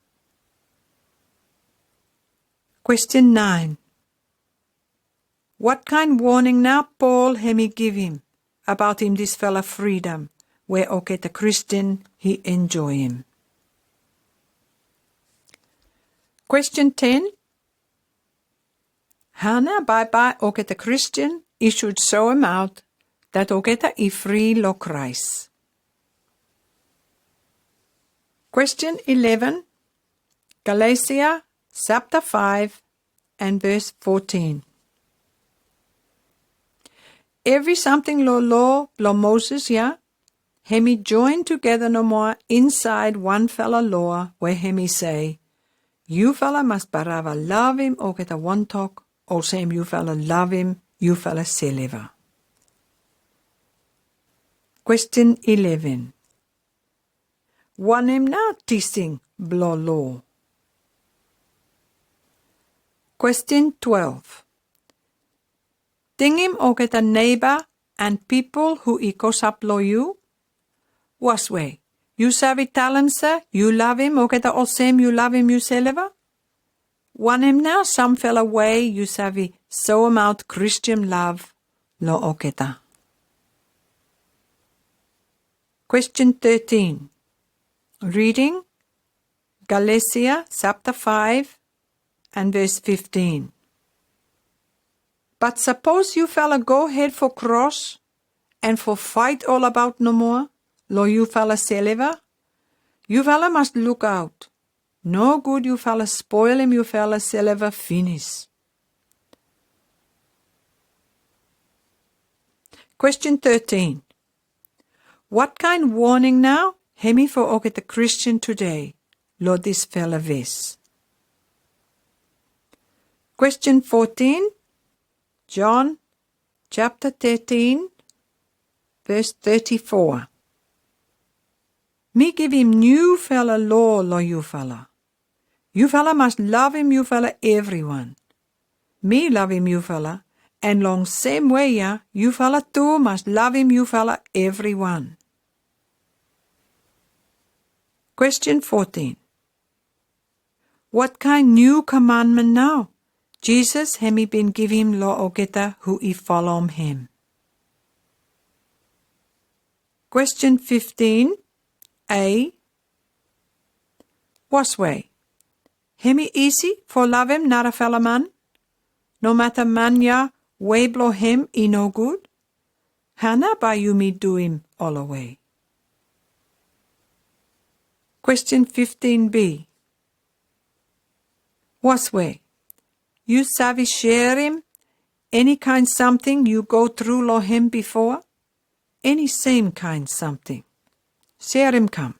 Question nine. What kind warning nao Paul hemi givim abautem disfala fridom we olgeta Kristian i enjoem? Question ten. Hao nao baebae olgeta Kristian i should soemaot dat olgeta i fri long Kraes? Question eleven. Galatia sapta five and verse fourteen. Evri samting long Loa blong Moses ya hemi joen tugeta nomoa insaed wanfala loa we hemi se, yufala mas barava lavem olgeta wantok olsem yufala lavem yufala selva. Question eleven. Wanem nao tising blong Loa? Question twelve. Tingim olgeta neiba and pipol hu i kosap long yu. Waswe, yu save talem se yu lavem olgeta olsem yu lavem yuselva? Wanem nao samfala wei yu save soemaot Kristian lav long olgeta? Question thirteen. Reading Galatia sapta five and verse fifteen. But sapos yufala go hed fo kros and fo faet olabaot nomoa long yufala selva, yufala mas lukaot. No gud yufala spolem yufala selva finis. Question thirteen. What kind warning nao hemi fo olgeta Kristian tede long disfala ves? Question fourteen. John sapta thirteen, verse thirty-four. Mi givim nyufala loa long yufala. Yufala mas lavem yufala evriwan. Mi lovim yufala, and long same way ya, yufala tu mas lovim yufala everyone. Question fourteen. What kind new commandment now Jesus hemi bin givim lo olgeta hu i folom hem? Question fifteen A. Waswe, hemi isi fo lovim nara fela man, no mata man ya wei blo hem i no gud? Hana bai yumi duim olowe. Question fifteen B. Waswe, yu save sharim any kind something yu go tru lo hem before? Any same kind something. Sharim kam.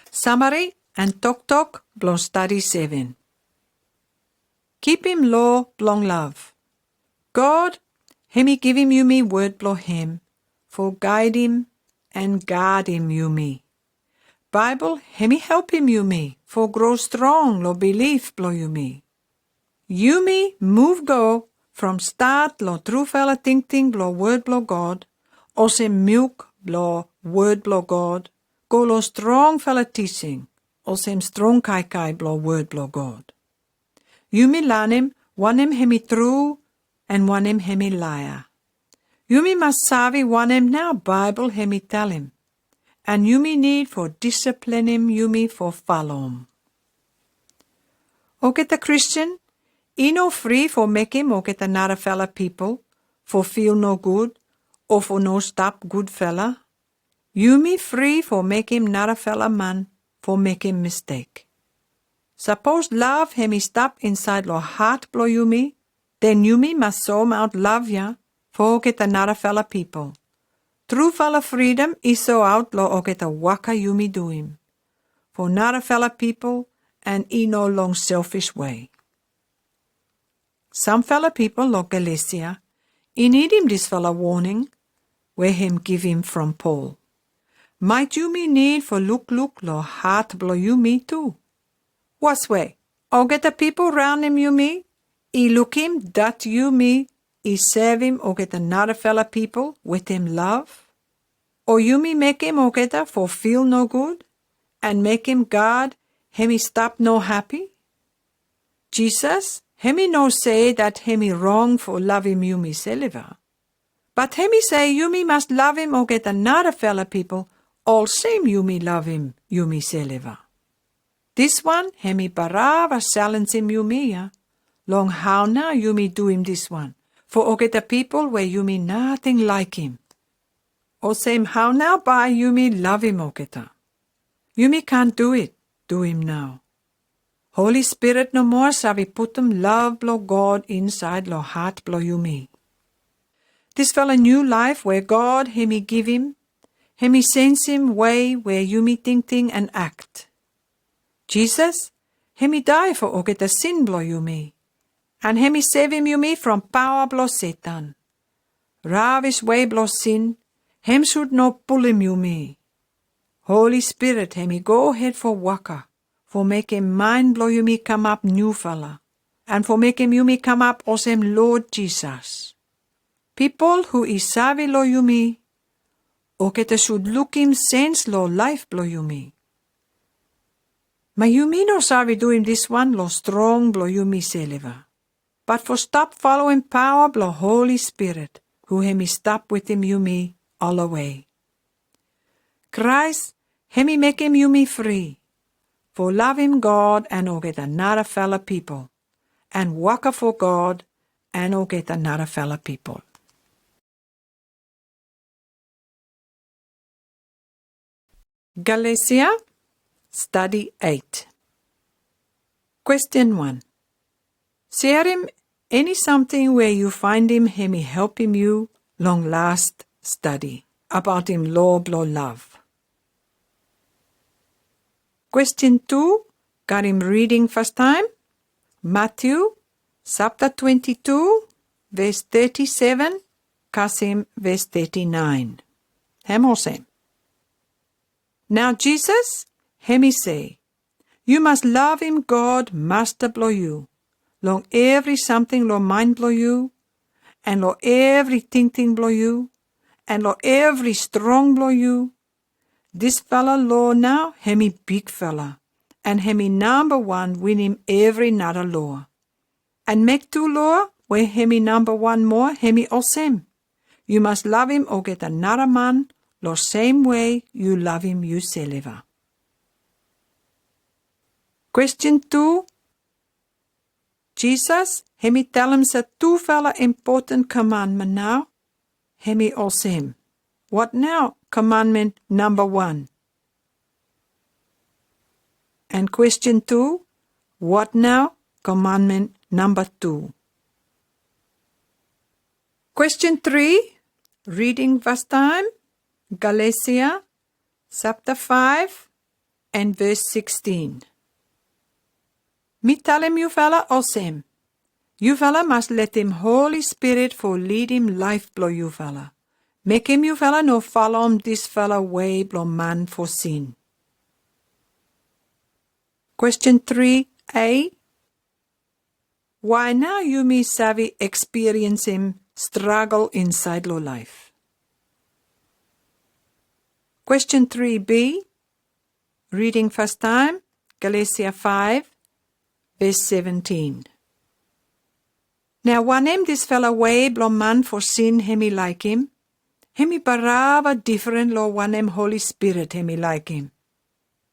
Summary and toktok blo study seven. Kipim lo blong love. God hemi givim yumi word blo hem fo guidim and guardim yumi. Bible hemi helpim yumi fo grow strong lo belief blo yumi. Yumi move go from start lo tru fela tingting blo word blo God, olsem milk blo word blo God, go lo strong fela teaching, olsem strong kaikai blo word blo God. Yumi lanem wanem hemi tru and wanem hemi laia. Yumi mas save wanem nao Bible hemi talem, and yumi need fo disciplinim yumi fo folom. Olgeta Christian i no free fo mekem olgeta nara fela people fo feel no gud o fo no stap gud fela. Yumi free fo mekem nara fela man fo mekem mistake. Sapos love hemi stap inside lo heart blo yumi, then yumi mas soemaot love ya fo olgeta nara fela people. Tru fela freedom i soaot lo olgeta waka yumi duim fo nara fela people and i no long selfish way. Some fela people lo Galatia i nidim dis fela warning we hem givim from Paul. Might yumi need fo lukluk lo heart blo yumi tu. Waswe, olgeta people raonem yumi i lukim dat yumi i sevem olgeta nara fela people wetem love? O yumi mekem olgeta fo feel no gud and mekem God hemi stap no happy? Jesus hemi no se dat hemi wrong fo lovem yumi selva. But hemi se yumi mas lovem olgeta nara fela people olsem yumi lovem yumi selva. Dis wan hemi barabas salensim yumi ya. Long hao nao yumi duim dis wan fo olgeta people we yumi nating laikim? Olsem hao nao bai yumi lovem olgeta? Yumi can't do it, duim nao. Holy Spirit no moa save putum love blo God inside lo heart blo yumi. Dis fela new life we God hemi givim hemi sensem way we yumi tingting and act. Jesus hemi die fo olgeta sin blo yumi and hemi sevem yumi from paoa blo Setan. Ravis way blo sin hem sud no pulum yumi. Holy Spirit hemi go ahead fo waka fo mekem mind blo yumi kamap new fela and fo mekem yumi kamap olsem Lord Jesus. People hu i save lo yumi, olgeta sud lukim sens lo life blo yumi. Ma yumi no save duim dis wan lo strong blo yumi selva, but fo stap foloem paoa blo Holy Spirit hu hemi stap wetem yumi all the way. Kraist hemi mekem yumi free fo lovem God and olgeta nara fela people, and waka fo God and olgeta nara fela people. Galatia, Study eight. Question one. Sharim any something we yu findem hemi helpem yu long last study aboutem law blo love. Question two, ganim reading fast time. Matthew sapta twenty-two, verse thirty-seven kasem verse thirty-nine. Hem olsem. Nao Jesus hemi se, Yu mas lavim God, Masta blong yu, long evri samting long maen blong yu, and long evri tingting blong yu, and long evri strong blong yu. Disfala loa nao hemi bigfala, and hemi namba wan winim evri nara loa. And mek tu loa we hemi namba wan moa hemi olsem: yu mas lavim olgeta nara man long sem wei yu lavim yuself. Kwesten tu. Jisas hemi talem sa tufala impoten komandmen nao. Hemi olsem: Wat nao komandmen namba wan? And kwesten tu: Wat nao komandmen namba tu? Kwesten tri, reading fas taem, Galesia sapta faef and ves sikstin. Mi talem yufala olsem: yufala mas letem Holi Spirit fo lidim laef blong yufala. Mekem yufala no falom disfala wei blong man fo sin. Kwesten tri A. Why nao yumi save eksperiensem stragel insaed long laef? Kwesten tri B, reading fas taem, Galesia faef, ves seventin. Nao wanem disfala wei blong man fo sin hemi laekem, hemi baraba difren long wanem Holi Spirit hemi laekem.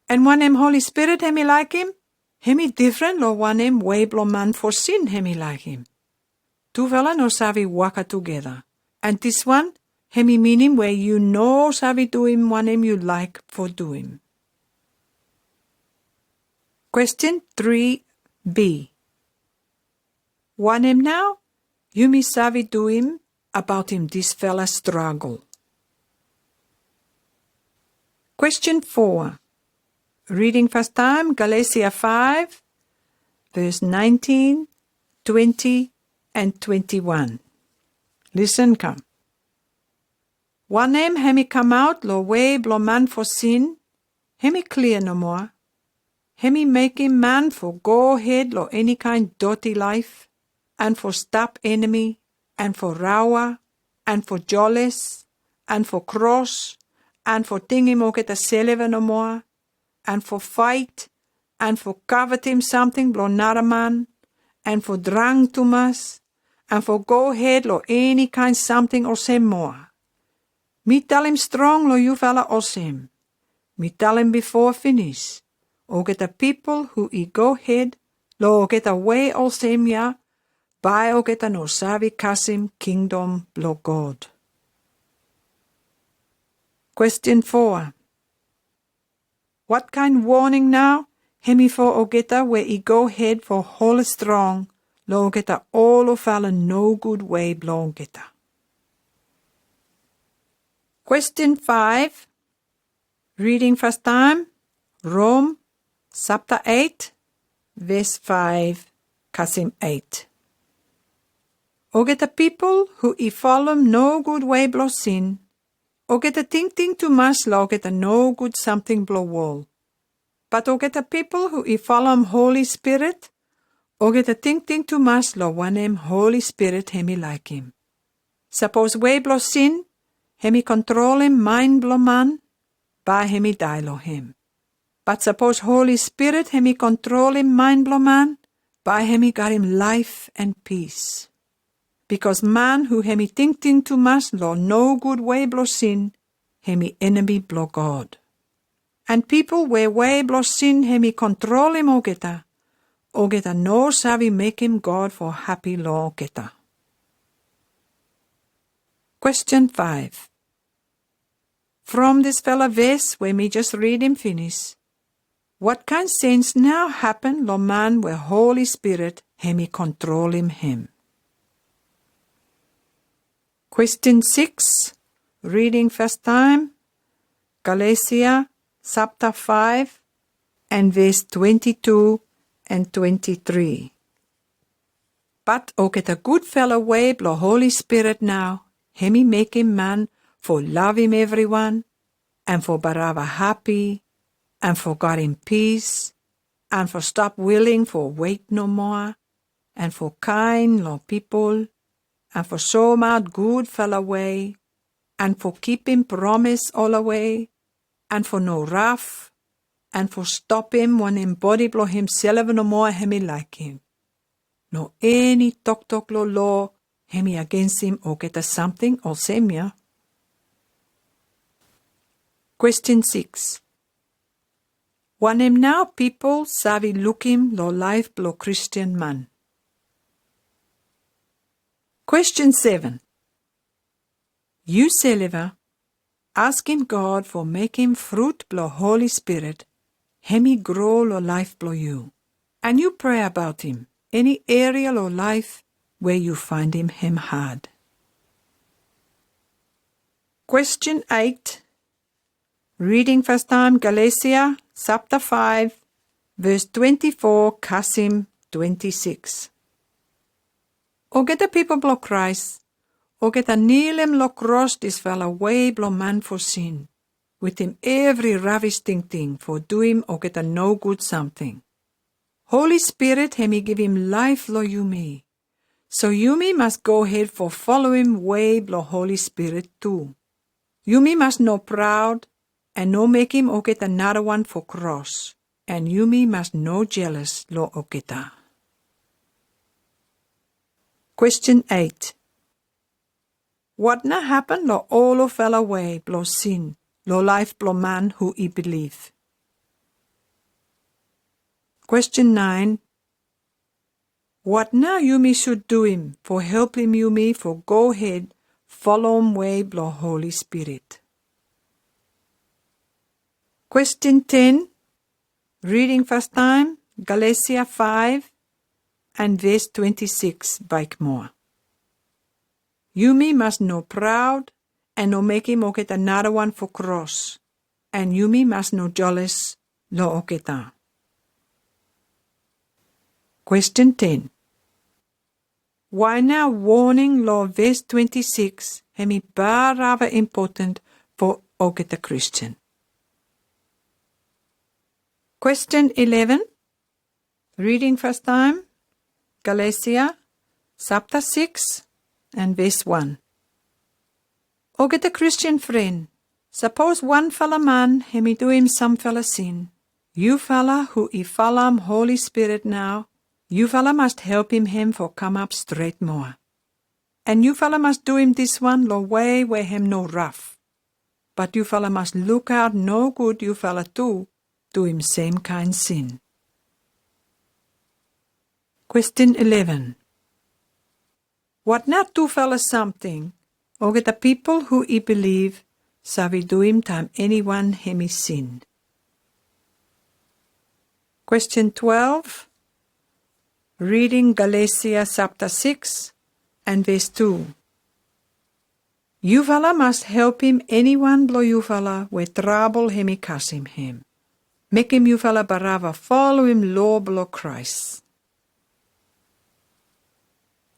And wanem Holi Spirit hemi laekem, hemi difren long wanem wei blong man fo sin hemi laekem. Tufala no save waka tugeta. And diswan hemi minim we yu no save duim wanem yu laek fo duim. Kwesten tri B. Wanem nao yumi save duim abaotem disfala stragel? Kwesten foa. Reading fas taem, Galesia faef, ves naentin, twenti, and twenti wan. Listen kam. Wanem hemi kamaot long wei blong man fo sin, hemi klia nomoa. Hemi mekem man fo gohed long eni kaen doti laef, and fo stap enemi, and fo rawa, and fo joles, and fo kros, and fo tingim olgeta selva nomoa, and fo faet, and fo kovetem samting blong nara man, and fo drang tumas, and fo gohed long eni kaen samting olsem moa. Mi talem strong long yufala olsem. Mi talem bifo finis. Olgeta pipol hu i gohed long olgeta wei olsem ya, bae olgeta no save kasem kingdom blong God. Kwesten foa. Wat kaen woning nao hemi fo olgeta we i gohed fo hola strong long olgeta olofala nogud wei blong olgeta? Kwesten faef. Reading fas taem, Rom sapta eit, ves faef kasem eit. Olgeta pipol hu i folem nogud wei blong sin, olgeta tingting tumas long olgeta nogud samting blong wol. But olgeta pipol hu i folem Holi Spirit, olgeta tingting tumas long wanem Holi Spirit hemi laekem. Sapos wei blong sin hemi kontrolem maen blong man, bae hemi dae long hem. But sapos Holi Spirit hemi kontrolem maen blong man, bae hemi gatem laef and pis. Bikos man hu hemi tingting tumas long nogud wei blong sin, hemi enemi blong God. And pipol we wei blong sin hemi kontrolem olgeta, olgeta no save mekem God fo hapi long olgeta. Kwesten faef. From disfala ves we mi jes ridim finis, wat kaen sens nao hapen long man we Holi Spirit hemi kontrolem hem? Kwesten sikis, reading fas taem, Galesia sapta faef and ves twenti tu and twenti tri. But olgeta gudfala wei blong Holi Spirit nao hemi mekem man fo lavem evriwan, and fo baraba hapi, and fo gatem pis, and for stop willing for wait no more, and for kind long people, and for show 'em out good fala way, and for keeping promise all the way, and for no rough, and for stop him when him body blong him selva no more hemi like him. No any toktok long law hemi against him olgeta something olsem ya. Question six. Wanem nao people sabi lukim long life blong Christian man? Question seven. Yu selva askim God for mekim fruit blong Holy Spirit hemi grow long life blong yu, and yu pray about him any area long life where yu find him hem hard. Question eight. Reading first time Galatia chapter five, verse twenty-four kasim twenty-six. Olgeta people blong Christ, olgeta nilem long cross dis fala way blong man for sin, with him every rubbish tingting for do him olgeta no good something. Holy Spirit hemi give him life long yumi. So yumi must go ahead for follow him way blong Holy Spirit too. Yumi must no proud, and no mekim olgeta nada one for cross, and yumi must no jealous long olgeta. Question eight. Wat nao happen long olo fala way blong sin long life blong man who i believe? Question nine. Wat nao yumi should do him for help him yumi for go ahead follow him way blong Holy Spirit? Question ten. Reading first time Galatia five and verse twenty-six back more. Yumi must no proud, and no mekim olgeta nada one for cross, and yumi must no jealous long olgeta. Question ten. Why nao warning long verse twenty-six hemi barava important for olgeta Christian? Question eleven. Reading first time Galatia chapter six and verse one. Olgeta Christian friend, suppose one fala man hemi do him some fala sin. Yu fala who i fala him Holy Spirit nao, yu fala must help him hem for come up straight more. And yu fala must do him dis one long way where hem no rough. But yu fala must look out no good yu fala too do him same kind sin. Question eleven. Wat nao tu fala something olgeta people who i believe sabi do him time anyone hemi sin? Question twelve. Reading Galatia chapter six and verse two. Yu fala must help him anyone blong yu fala where trouble hemi kasim hem. Mekim yu fala barava follow him law blong Christ.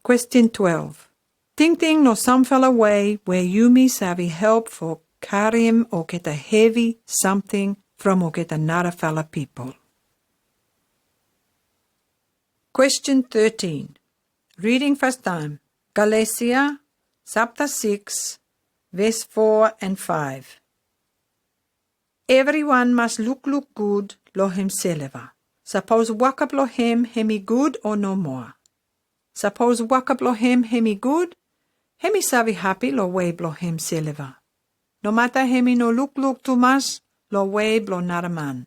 Question twelve. Tingting long some fala way where yumi sabi help for carry him olgeta heavy something from olgeta nada fala people. Question thirteen. Reading first time Galatia chapter six, verse four and five. Everyone must look look good long himselva. Suppose waka blong hem hemi good or no more. Suppose waka blong hem hemi good, hemi sabi happy long way blong himselva. No matter hemi no look look too much long way blong nada man.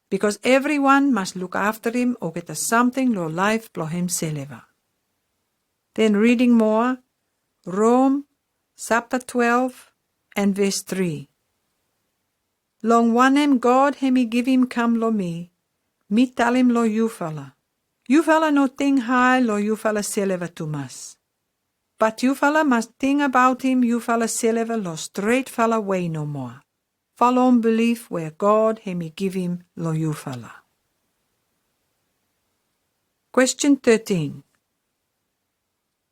Because everyone must look after him olgeta something long life blong himselva. Then reading more, Rome chapter twelve and verse three. Long wanem God hemi give him come long mi, mi tell him long yu fala. Yu fala no ting high long yu fala selva too much. But yu fala must ting about him yu fala selva long straight fala way no more. Follow him belief where God hemi give him long yu fala. Question thirteen.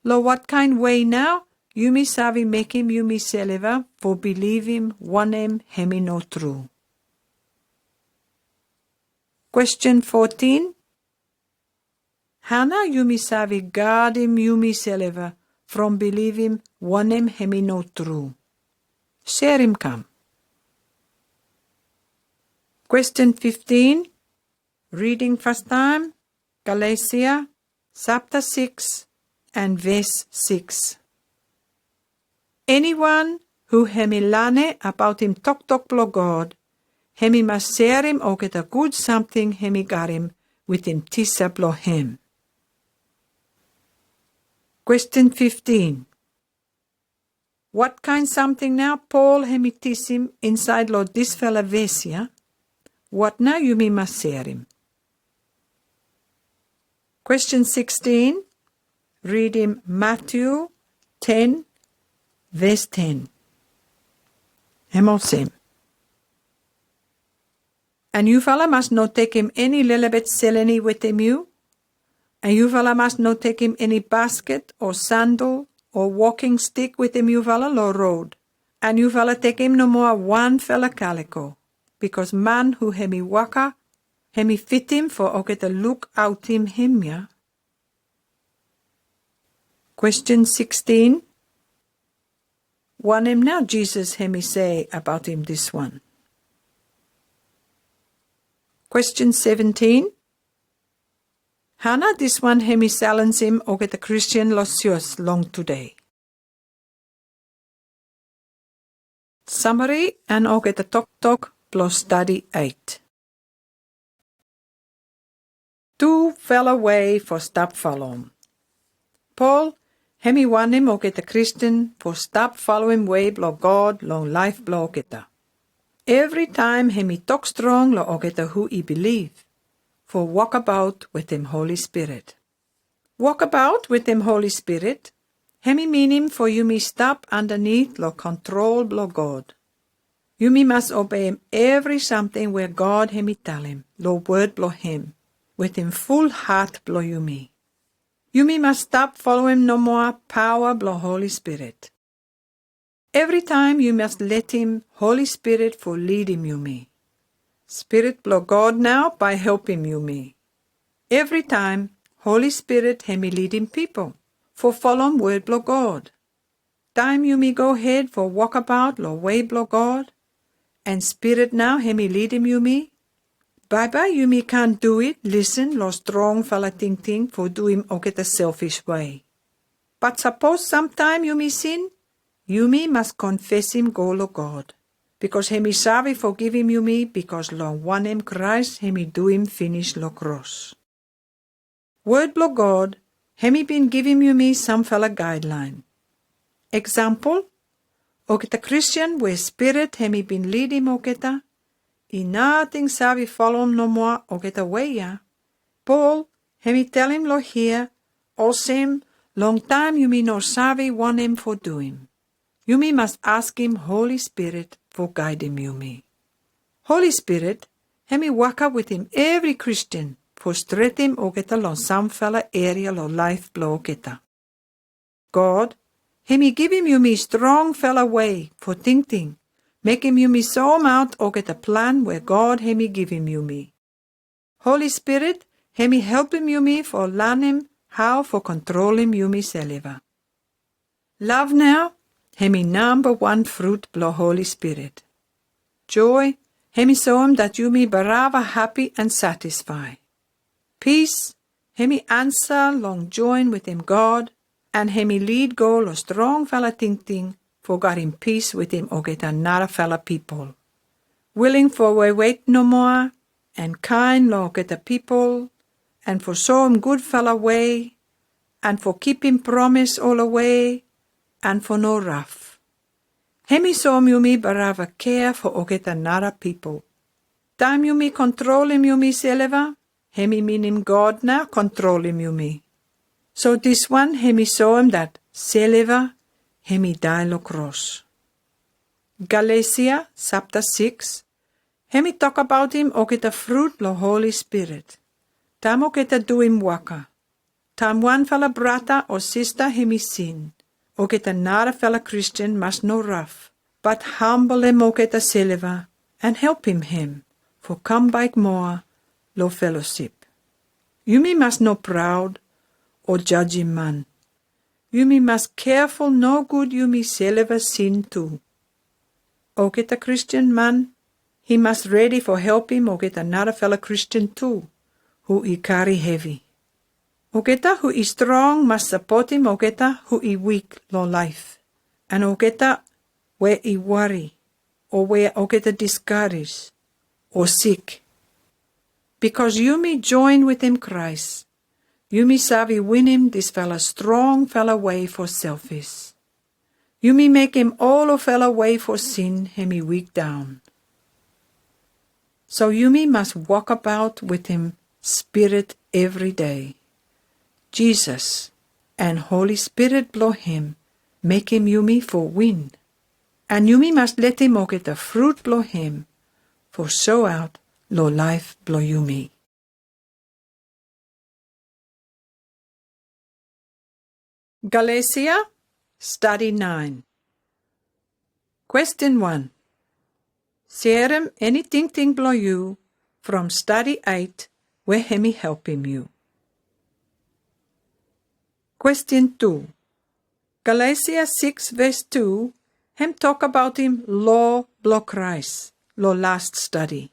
Long what kind way now yumi sabi mekim yumi selva for believe him wanem hemi no true? Question fourteen. Hana yumi savi gadem yumi selva from bilivim wanem hemi no tru? Serim kam. Question fifteen. Reading first time, Galatia chapter six and verse six. Anyone who hemi lane abautim toktok blo God, hemi mas serim olgeta gud samting hemi garim witim tisa blo hem. Question fifteen. What kind samting nao Paul hemi tisim insaed lo dis fala ves ya? What nao yumi mas serim? Question sixteen. Reading Matthew ten, verse ten. Hem olsem. And yu fala mas no tekem eni lelebet seleni wetem yu. And yu fala mas no tekem eni basket o sandal o walking stick wetem yu fala lo rod. And yu fala tekem no moa wan fala kaliko, because man hu hemi waka, hemi fitim fo olgeta luk aotim hem ya. Question sixteen. Wanem nao Jesus hemi say abautim dis wan? Question seventeen. Hana dis wan hemi salensim olgeta Kristian lo sios long tudei? Summary and olgeta toktok blo stadi eight. Tu fala wei fo stap falom. Paul hemi wanem olgeta Kristian fo stap falom wei blo God long laef blo olgeta. Evri taem hemi tok strong lo olgeta hu i biliv fo wakabaot wetem Holi Spirit. Wakabaot wetem Holi Spirit hemi minim fo yumi stap andanit lo kontrol blo God. Yumi mas obeim evri samting we God hemi talem lo word blo hem wetem ful hat blo yumi. Yumi mas stap falom no moa paoa blo Holi Spirit. Evri taem yu mas letem Holi Spirit fo lidim yumi. Spirit blo God nao bae helpem yumi. Evri taem Holi Spirit hemi lidim pipol fo falom word blo God. Taem yumi go hed fo wakabaot lo wei blo God, and Spirit nao hemi lidim yumi, baebae yumi kan du it lisin lo strong fala tingting fo duim olgeta selfish wei. But sapos samtaem yumi sin, yumi mas konfesem go lo God, because hemi save fogivem yumi because lo wanem Kraes hemi duim finis lo kros. Word blo God hemi bin givem yumi sam fala gaedlaen. Eksampol, olgeta Kristian we Spirit hemi bin lidim olgeta, i nating save falom no moa olgeta wei ya. Paul hemi talem lo hia olsem longtaem yumi no save wanem fo duim, yumi mas askem Holi Spirit fo gaedem yumi. Holi Spirit hemi waka wetem evri Kristian fo stretem olgeta lo sam fala eria lo laef blo olgeta. God hemi givem yumi strong fala wei fo tingting, mekem yumi soemaot olgeta plan we God hemi givem yumi. Holi Spirit hemi helpem yumi fo lanem hao fo kontrolem yumi selva. Lav nao hemi namba wan frut blo Holi Spirit. Joe hemi soem dat yumi barava hapi and satisfae. Pis hemi ansa long joen wetem God, and hemi lid go lo strong fala tingting fo garim pis wetem olgeta nara fala pipol. Wiling fo wewet no moa, and kaen lo olgeta pipol, and fo soem gud fala wei, and fo kipim promes olawei, and fo no raf. Hemi soem yumi barava kea fo olgeta nara pipol. Taem yumi kontrolem yumi selva, hemi minim God nao kontrolem yumi. So dis wan hemi soem dat selva hemi dae lo kros. Galatia sapta sikis hemi tokbaot olgeta frut lo Holi Spirit. Taem olgeta duim waka. Taem wan fala brata o sista hemi sin, olgeta nara fala Kristian mas no raf, but hambolem olgeta selva, and helpem hem fo kambaek moa lo fellowship. Yumi mas no proud o judge man. Yumi mas careful no gud yumi selva sin tu. Oketa Christian man, he mas ready for helpim oketa nara fella Christian tu, hu i kari hevi. Oketa hu i strong mas sapotim oketa hu i weak lo life. And oketa we i worry, o we oketa discourage, o sick. Because yumi join with him Christ, yumi sabi winim dis fella strong fella way for selfish. Yumi mekim olo fella way for sin hemi weak down. So yumi mas walk about with him spirit every day. Jesus and Holy Spirit blo him mekim yumi for win. And yumi mas letim oketa fruit blo him for show out lo life blo yumi. Galatia, Study nine. Question one. Serem any tingting blo yu from Study eight we hemi helpim yu. Question two. Galatia six verse two hem talk about him law blo Christ lo last study.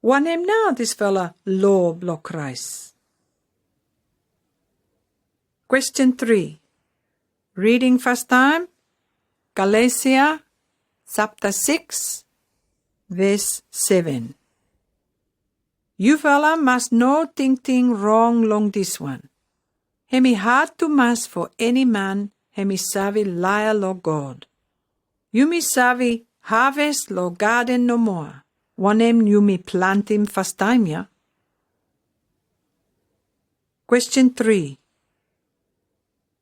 Wanem nau dis fella law blo Christ? Question three. Reading first time, Galatia chapter six, verse seven. Yu fella mas no tingting wrong long dis one. Hemi hard tumas for any man hemi sabi lia lo God. Yumi sabi harvest lo garden no moa wanem yumi plantim first time ya. Question three.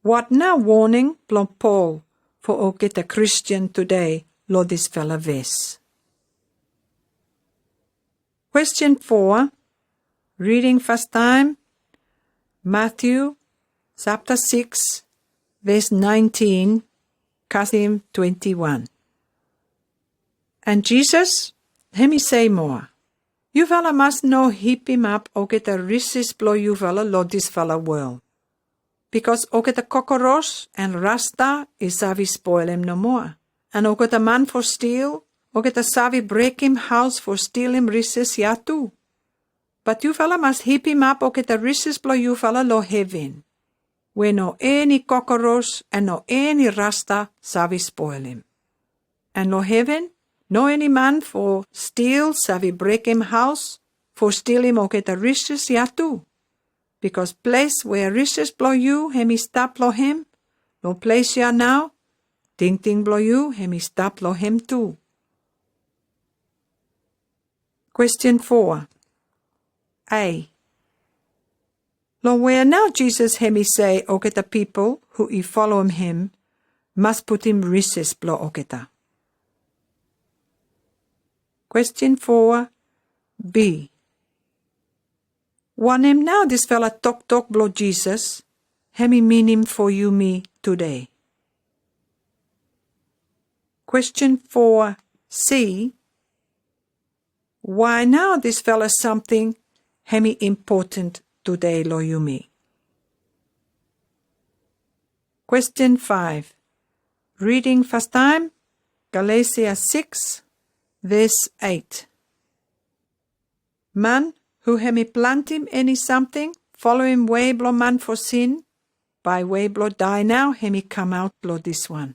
What nau warning blo Paul for oketa Christian today lo dis fella verse? Question four. Reading first time, Matthew chapter six, verse nineteen, kasim twenty-one. And Jesus, hemi say more. Yu fella mas no hipim up oketa riches blo yu fella lo dis fella world. Because oketa kokoros and rasta i sabi spoil em no moa. And oketa man for steal, oketa sabi brekim house for stealim riches ya tu. But yu fella mas hipim up oketa riches blo yu fella lo heven. We no any kokoros and no any rasta sabi spoil em. And lo heven, no any man for steal sabi brekim house, for stealim oketa riches ya tu. Because place where riches blo yu hemi stap lo hem, lo place ya nau, tingting blo yu hemi stap lo hem tu. Question four. A. Lo where nau Jesus hemi say oketa people hu i followim hem mas putim riches blo oketa? Question four B. Wanem nau dis fella toktok blo Jesus hemi minim for yumi today? Question four C. Why nau dis fella something hemi important today lo yumi? Question five. Reading first time, Galatia six, verse eight. Man hu hemi plantim any something followim way blo man for sin, by way blo die nau hemi come out lo dis one.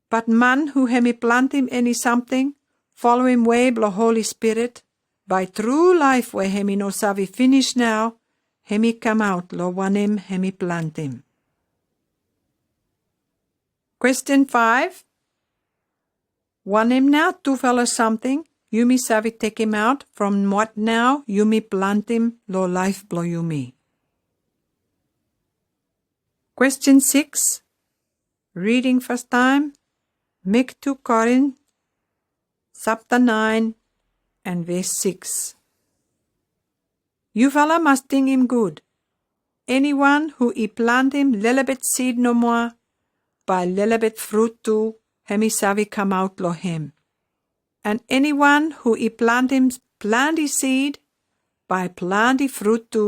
But man hu hemi plantim any something followim way blo Holy Spirit, by true life we hemi no sabi finish nau, hemi come out lo wanem hemi plantim. Question five. Wanem nau tu fella something yumi sabi tekim out from what nau yumi plantim lo life blo yumi? Question six. Reading first time, Mek two Corinth, chapter nine and verse six. Yu fella mas tingim good. Anyone hu i plantim lelebet seed no moa, by lelebet fruit tu hemi sabi come out lo hem. And anyone hu i plantim planti seed, bae plante frut tu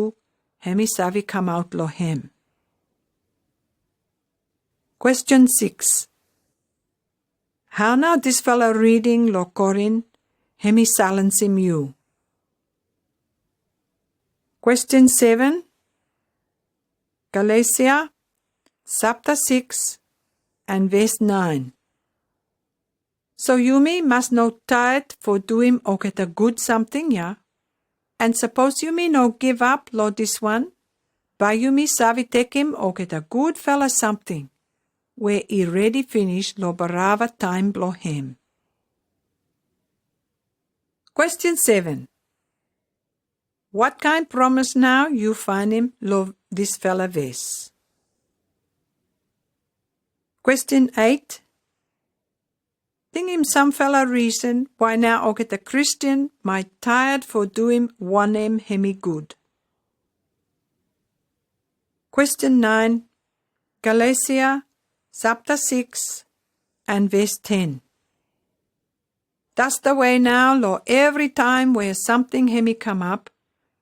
hemi save kamaut long hem. Question six. Hao nao dis fala reading long Korin hemi salensem yu? Question seven. Galatia sapta six and ves nine. So yumi mas no taet fo duim olgeta gud samting ya. And sapos yumi no givap long diswan, bae yumi save tekem olgeta gudfala samting we i redi finis long barava taem blong hem. Question seven. What kaen promes nao yu faenem long disfala ves? Question eight. Tingim samfala risen bae nao olgeta Kristin maet taet fo duim wanem hemi gud. Question nine. Galatia sapta six and ves ten. That's the way nao long evri taem we samting hemi kamap,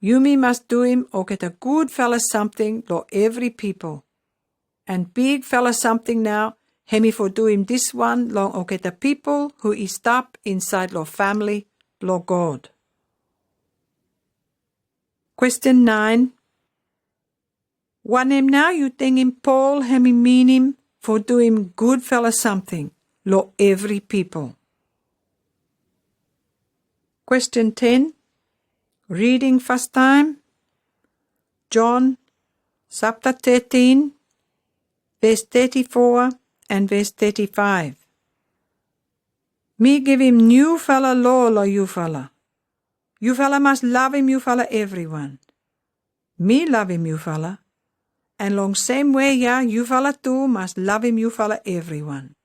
yumi mas duim olgeta gudfala samting long evri pipol. And bigfala samting nao hemi fo duim diswan long olgeta pipol hu i stap insaed long famle blong God. Question nine. Wanem nao yu tingim Pol hemi minim fo duim gudfala samting long evri pipol? Question ten. Reading fastaem. John sapta thirteen, ves thirty-four and ves thirty-five. Mi givim niufala law long yufala. Yufala mas lavem yufala evriwan. Mi lavem yufala, and long same way ya yufala tu mas lavem yufala evriwan.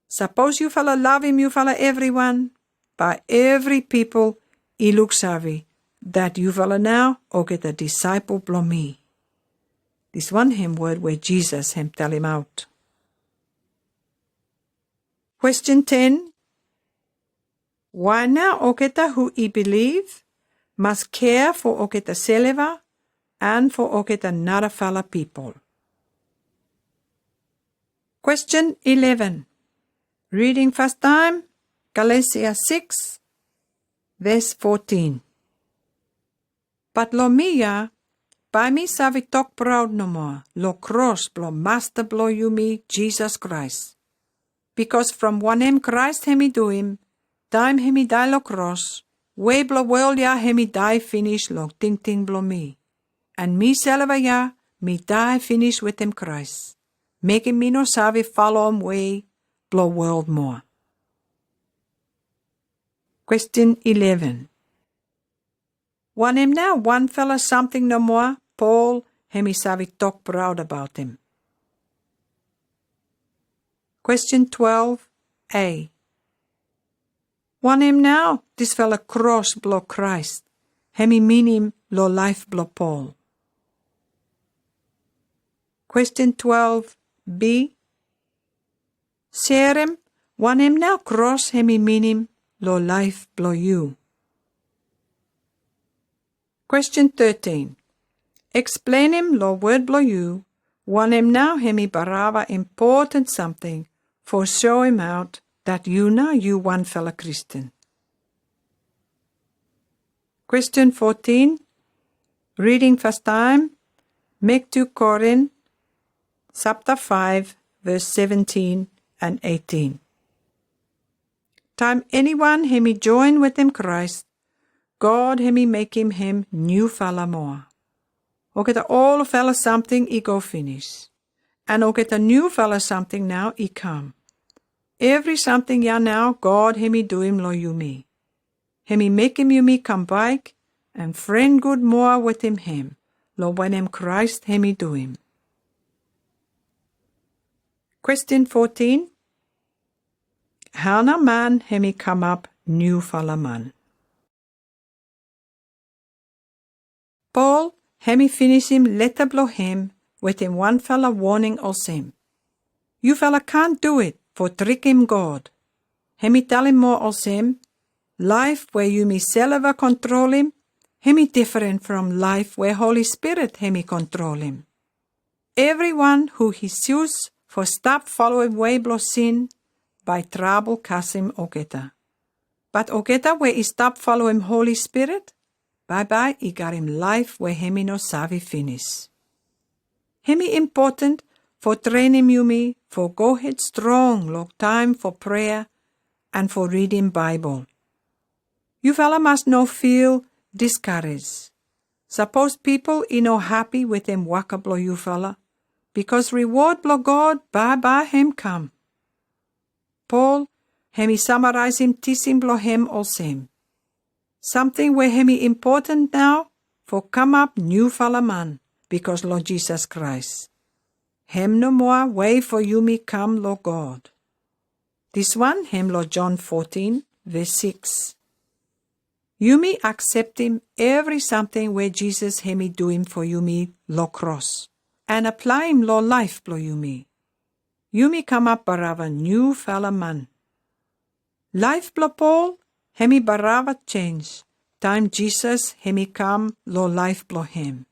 Sapos yufala lavem yufala evriwan, bae evri pipol i luksave that yufala nao olgeta disaepol blong mi. Diswan hem word we Jesus hem talem aot. Question ten. Wae nao olgeta hu i bilif mas kea fo olgeta selva and fo olgeta narafala pipol? Question eleven. Reading fastaem. Galatia six, ves fourteen. But long mi ya, bae mi save tok praod no moa long kros blong Masta blong yumi, Jesus Christ. Bikos from wanem Christ hemi duim, taem hemi dae long kros, wei blong wol ya hemi dae finis long tingting blong mi. And miselva ya, mi dae finis wetem Christ, mekem mi no save falom wei blong wol moa. Question eleven. Wanem nao wanfala samting no moa Pol hemi save tok praod abaot hem? Question twelve A. Wanem nao disfala kros blong Christ hemi minim long laef blong Pol? Question twelve B. Serem wanem nao kros hemi minim long laef blong yu. Question thirteen. Eksplenem long word blong yu wanem nao hemi barava impoten samting fo soemaot that yu nao yu wanfala Kristin. Question fourteen. Reading fastaem, mek tu Korin sapta five, ves seventeen and eighteen. Taem eniwan hemi joen wetem Christ, God hemi mekem hem niufala moa. Olgeta olfala samting i go finis, and olgeta niufala samting nao i kam. Evri samting ya nao God hemi duim long yumi. Hemi mekem yumi kam baek and fren gud moa wetem hem long wanem Christ hemi duim. Question fourteen. Hao nao man hemi kamap niufala man? Pol hemi finisem leta blong hem wetem wanfala woning olsem, yufala kan du it fo trikem God. Hemi talem moa olsem, laef we yumi selva kontrolem Hemi diferen from laef we Holi Spirit hemi kontrolem. Evriwan hu i sius fo stap foloem wei blong sin, bae trabel kasem olgeta. Bat olgeta we i stap foloem Holi Spirit, baebae i garim laef we hemi no save finis. Hemi impoten fo trenem yumi fo go hed strong long taem fo prea an fo ridem Baebol. Yufala mas no feel discourage. Sapos pipol i no hapi wetem waka blong yufala, bikos reward blong God baebae hem kam. Pol hemi samaraesem tising blong hem olsem: Samting we hemi impoten nao fo kamap niufala man bikos long Jisas Kraes. Hem no moa wei fo yumi kam long God. Dis wan hem long John fourteen, verse six. Yumi akseptem evri samting we Jisas hemi duem fo yumi long kros, an aplaem long laef blong yumi. Yumi kamap barava niufala man. Laef blong Pol hemi barava jenis taem Jisas hemi kam long laef blong hem.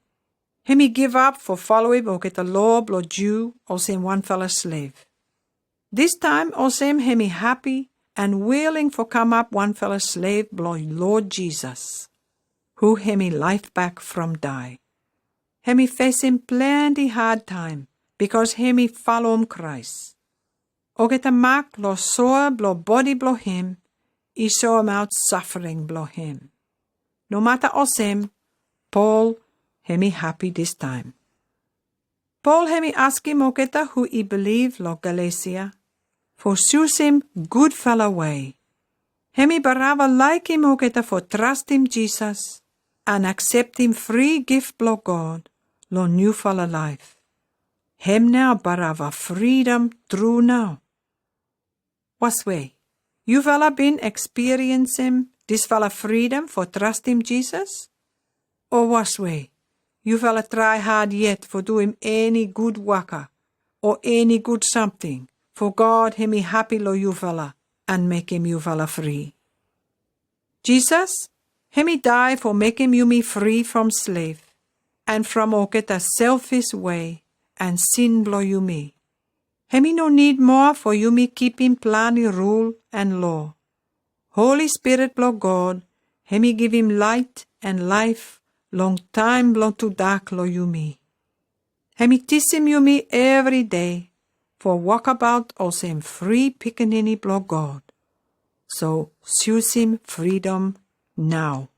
Hemi givap fo foloem olgeta loa blong Jew olsem wanfala slev. Dis taem olsem hemi hapi an wiling fo kamap wanfala slev blong Lord Jisas, hu hemi laef bak from dae. Hemi fesem plante had taem bikos hemi foloem Kraes. Olgeta mak long soa blong bodi blong hem i soemaot safering blong hem. Nomata olsem, Pol hemi hapi dis taem. Pol hemi askem olgeta hu i bilif long Galesia fo susem gudfala wei. Hemi barava laekem olgeta fo trastem Jisas an akseptem fri gif blong God long niufala laef. Hem nao barava fridom tru nao. Waswe, yufala bin ekspiriensem disfala fridom fo trastem Jisas? O waswe, yufala trae had yet fo duem eni gud waka o eni gud samting fo God hemi hapi long yufala an mekem yufala fri? Jisas hemi dae fo mekem yumi fri from slev an from olgeta selfis wei an sin blong yumi. Hemi no nid moa fo yumi kipem plante rul an loa. Holi Spirit blong God hemi givem laet an laef long taem blong tudak long yumi. Hemi tisem yumi evri dei fo wokabaot olsem fri pikinini blong God. So susem fridom nao.